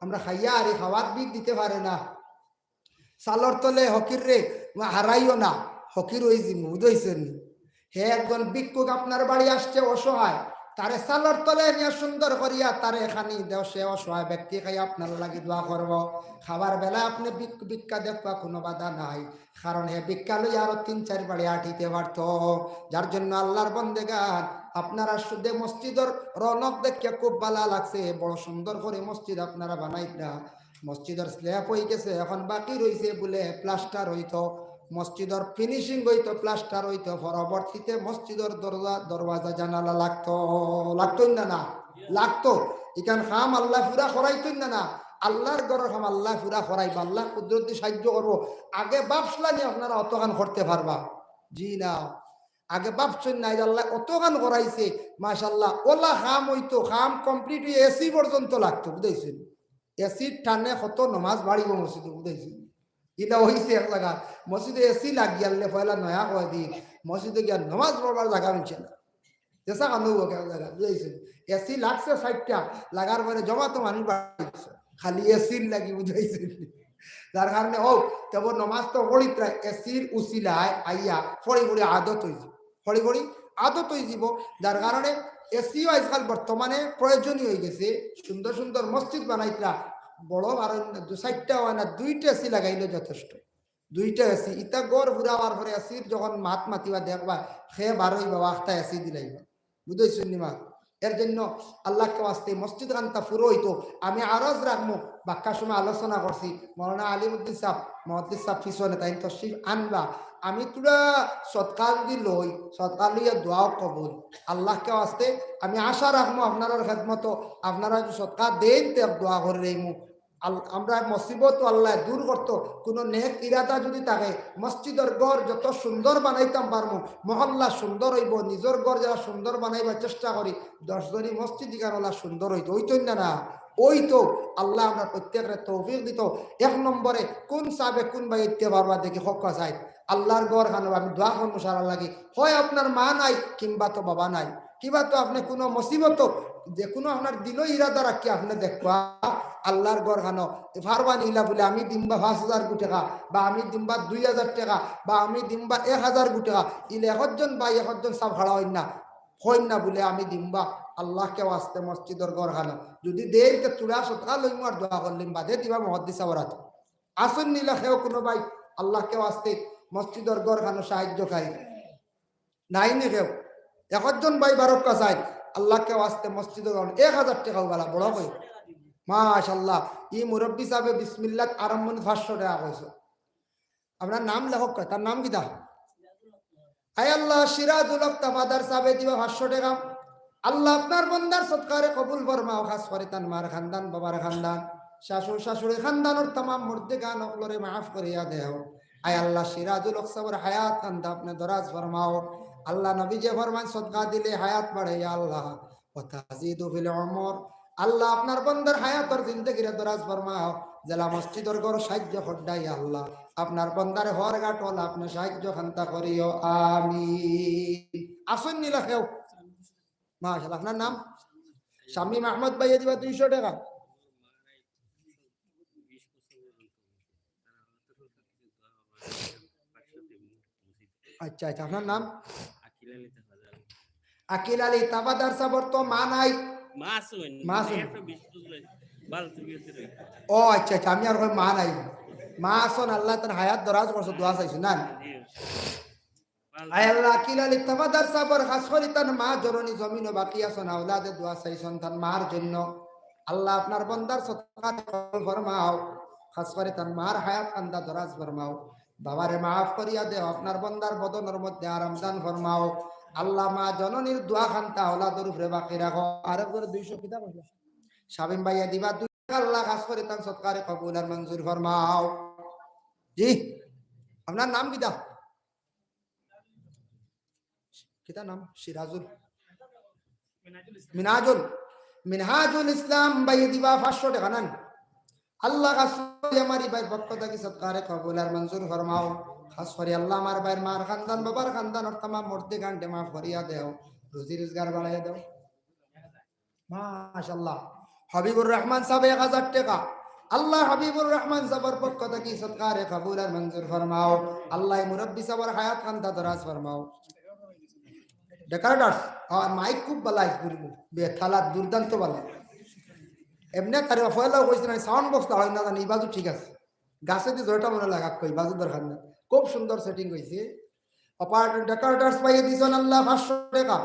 আমরা খাইয়া আর এই খাওয়াত ভিক দিতে পারে না।" চালর তলে ফকিররে হারাইও না, ফকির অইযিমু, বুঝছইন নি? হে একজন ভিক্ষুক আপনার বাড়ি আসছে অসহায়, তারে চালর তলে নিয়া সুন্দর করিয়া তারে খানি দেও, সে অসহায় ব্যক্তি খাই আপনার লাগি দোয়া করবো। খাবার বেলা আপনে ভিক-, ভিক্ষা দেখবা, কোনো বাধা নাই। কারণ হে ভিক্ষা লইয়া আরো তিন চাইর বাড়ি আটিতে পারতো। যার জন্য আল্লার বন্দেগান, আপনারা শুধু মসজিদর রৌনক দেখিয়া খুব ভালা লাগছে, বড় সুন্দর করি মসজিদ আপনারা বানাইতরা। মসজিদর slab অইগেছে, এখন বাকি রইছে বুলে plaster অইতো, মসজিদর finishing অইতো, plaster অইতো, পরবর্তীতে মসজিদর দরজা, দরওয়াজা, জানালা লাগতো, লাগতো না, না? লাগতো। ইখান কাম আল্লায় পুরা করাইতইন না, না? আল্লার ঘরর কাম আল্লায় পুরা করাইবা, আল্লায় কুদরতি সাহায্য করবো। আগে ভাবছলা নি আপনারা অতখান করতে পারবা? জি না। আগে ভাবছইন না, এই যে আল্লায় অতখান করাইছে, মাশাআল্লাহ, অলা কাম অইতো, কাম complete অইয়া AC পর্যন্ত লাগতো, বুঝছইন? ACর টানে কত নমাজ বাড়িবো মসজিদো, বুঝছইন? ইলা অইছে এক জাগা, মসজিদো AC লাগিয়ালে পয়লা নয়া কয়দিন, মসজিদো গিয়া নমাজ পড়বার জাগা মিলছে না। যেছা কানো হোক এক জাগা, বুঝছইন? AC লাগছে চাইরটা, লাগার পরে জমাতো মানুষ বাড়িছে, খালি ACর লাগি, বুঝছইন? যার কারণে হোক, তবে নমাজ তো পড়িতরা, ACর উসিলায় আইয়া পড়ি পড়ি আদত অইছে। পড়ি পড়ি আদত অইযিবো, যার কারণে ACও আজকাল বর্তমানে প্রয়োজনীয় অইগেছে। সুন্দর সুন্দর মসজিদ বানাইতরা, বড় আর দু চাইরটা অয় না, দুইটা AC লাগাইলে যথেষ্ট। দুইটা AC, ইতা ঘর পুরা অওয়ার পরে ACর যখন মাত মাতিবা দেখবা, হে বারইবা, আখতা AC দিলাইবা। বুঝছইন নি মা? এর জন্য আল্লাহকে ওয়াস্তে মসজিদ খানতা পুরো অইতো। আমি আরজ রাখমু, বাক্কা সময় আলোচনা করছি, মৌলানা আলিমউদ্দিন সাহেব, মুহাদ্দিস সাহেব পিছনে, তাইন তশরিফ আনবা। আমি থুড়া সদকা যদি লই, সদকা লইয়া দোয়াও কবুল। আল্লাহকে ওয়াস্তে আমি আশা রাখমু আপনারার খেদমতো, আপনারা যদি সদকা দেইন, তে দোয়া করি রইমু। আল-, আমরা মুসিবত আল্লায় দূর করতো, কোনো নেক ইরাদা যদি থাকে, মসজিদর ঘর যত সুন্দর বানাইতাম পারমু, মহল্লা সুন্দর অইবো, নিজর ঘর যারা সুন্দর বানাইবার চেষ্টা করি, দশ জনই মসজিদ ইখান অলা সুন্দর অইতো, অইতো না, না? অইতো। আল্লায় আমরা প্রত্যেকরে তৌফিক দিতো। এক নম্বরে কোন সাবে কোন ভাই ইতে পারবা দেখি হক্কা চাই। আল্লাহর ঘর খানো আমি দোয়া করমু সারার লাগি। হয় আপনার মা নাই, কিংবা তো বাবা নাই, কিবা তো আপনে কোনো মুসিবত, যে কোনো আপনার দিলো ইরাদা রাখি আপনে দেখবা, আল্লাহর ঘর খানো পারবা নি ইলা বুলে আমি দিমবা পাঁচ হাজার গু টেকা, বা আমি দিমবা দুই হাজার টেকা, বা আমি দিমবা এক হাজার গু টেকা, ইলে একজন ভাই একজন সাব খাড়া অইন না, কইন না বুলে আমি দিমবা, আল্লাহকে ওয়াস্তে মসজিদর ঘর খানো। যদি দেইন তে থুড়া সদকা লইমু আর দোয়া করলিম, বাদে দিবা মুহাদ্দিস সাবর আতো। আছইন নি ইলা কেউ কোনো ভাই, আল্লাহকে ওয়াস্তে মসজিদর ঘর খানো সাহায্যকারী? নাই নি কেউ? একজন ভাই বারক্কা চাই, আল্লাহকে ওয়াস্তে মসজিদর ঘর, এক হাজার টেকাও বালা, বড় কই। মাশাআল্লাহ, ই মুরব্বি সাবে বিসমিল্লাহ আরম্ভনি পাঁচশো টেকা কইছে। আপনার নাম লেখক কয়, তার নাম কিতা? আয় আল্লাহ, সিরাজুল হক তাফাদার সাবে দিবা পাঁচশো টেকা। আল্লাহ, আপনার বন্দার সদকারে কবুল ফরমাও, খাস করি তান মার খানদান, বাবার খানদান, শাশুড় শাশুড়ি খানদানর তামাম মুর্দেগান অকলরে মাফ করিয়া দেও। আয় আল্লাহ, সিরাজুল হক সাবর হায়াত খানদা আপনে দরাজ ফরমাও। আল্লাহ, নবীজি ফরমান, সদকা দিলে হায়াত বাড়ে, ইয়া আল্লাহ, ওয়া তাজিদু ফিল উমর। আল্লাহ, আপনার বন্দার হায়াতর জিন্দেগিরে দরাজ ফরমাও। যেলা মসজিদর ঘর সাহায্য কররা ইয়া আল্লাহ, আপনার বন্দারে হর ঘাট অলা আপনে সাহায্য খান্তা করিও, আমিন। আছইন নি লা কেউ? মাশাআল্লাহ। আপনার নাম? শামীম আহমদ ভাইয়ে দিবা দুইশো টেকা। আচ্ছা, আচ্ছা, আপনার নাম? আকিল আলী তাফাদার সাবর তো মা নাই। মা আছইন। মা আছইন। একশো বিশ বছর। ও আচ্ছা, আচ্ছা, আমি আর কই মা নাই। মা আছইন, আল্লাহ তান হায়াত দরাজ করছে, দোয়া চাইছইন না? জি। আয় আল্লাহ, আকিল আলী তাফাদার সাবর খাস করি তান মা জননী জমিনো বাকি আছইন, আওলাদে দোয়া চাইছইন তান মার জন্য। আল্লাহ আপনার বন্দার সদকা কবুল ফরমাও, খাস করি তান মার হায়াত খান্দা দরাজ ফরমাও। বাবারে মাফ করিয়া দেও, আপনার বন্দার বদনর মধ্যে আরাম দান ফরমাও। আল্লাহ মা জননীর দোয়া খান্তা আওলাদর উপরে বাকি রাখো। আরো করে দুইশো কিতা কইলা? শামীম ভাইয়ে দিবা দুই, আল্লাহ খাস করি তান সদকারে কবুল আর মঞ্জুর ফরমাও। জি, আপনার নাম কিতা? কিতা নাম? সিরাজুল, মিনহাজুল, মিনহাজুল ইসলাম ভাইয়ে দিবা পাঁচশো টেকা নেন। আল্লাহ খাস করি আমার ই ভাইর পক্ষ থাকি সদকারে কবুল আর মঞ্জুর ফরমাও। খাস করি আল্লাহ আমার ভাইর মার খান্দান, বাবার খান্দান, অর তামাম মুর্দে গান্ডে মাফ করিয়া দেও, রুজি রোজগার বাড়াইয়া দেও। মাশাআল্লাহ। হাবিবুর রহমান সাবে এক হাজার টেকা। আল্লাহ হাবিবুর রহমান সাবর পক্ষ থাকি সদকারে কবুল আর মঞ্জুর ফরমাও। আল্লাহ মুরব্বি সাবর হায়াত খান্তা দরাজ ফরমাও। ডেকার্ডার্স, আর মাইক খুব বালা আইজ করিল। বেতালা দুর্দান্ত বালা। এমনে তারে পয়লাও কইছি না, সাউন্ড বক্স লাগাই না জানি, ই বাজু ঠিক আছে। গাছেদি জয়টা মনে লাগা কই, বাজু দরকার না। খুব সুন্দর সেটিং হইছে। অপারেটর ডেকার্ডার্স ভাইয়ে দিছইন আল্লাহ পাঁচশো টেকা।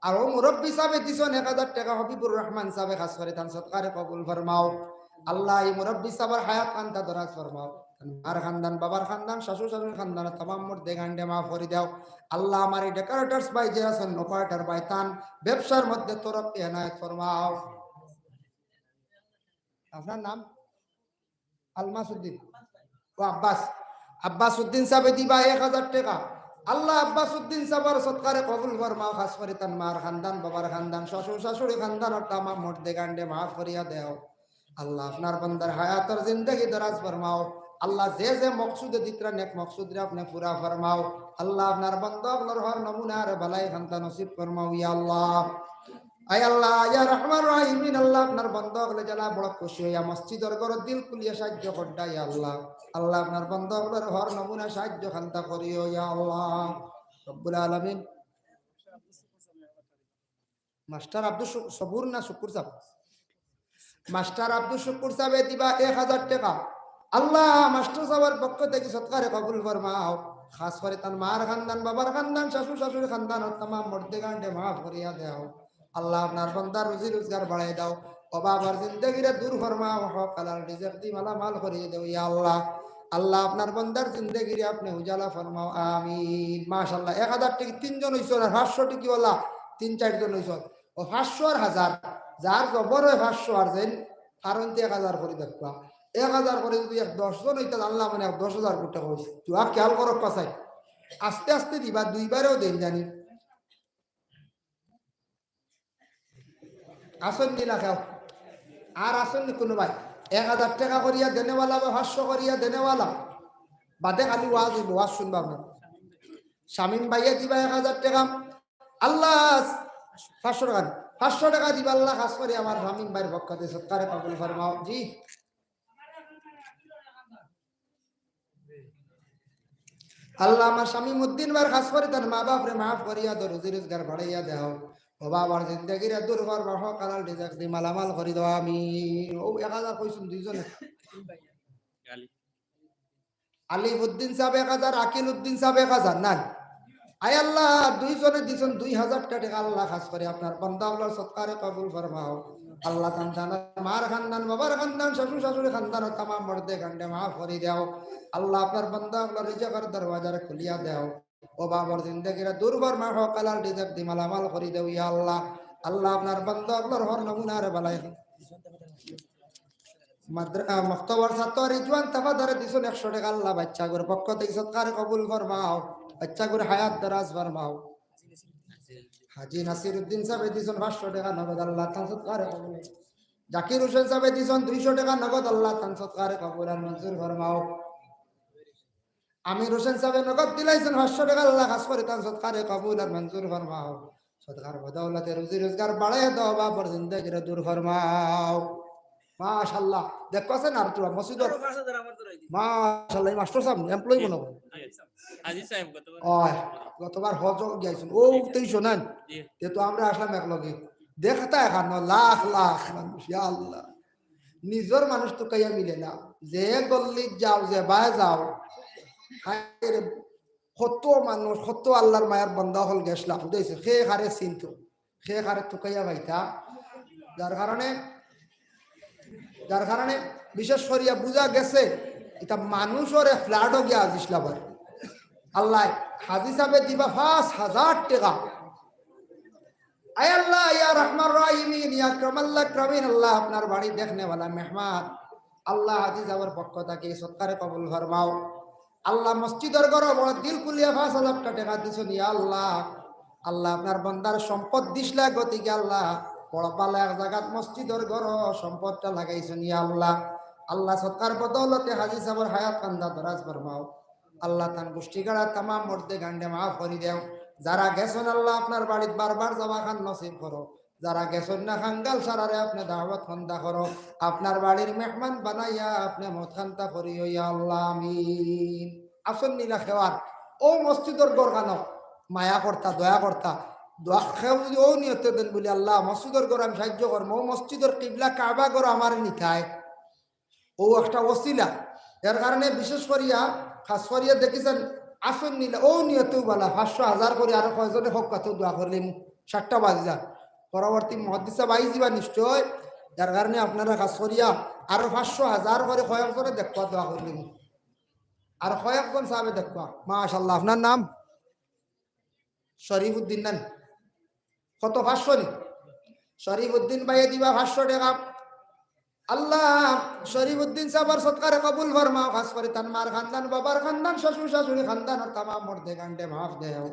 আর ও মুরব্বি সাবে দিছইন এক হাজার টেকা, হাবিবুর রহমান সাবে খাস করি তান সদকারে কবুল ফরমাও। আল্লাহ ই মুরব্বি সাবর হায়াত খান্তা দরাজ ফরমাও। তান মার খান্দান, বাবার খান্দান, শ্বশুর শাশুড়ির খান্দান, তামাম মুর্দে গান্ডে মাফ করি দেও। আল্লাহ আমার ই ডেকার্ডার্স ভাই যে আছইন, অপারেটর ভাই তান ব্যবসার মধ্যে তরক্কি এনায়েত ফরমাও। আপনার নাম? আলমাস উদ্দিন। ও আব্বাস, আব্বাস উদ্দিন সাবে দিবা এক হাজার টেকা। আল্লাহ আব্বাস উদ্দিন সাবর সদকারে কবুল ফরমাও, খাস করি তান মার খান্দান, বাবার খান্দান, শ্বশুর শাশুড়ি খান্দান, অর তামাম মুর্দে গান্ডে মাফ করিয়া দেও। আল্লাহ আপনার বন্দার হায়াতর জিন্দেগি দরাজ ফরমাও। আল্লাহ যে যে মকসুদে দিতরা নেক মকসুদরে আপনে পুরা ফরমাও। আল্লাহ আপনার বন্দা অকলর হর নমুনার বালাই খান্তা নসিব ফরমাও ইয়া আল্লাহ। আয় আল্লাহ, ইয়া রহমান রাহিমিন, আল্লাহ আপনার বন্দা অকলে যেলা বড় খুশি অইয়া মসজিদর ঘরো দিল খুলিয়া সাহায্য কররা ইয়া আল্লাহ। আল্লাহ আপনার বন্দা অকলর হর নমুনা সাহায্য খান্তা করিও ইয়া আল্লাহ রব্বুল আলামিন। মাস্টার আব্দুল শু-, সবুর না শুকুর সাব? মাস্টার আব্দুল শুকুর সাবে দিবা এক হাজার টেকা। আল্লাহ মাস্টার সাবর পক্ষ থাকি সদকারে কবুল ফরমাও। খাস করি তান মার খান্দান, বাবার খান্দান, শ্বশুর শাশুড়ির খান্দান, অর তামাম মুর্দে গান্ডে মাফ করিয়া দেও। আল্লাহ আপনার বন্দার রুজি রোজগার বাড়াই দেও। অভাবর জিন্দেগিরে দূর ফরমাও, হক হালাল রিজিক দি মালামাল করি দেও ইয়া আল্লাহ। আল্লাহ আপনার বন্দার জিন্দেগিরে আপনে উজালা ফরমাও, আমিন। মাশাআল্লাহ, এক হাজার টেকা তিনজন অইছইন, আর পাঁচশো টেকা অলা তিন চাইরজন অইছইন। ও পাঁচশো আর হাজার, যার জবর অয় পাঁচশো আর যেইন পারইন তে এক হাজার করি দেখবা। এক হাজার করি যদি এক দশজন অইতা জানলা মানে এক দশ হাজার কোটি টেকা অইছে। তুই আর খেয়াল করো পাছাই। আস্তে আস্তে দিবা, দুইবারেও দেইন জানি। আছইন নি না কেউ? আর আছইন নি কুনু ভাই? এক হাজার টেকা করিয়া দেনেওয়ালা বা পাঁচশো করিয়া দেনেওয়ালা? বাদে খালি ওয়াজ অইবো, ওয়াজ শুনবা না। শামীম ভাইয়ে দিবা এক হাজার টেকা। আল্লাহ, পাঁচশো টেকা দি-, পাঁচশো টেকা দিবা আল্লাহ, খাস করি আমার শামীম ভাইর পক্ষ থাকি সদকারে কবুল ফরমাও। জি। আল্লাহ আমার শামীম উদ্দিন ভাইর খাস করি তান মা বাপরে মাফ করিয়া দেও, রুজি রোজগার বাড়াইয়া দেও। ও বাবার জিন্দেগিরে দূর ফরমাও, হক হালাল রিজিক দি মালামাল করি দেও, আমিন। ও এক হাজার কইছইন দুইজনে। আলিফ উদ্দিন সাব এক হাজার, আকিল উদ্দিন সাব এক হাজার, না? আয় আল্লাহ, দুইজনে দিছইন দুই হাজার টেকা, আল্লাহ খাস করি আপনার বন্দা অকলর সদকারে কবুল ফরমাও। আল্লাহ তান তান মার খান্দান, বাবার খান্দান, শ্বশুর শাশুড়ি খান্দান, ও তামাম মুর্দে গান্ডে মাফ করি দেও। আল্লাহ আপনার বন্দা অকলর রিজিকর দরওয়াজারে খুলিয়া দেও। ও বাবার জিন্দেগিরে দূর ফরমাও, হক হালাল রিজিক দি মালামাল করি দেও ইয়া আল্লাহ। আল্লাহ আপনার বন্দা অকলর হর নমুনারে বালাই। মাদ্রা-, আহ, মক্তবর ছাত্র রিজওয়ান তাফাদারে দিছইন একশো টেকা, আল্লাহ বাচ্চাগুর পক্ষ থাকি সদকারে কবুল ফরমাও, বাচ্চাগুর হায়াত দরাজ ফরমাও। হাজি নাসির উদ্দিন সাবে দিছইন পাঁচশো টেকা নগদ, আল্লাহ তান সদকারে কবুল। জাকির হোসেন সাহেবে দিছইন দুইশো টেকা নগদ, আল্লাহ তান সদকারে কবুল আর মঞ্জুর ফরমাও। আমির হোসেন সাহেবে নগদ দিলাইছইন পাঁচশো টেকা, আল্লাহ খাস করি তান সদকারে কবুল আর মঞ্জুর ফরমাও। সদকার বদৌলতে রুজি রোজগার বাড়াইয়া দেও, বাপর জিন্দেগিরে দূর ফরমাও। মাশাআল্লাহ, দেখো আছে না আর তোরা মসজিদর? আরো পাঁচ হাজার আমার তো রইছে। মাশাআল্লাহ, এই মাস্টার সাহেব, এমপ্লয়ি মনে হয়। হাজি সাহেব গতবার। ওই, গতবার হজ গিয়াছইন। ও, তেইশো নেন। জি। তে তো আমরা আসলাম এক লগে। দেখতা এখানো লাখ লাখ মানুষ, ইয়া আল্লাহ। নিজর মানুষ তুকাইয়া মিলে না। যে গল্লিত যাও, যে বায় যাও, হায় রে, কত মানুষ, কত আল্লাহর মায়ার বান্দা অকল গেছলা, বুঝাইছে? কে কারে চিনতো, কে কারে তুকাইয়া পাইতা, যার কারণে, যার কারণে বিশেষ করিয়া বুঝা গেছে, ইটা মানুষরে ফ্ল্যাটও গিয়া আজিস লাভার। আল্লাহ হাজি সাহেবে দিবা পাঁচ হাজার টেকা। আয় আল্লাহ, ইয়া রহমান রাহিমিন, ইয়া আকরামাল আকরামিন, আল্লাহ আপনার বাড়ি দেখনেওয়ালা মেহমান, আল্লাহ হাজি সাহেবর পক্ষ থাকি সদকারে কবুল ফরমাও। আল্লাহ মসজিদর ঘরো বড় দিল খুলিয়া পাঁচ হাজারটা টেকা দিছইন, ইয়া আল্লাহ। আল্লাহ আপনার বান্দার সম্পদ দিছলা গতিকে আল্লাহ বড় ভালা এক জাগাত মসজিদর ঘরো সম্পদটা লাগাইছইন, ইয়া আল্লাহ। আল্লাহ সদকার বদৌলতে হাজি সাহেবর হায়াত খান্দা দরাজ ফরমাও। আল্লাহ তান গোষ্ঠী গাড়া তামাম মুর্দে গান্ডে মাফ করি দেও। যারা গেছইন আল্লাহ আপনার বাড়িত বারবার যাওয়া খান নসিব করো। যারা গেছইন না কাঙ্গাল সারারে আপনে দাওয়াত খান্দা করো। আপনার বাড়ির মেহমান বানাইয়া আপনে মত খান্তা করিও, ইয়া আল্লাহ, আমিন। আসন নীলা খেওয়ার ও মসজিদর ঘরখানো মায়া করতা, দয়া করতা, দোয়া কেউ যদি ও নিয়তে দেন বলি, আল্লাহ মসজিদর ঘর আমি সাহায্য করমু, ও মসজিদর কিবলা কাবা ঘর আমার নিতায়, ও একটা ওসিলা। এর কারণে বিশেষ করিয়া খাস করিয়া দেখিছেন আসন নিলে ও নিয়তেও বালা, পাঁচশো হাজার করি আরো কয়জনে হক কাতো দোয়া করলে সাতটা বাজি যান। পরবর্তী মুহাদ্দিস সাহেব আই যিবা নিশ্চয়, যার কারণে আপনারা খাস করিয়া আরো পাঁচশো হাজার করে কয়েকজনে দেখবা দোয়া করলে, আর কয়েকজন সাহেবে দেখবা। মাশাআল্লাহ, আপনার নাম? শরীফুদ্দিন নান। কত, পাঁচশো নি? শরীফুদ্দিন ভাইয়ে দিবা পাঁচশো টেকা। আল্লাহ শরীফুদ্দিন সাহেবর সদকারে কবুল ফরমাও, খাস করি তান মার খান্দান, বাবার খান্দান, শ্বশুর শাশুড়ি খান্দান, আর তামাম মুর্দে গান্ডে মাফ দেও।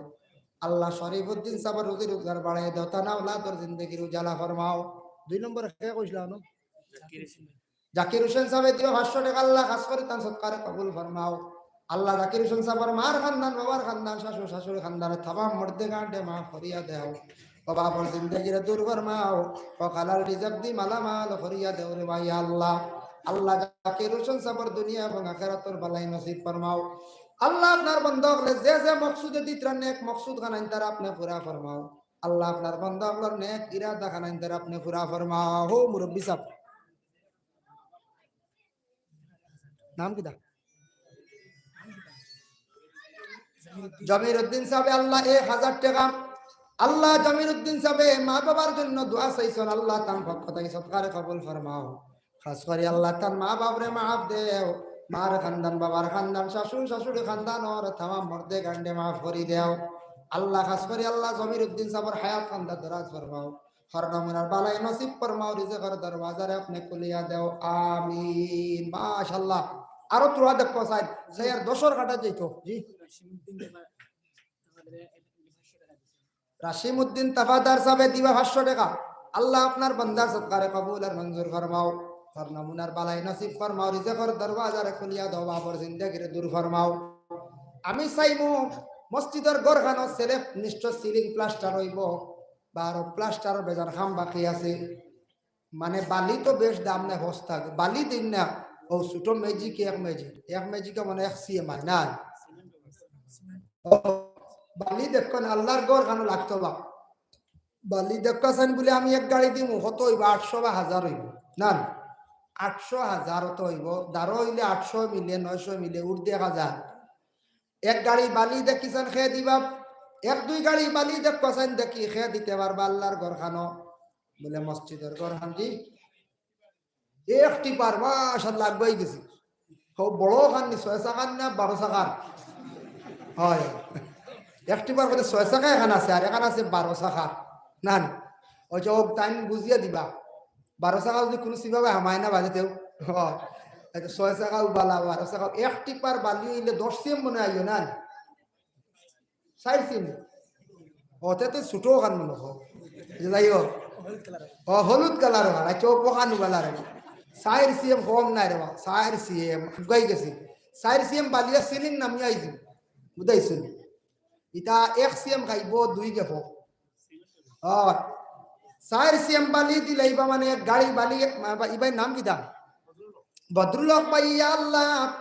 আল্লাহ শরীফুদ্দিন সাহেবর রুজি রোজগার বাড়াই দেও, তান আওলাদর জিন্দেগির উজালা ফরমাও। দুই নম্বর কে কইছিলা না? জাকির হোসেন সাহেবে দিবা পাঁচশো টেকা, আল্লাহ খাস করি তান সদকারে কবুল ফরমাও। আল্লাহ জাকির হোসেন সাহেবর মার খান্দান, বাবার খান্দান, শ্বশুর শাশুড়ি খান্দান, তামাম মুর্দে গান্ডে মাফ করিয়া দেও। ও বাপর জিন্দেগিরে দূর ফরমাও, ও হালাল রিজিক দি মালামাল করিয়া দেও রে ভাই আল্লাহ। আল্লাহ জাকির হোসেন সাহেবর দুনিয়া এবং আখিরাতর বালাই নসিব ফরমাও। আল্লাহ আপনার বান্দা অকলে যে যে মকসুদে দিতরা নেক মকসুদ খানাইন তারা আপনে পুরা ফরমাও। আল্লাহ আপনার বান্দা অকলর নেক ইরাদা খানাইন তারা আপনে পুরা ফরমাও। হো মুরব্বী সাহেব, নাম কিতা? জমির উদ্দিন সাহেবে আল্লাহ এক হাজার টেকা। আল্লাহ জমির উদ্দিন সাহেবে মা বাবার জন্য দোয়া চাইছইন, আল্লাহ তান পক্ষ থাকি সদকারে কবুল ফরমাও। খাস করি আল্লাহ তান মা বাপরে মাফ দেও, মার খান্দান, বাবার খান্দান, শ্বশুর শাশুড়ি খান্দান, ওর তামাম মুর্দে গান্ডে মাফ করি দেও। আল্লাহ খাস করি আল্লাহ জমির উদ্দিন সাহেবর হায়াত খান্দা দরাজ ফরমাও। হর নমুনার বালাই নসিব ফরমাও, রিজিকর দরওয়াজারে আপনে খুলিয়া দেও, আমিন। মাশাআল্লাহ। আরো তোরা দেখো সাইড, সাইয়ার দশর কাটা যাইতো। জি। রাশিম উদ্দিন তাফাদার সাহেবে দিবা পাঁচশো টেকা। আল্লাহ আপনার বান্দার সদকারে কবুল আর মঞ্জুর ফরমাও। হর নমুনার বালাই নসিব ফরমাও, রিজিকর দরওয়াজারে খুলিয়া দেও, বাপর জিন্দেগিরে দূর ফরমাও। আমি চাইমু মসজিদর ঘরখানো সেলেফ নিশ্চয় সিলিং প্লাস্টার অইবো, বা আরো প্লাস্টারর বেজান কাম বাকি আছে। মানে বালি তো বেশ দাম নাই, হস্তা বালি দিন না, ও ছোট ম্যাজিক এক ম্যাজিক, এক ম্যাজিকে মানে এক সিএমআই না। ও, বালি দেখো না, আল্লাহর ঘর খানো লাগতো বা। বালি দেখো আছেন বলে আমি এক গাড়ি দিমু, কত অইবো? আটশো বা হাজার অইবো। না, না, আটশো হাজার তো অইবো, দারো অইলে আটশো মিলে, নয়শো মিলে, উঠ দেখা যায়। এক গাড়ি বালি দেখিছেন খে দিবা, এক দুই গাড়ি বালি দেখো আছেন দেখি খে দিতে পারবা আল্লাহর ঘর খানো। বলে মসজিদর ঘর খান জি, এক টিপার, মাশাআল্লাহ, আগুয়াই গেছি। হো, বড় খান নি, ছয় চাকার না বারো চাকার? হয়। এক টিপার মধ্যে ছয় চাকা এখান আছে, আর এখান আছে বারো চাকা। না, না। ওই যে ও টাইম বুঝিয়া দিবা। বারো চাকা যদি কোনো সিভাবে হামায় না বাজেতেও। হয়। এই যে ছয় চাকা উবালা, বারো চাকা, এক টিপার বালি অইলে দশ সিএম মনে আইও না। চাইর সিম। ওতে তো ছোট ওখান মনে হয়। যে যাই হোক, ও, হলুদ কালার অর। আচ্ছা, ও পোকানু কালার অর। চাইর সিএম কম নায় রে বা, চাইর সিএম গাই গেছে। চাইর সিএম বালিয়া সিলিং নামিয়া আইছে, বুঝাইছুন? ইতা এক সিএম খাইব দুই গেফো। ও, চাইর সিএম বালি দিলে ইবা মানে এক গাড়ি বালি, ইবার নাম কিতা? বদরুল হক ভাই, ইয়া আল্লাহ,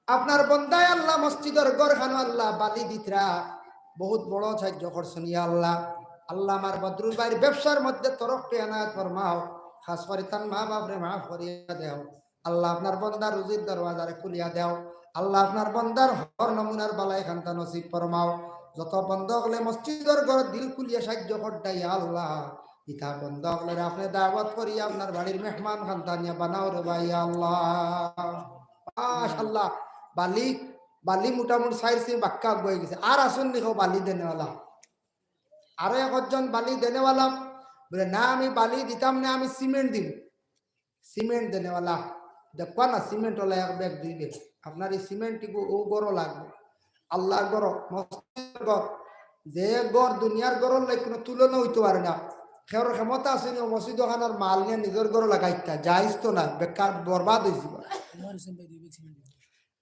আপনার বন্দায় আল্লাহ মসজিদর ঘরখানো আল্লাহ বালি দিতরা বহুত বড় সাহায্য করছইন, ইয়া আল্লাহ। আল্লাহ আমার বদরুল ভাইর ব্যবসার মধ্যে তরক্কি এনায়েত ফরমাও, খাস করি তান মা বাপরে মাফ করিয়া দেও। আল্লাহ আপনার বন্দার রুজির দরওয়াজারে খুলিয়া দেও। আল্লাহ আপনার বন্দার হর নমুনার বালাই খান্তা নসিব ফরমাও। যত বন্দা অকলে মসজিদর ঘরো দিল খুলিয়া সাহায্য কররা, ইয়া আল্লাহ, ইতা বন্দা অকলরে আপনে দাওয়াত করি আপনার বাড়ির মেহমান খান্তা নিয়া বানাও রে বা, ইয়া আল্লাহ। মাশাআল্লাহ। বালি, বালি মোটামুটি চাইর সিএম বাক্কা আগুয়াই গেছে। আর আছইন নি কেউ বালি দেনেওয়ালা? আরো একজন বালি দেনেওয়ালা বলে, "না, আমি বালি দিতাম না, আমি সিমেন্ট দিমু।" সিমেন্ট দেনেওয়ালা, দেখবা না, সিমেন্ট অলা এক ব্যাগ, দুই ব্যাগ। আপনার ই সিমেন্ট ইগু ও ঘরো লাগবো। আল্লাহর ঘরো, মসজিদর ঘর, যে ঘর দুনিয়ার ঘরর লগে কুনু তুলনা অইতো পারে না। কেউর ক্ষমতা আছে নি ও মসজিদ অখানর মাল নিয়া নিজর ঘরো লাগাইতা? জায়েজ তো না, বেকার বরবাদ অইযিবো।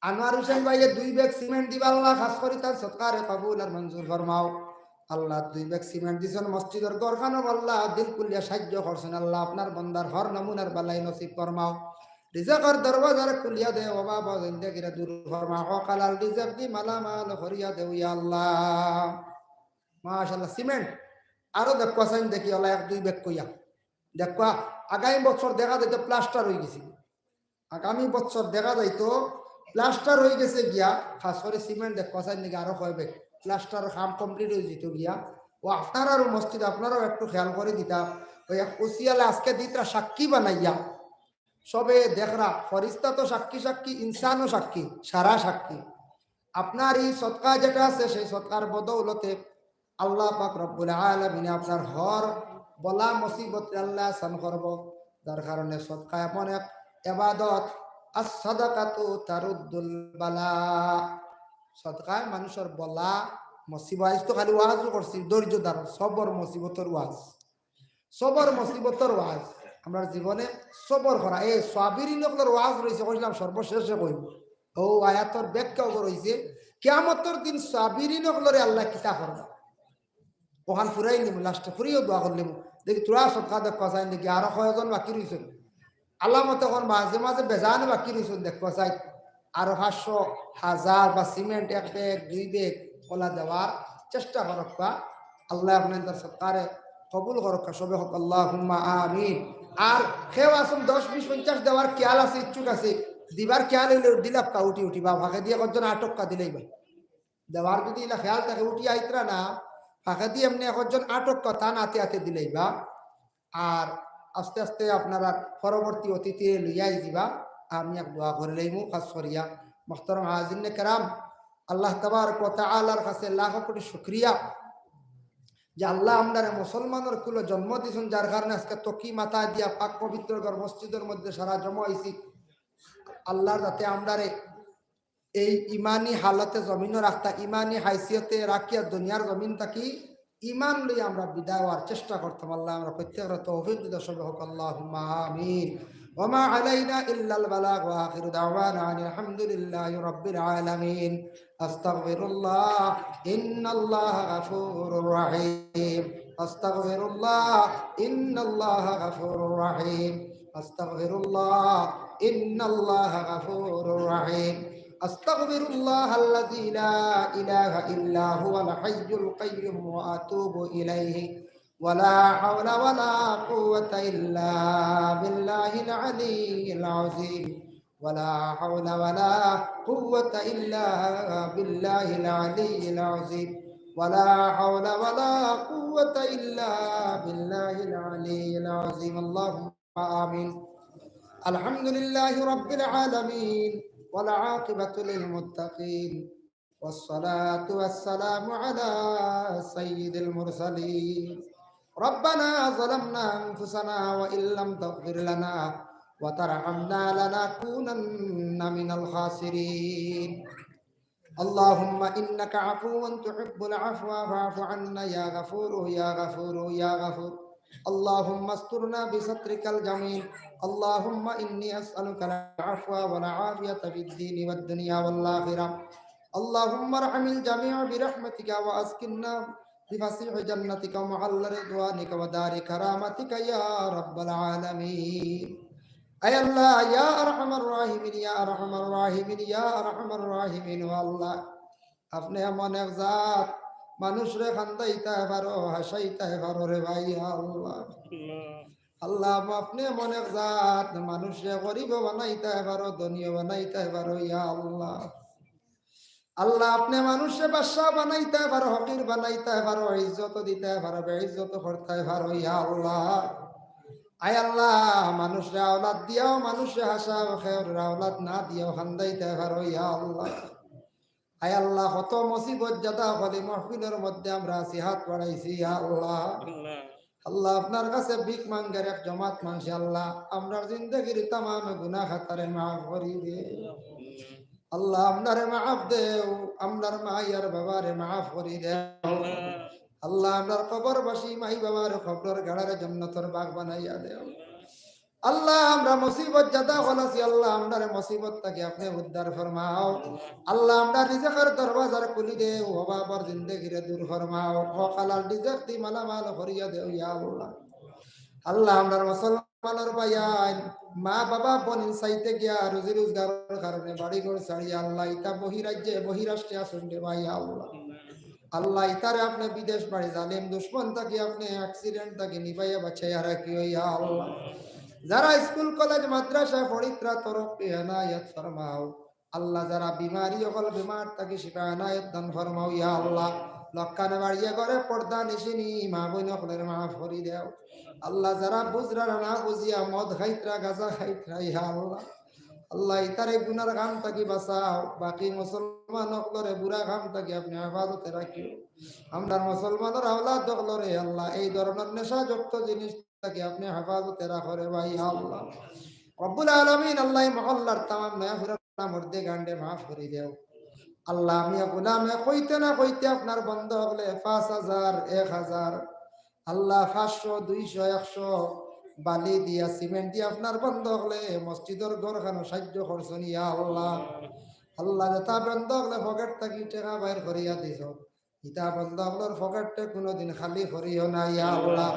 আনোয়ার হোসেন ভাইয়ে দুই ব্যাগ সিমেন্ট দিবা, আল্লাহ খাস করি তার সদকারে কবুল আর মঞ্জুর ফরমাও। আল্লাহ দুই ব্যাগ সিমেন্ট দিছইন, মসজিদর ঘরখানো আল্লাহ দিল খুলিয়া সাহায্য করছইন। আল্লাহ আপনার বন্দার হর নমুনার বালাই নসিব ফরমাও। রিজিকর দরওয়াজারে খুলিয়া দেও, অভাব ও জিন্দেগিরে দূর ফরমাও। হক হালাল রিজিক দি মালামাল করিয়া দেও, ইয়া আল্লাহ। মাশাআল্লাহ, সিমেন্ট আরো দেখবা চাইন দেখি, অলা এক দুই ব্যাগ কইয়া দেখবা। আগামী বছর দেখা যাইতো প্লাস্টার অই গেছে। আগামী বছর দেখা যাইতো প্লাস্টার অই গেছে গিয়া, খাস করি সিমেন্ট দেখবা চাইন দেখি আরো কয় ব্যাগ, প্লাস্টারর কাম complete অই যাইতো গিয়া। ও আপনারারও মসজিদ, আপনারাও একটু খেয়াল করি দিতা। ওই এক উসিয়ালে আজকে দিতরা সাক্ষী বানাইয়া, সবে দেখরা, ফরিস্তা তো সাক্ষী সাক্ষী, ইনসানও সাক্ষী, সারা সাক্ষী। আপনার ই সদকা যেটা আছে, সেই সদকার বদৌলতে আল্লাহ পাক রব্বুল আলামিনে আপনার হর বলা মুসিবতরে আল্লাহ আসান করবো। যার কারণে সদকা এমন এক ইবাদত, আস-সাদাকাতু তারুদ্দুল বালা। সদকায় মানুষর বলা মুসিবত, আইজ তো খালি ওয়াজও করছি, ধৈর্য ধারণ, সবর মুসিবতর ওয়াজ। সবর মুসিবতর ওয়াজ, আমরার জীবনে সবর করা। এ সাবিরিন অকলর ওয়াজ রইছে, কইছিলাম সর্বশেষে কইমু। ও আয়াতর ব্যাখ্যা অগু রইছে, কিয়ামতর দিন সাবিরিন অকলরে আল্লায় কিতা করবা? অখান ফুরাই নিমু, লাস্টে ফুরিও দোয়া করিলিমু। দেখি থুড়া সদকা দেখবা চাইন দেখি, আরো কয়জন বাকি রইছইন? আলামত অখন মাঝে মাঝে বেজান বাকি রইছইন দেখবা চাইন। আরো পাঁচশো, হাজার বা সিমেন্ট এক ব্যাগ, দুই ব্যাগ অলা দেওয়ার চেষ্টা করউক্কা। আল্লায় আপনাইনতার সদকারে কবুল করউক্কা, সবে কউক্কা আল্লাহুম্মা আমিন। আর কেউ আছইন দশ, বিশ, পঞ্চাশ দেওয়ার খেয়াল আছে, ইচ্ছুক আছে, দিবার খেয়াল অইলে দিলাউক্কা উঠি উঠি, বা ফাঁকেদি একজন আট টেকা দিলাইবা। দেওয়ার যুদি ইলা খেয়াল থাকে, উঠি আইতরা না, ফাঁকেদি এমনে একজন আট টেকা তান আতে আতে দিলাইবা। আর আস্তে আস্তে আপনারা পরবর্তী অতিথিরে লইয়া আইযিবা। আমি এক দোয়া করিলাইমু খাস করিয়া। মুহতারাম হাজিরিনে কেরাম, আল্লাহ তাবারক ওয়া তাআলার কাছে লাখো কোটি শুকরিয়া যে আল্লায় আমরারে মুসলমানর কুলো জন্ম দিছইন, যার কারণে আজকে তকি মাথা দিয়া পাক পবিত্র ঘর মসজিদর মধ্যে সারা জমা অইছি। আল্লায় যাতে আমরারে এই ইমানি হালতে জমিনো রাখতা, ইমানি হাইসিয়তে রাখিয়া দুনিয়ার জমিন থাকি ইমান লইয়া আমরা বিদায় অওয়ার চেষ্টা করতাম। আল্লায় আমরা প্রত্যেকরে তৌফিক দিতা, সবে কউক্কা আল্লাহুম্মা আমিন। وما علينا إلا البلاغ، وآخر دعوانا أن الحمد لله رب العالمين. أستغفر الله، إن الله غفور رحيم. أستغفر الله، إن الله غفور رحيم. أستغفر الله، إن الله غفور رحيم. أستغفر الله الذي لا إله إلا هو الحي القيوم وأتوب إليه. ولا حول ولا قوة إلا بالله العلي العظيم. ولا حول ولا قوة إلا بالله العلي العظيم. ولا حول ولا قوة إلا بالله العلي العظيم. اللهم آمين. الحمد لله رب العالمين، والعاقبة للمتقين، والصلاة والسلام على سيد المرسلين. ربنا ظلمنا أنفسنا وإن لم تغفر لنا وترحمنا لنكونن من الخاسرين. اللهم إنك عفو تحب العفو فاعف عنا يا غفور يا غفور يا غفور. اللهم استرنا بسترك الجميل. اللهم إني أسألك العفو والعافية في الدين والدنيا والآخرة. اللهم ارحم الجميع برحمتك وأسكننا بفسيح جنتك ومحل رضوانك ودار كرامتك يا رب العالمين. আয় আল্লাহ, ইয়া আরহামার রাহিমিন, ইয়া আরহামার রাহিমিন, ইয়া আরহামার রাহিমিন, ও আল্লাহ, আপনে এমন এক জাত, মানুষরে কান্দাইতায় পারো, হাসাইতায় পারো রে ভাই, ইয়া আল্লাহ। আল্লাহ, আপনে এমন এক জাত, মানুষরে গরিবও বানাইতায় পারো, ধনীও বানাইতায় পারো, ইয়া আল্লাহ। আল্লাহ, আপনে মানুষরে বাদশা বানাইতায় পারো, ফকির বানাইতায় পারো, ইজ্জত দিতায় পারো, বেইজ্জত করতায় পারো, ইয়া আল্লাহ। আয় আল্লাহ, মানুষরে আওলাদ দিয়াও, মানুষরে হাসাও, কেউরে আওলাদ না দিয়াও কান্দাইতায় পারো, ইয়া আল্লাহ। আয় আল্লাহ, কত মুসিবত জাদা অকল ই মাহফিলর মধ্যে আমরা আছি, হাত বাড়াইছি, ইয়া আল্লাহ। আল্লাহ। আল্লাহ, আপনার কাছে ভিক মাঙ্গার এক জমাত মানষে, আল্লাহ, আমরার জিন্দেগির তামাম গুনাহ খাতারে মাফ করি দে। আল্লাহ, আমরারে মাফ দেও, আমরার মা আর বাবারে মাফ করি দেও। আল্লাহ, আমরার কবরবাসী মাই বাবার কবরর গাড়ারে জন্নতর বাগ বানাইয়া দেও। আল্লাহ, আমরা মুসিবত জাদা অকল আছি, আল্লাহ, আমরারে মুসিবত থাকি আপনে উদ্ধার ফরমাও। আল্লাহ, আমরার রিজিকর দরওয়াজারে খুলি দেও, অভাবর জিন্দেগিরে দূর ফরমাও, হক হালাল রিজিক দি মালামাল করিয়া দেও, ইয়া আল্লাহ। আল্লাহ, আমরার মুসলমানর ভাইয়াইন, মা বাবা বইন চাইতে গিয়া রুজি রোজগারর কারণে বাড়ি ঘর ছাড়িয়া, আল্লাহ, ইতা বহিরাজ্যে বহিরাষ্ট্রে আছইন রে ভাই, আল্লাহ। আল্লাহ, ইতারে আপনে বিদেশ বাড়ি জালিম দুশমন থাকি আপনে accident থাকি নিবাইয়া বাঁচাইয়া রাখিও, ইয়া আল্লাহ। যারা স্কুল, কলেজ, মাদ্রাসায় পড়িত্রা, তরক্কি এনায়েত ফরমাও। আল্লাহ, যারা বিমারি অকল, বিমার থাকি শিফা এনায়েত দান ফরমাও, ইয়া আল্লাহ। লক্কানে বাড়িয়ে ঘরে পর্দা নিশিনি মা বইন অকলরে মাফ করি দেও। আল্লাহ, যারা বুঝরা না বুঝিয়া মদ খাইত্রা, গাঁজা খাইত্রা, ইয়া আল্লাহ। আল্লাহ, ইতারে গুনার কাম থাকি বাঁচাও, বাকি মুসলমান অকলরে বুরা কাম থাকি আপনে হেফাজতে রাখিও। আমরার মুসলমানর আওলাদ অকলরে আল্লাহ, এই ধরনর নেশাযুক্ত জিনিস থাকি আপনে হেফাজতে রাখো রে ভাই, ইয়া আল্লাহ। রব্বুল আলামিন, আল্লাহ, এই মহল্লার তামাম নয়া পুরানা মুর্দেগানরে মাফ করি দেও। আল্লাহ, আমি গোলামে কইতে না কইতে আপনার বন্দা অকলে পাঁচ হাজার, এক হাজার, আল্লাহ, পাঁচশো, দুইশো, একশো বালি দিয়া, সিমেন্ট দিয়া আপনার বন্দা অকলে মসজিদর ঘরখানো সাহায্য করছইন, ইয়া আল্লাহ। আল্লাহ, যেতা বন্দা অকলে পকেট থাকি টেকা বাইর করিয়া দিছইন, ইতা বন্দা অকলর পকেটরে কুনুদিন খালি করিও না, ইয়া আল্লাহ।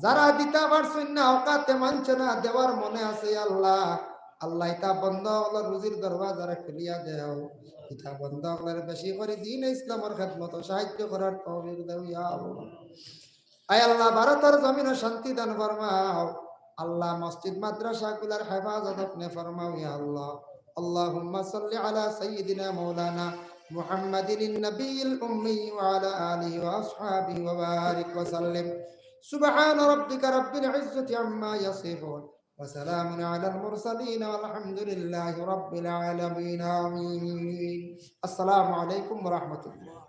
যারা দিতা পারছইন না, অকাতে মানছে না, দেওয়ার মনে আছে, ইয়া আল্লাহ। আল্লাহ, ইতা বন্দা অকলর রুজির দরওয়াজারে খুলিয়া দেও। ইতা বন্দা অকলরে বেশি করি দ্বীন ইসলামর খেদমতো সাহায্য করার তৌফিক দেও, ইয়া আল্লাহ। আয় আল্লাহ, ভারতর জমিনো শান্তি দান ফরমাও। আল্লাহ, মসজিদ মাদ্রাসাগুলার হেফাজত আপনে ফরমাও, ইয়া আল্লাহ। اللهم صل على سيدنا مولانا محمد النبي الأمي وعلى آله وأصحابه وبارك وسلم. سبحان ربك رب العزة عما يصفون. وسلام على المرسلين والحمد لله رب العالمين. آمين. السلام عليكم ورحمة الله.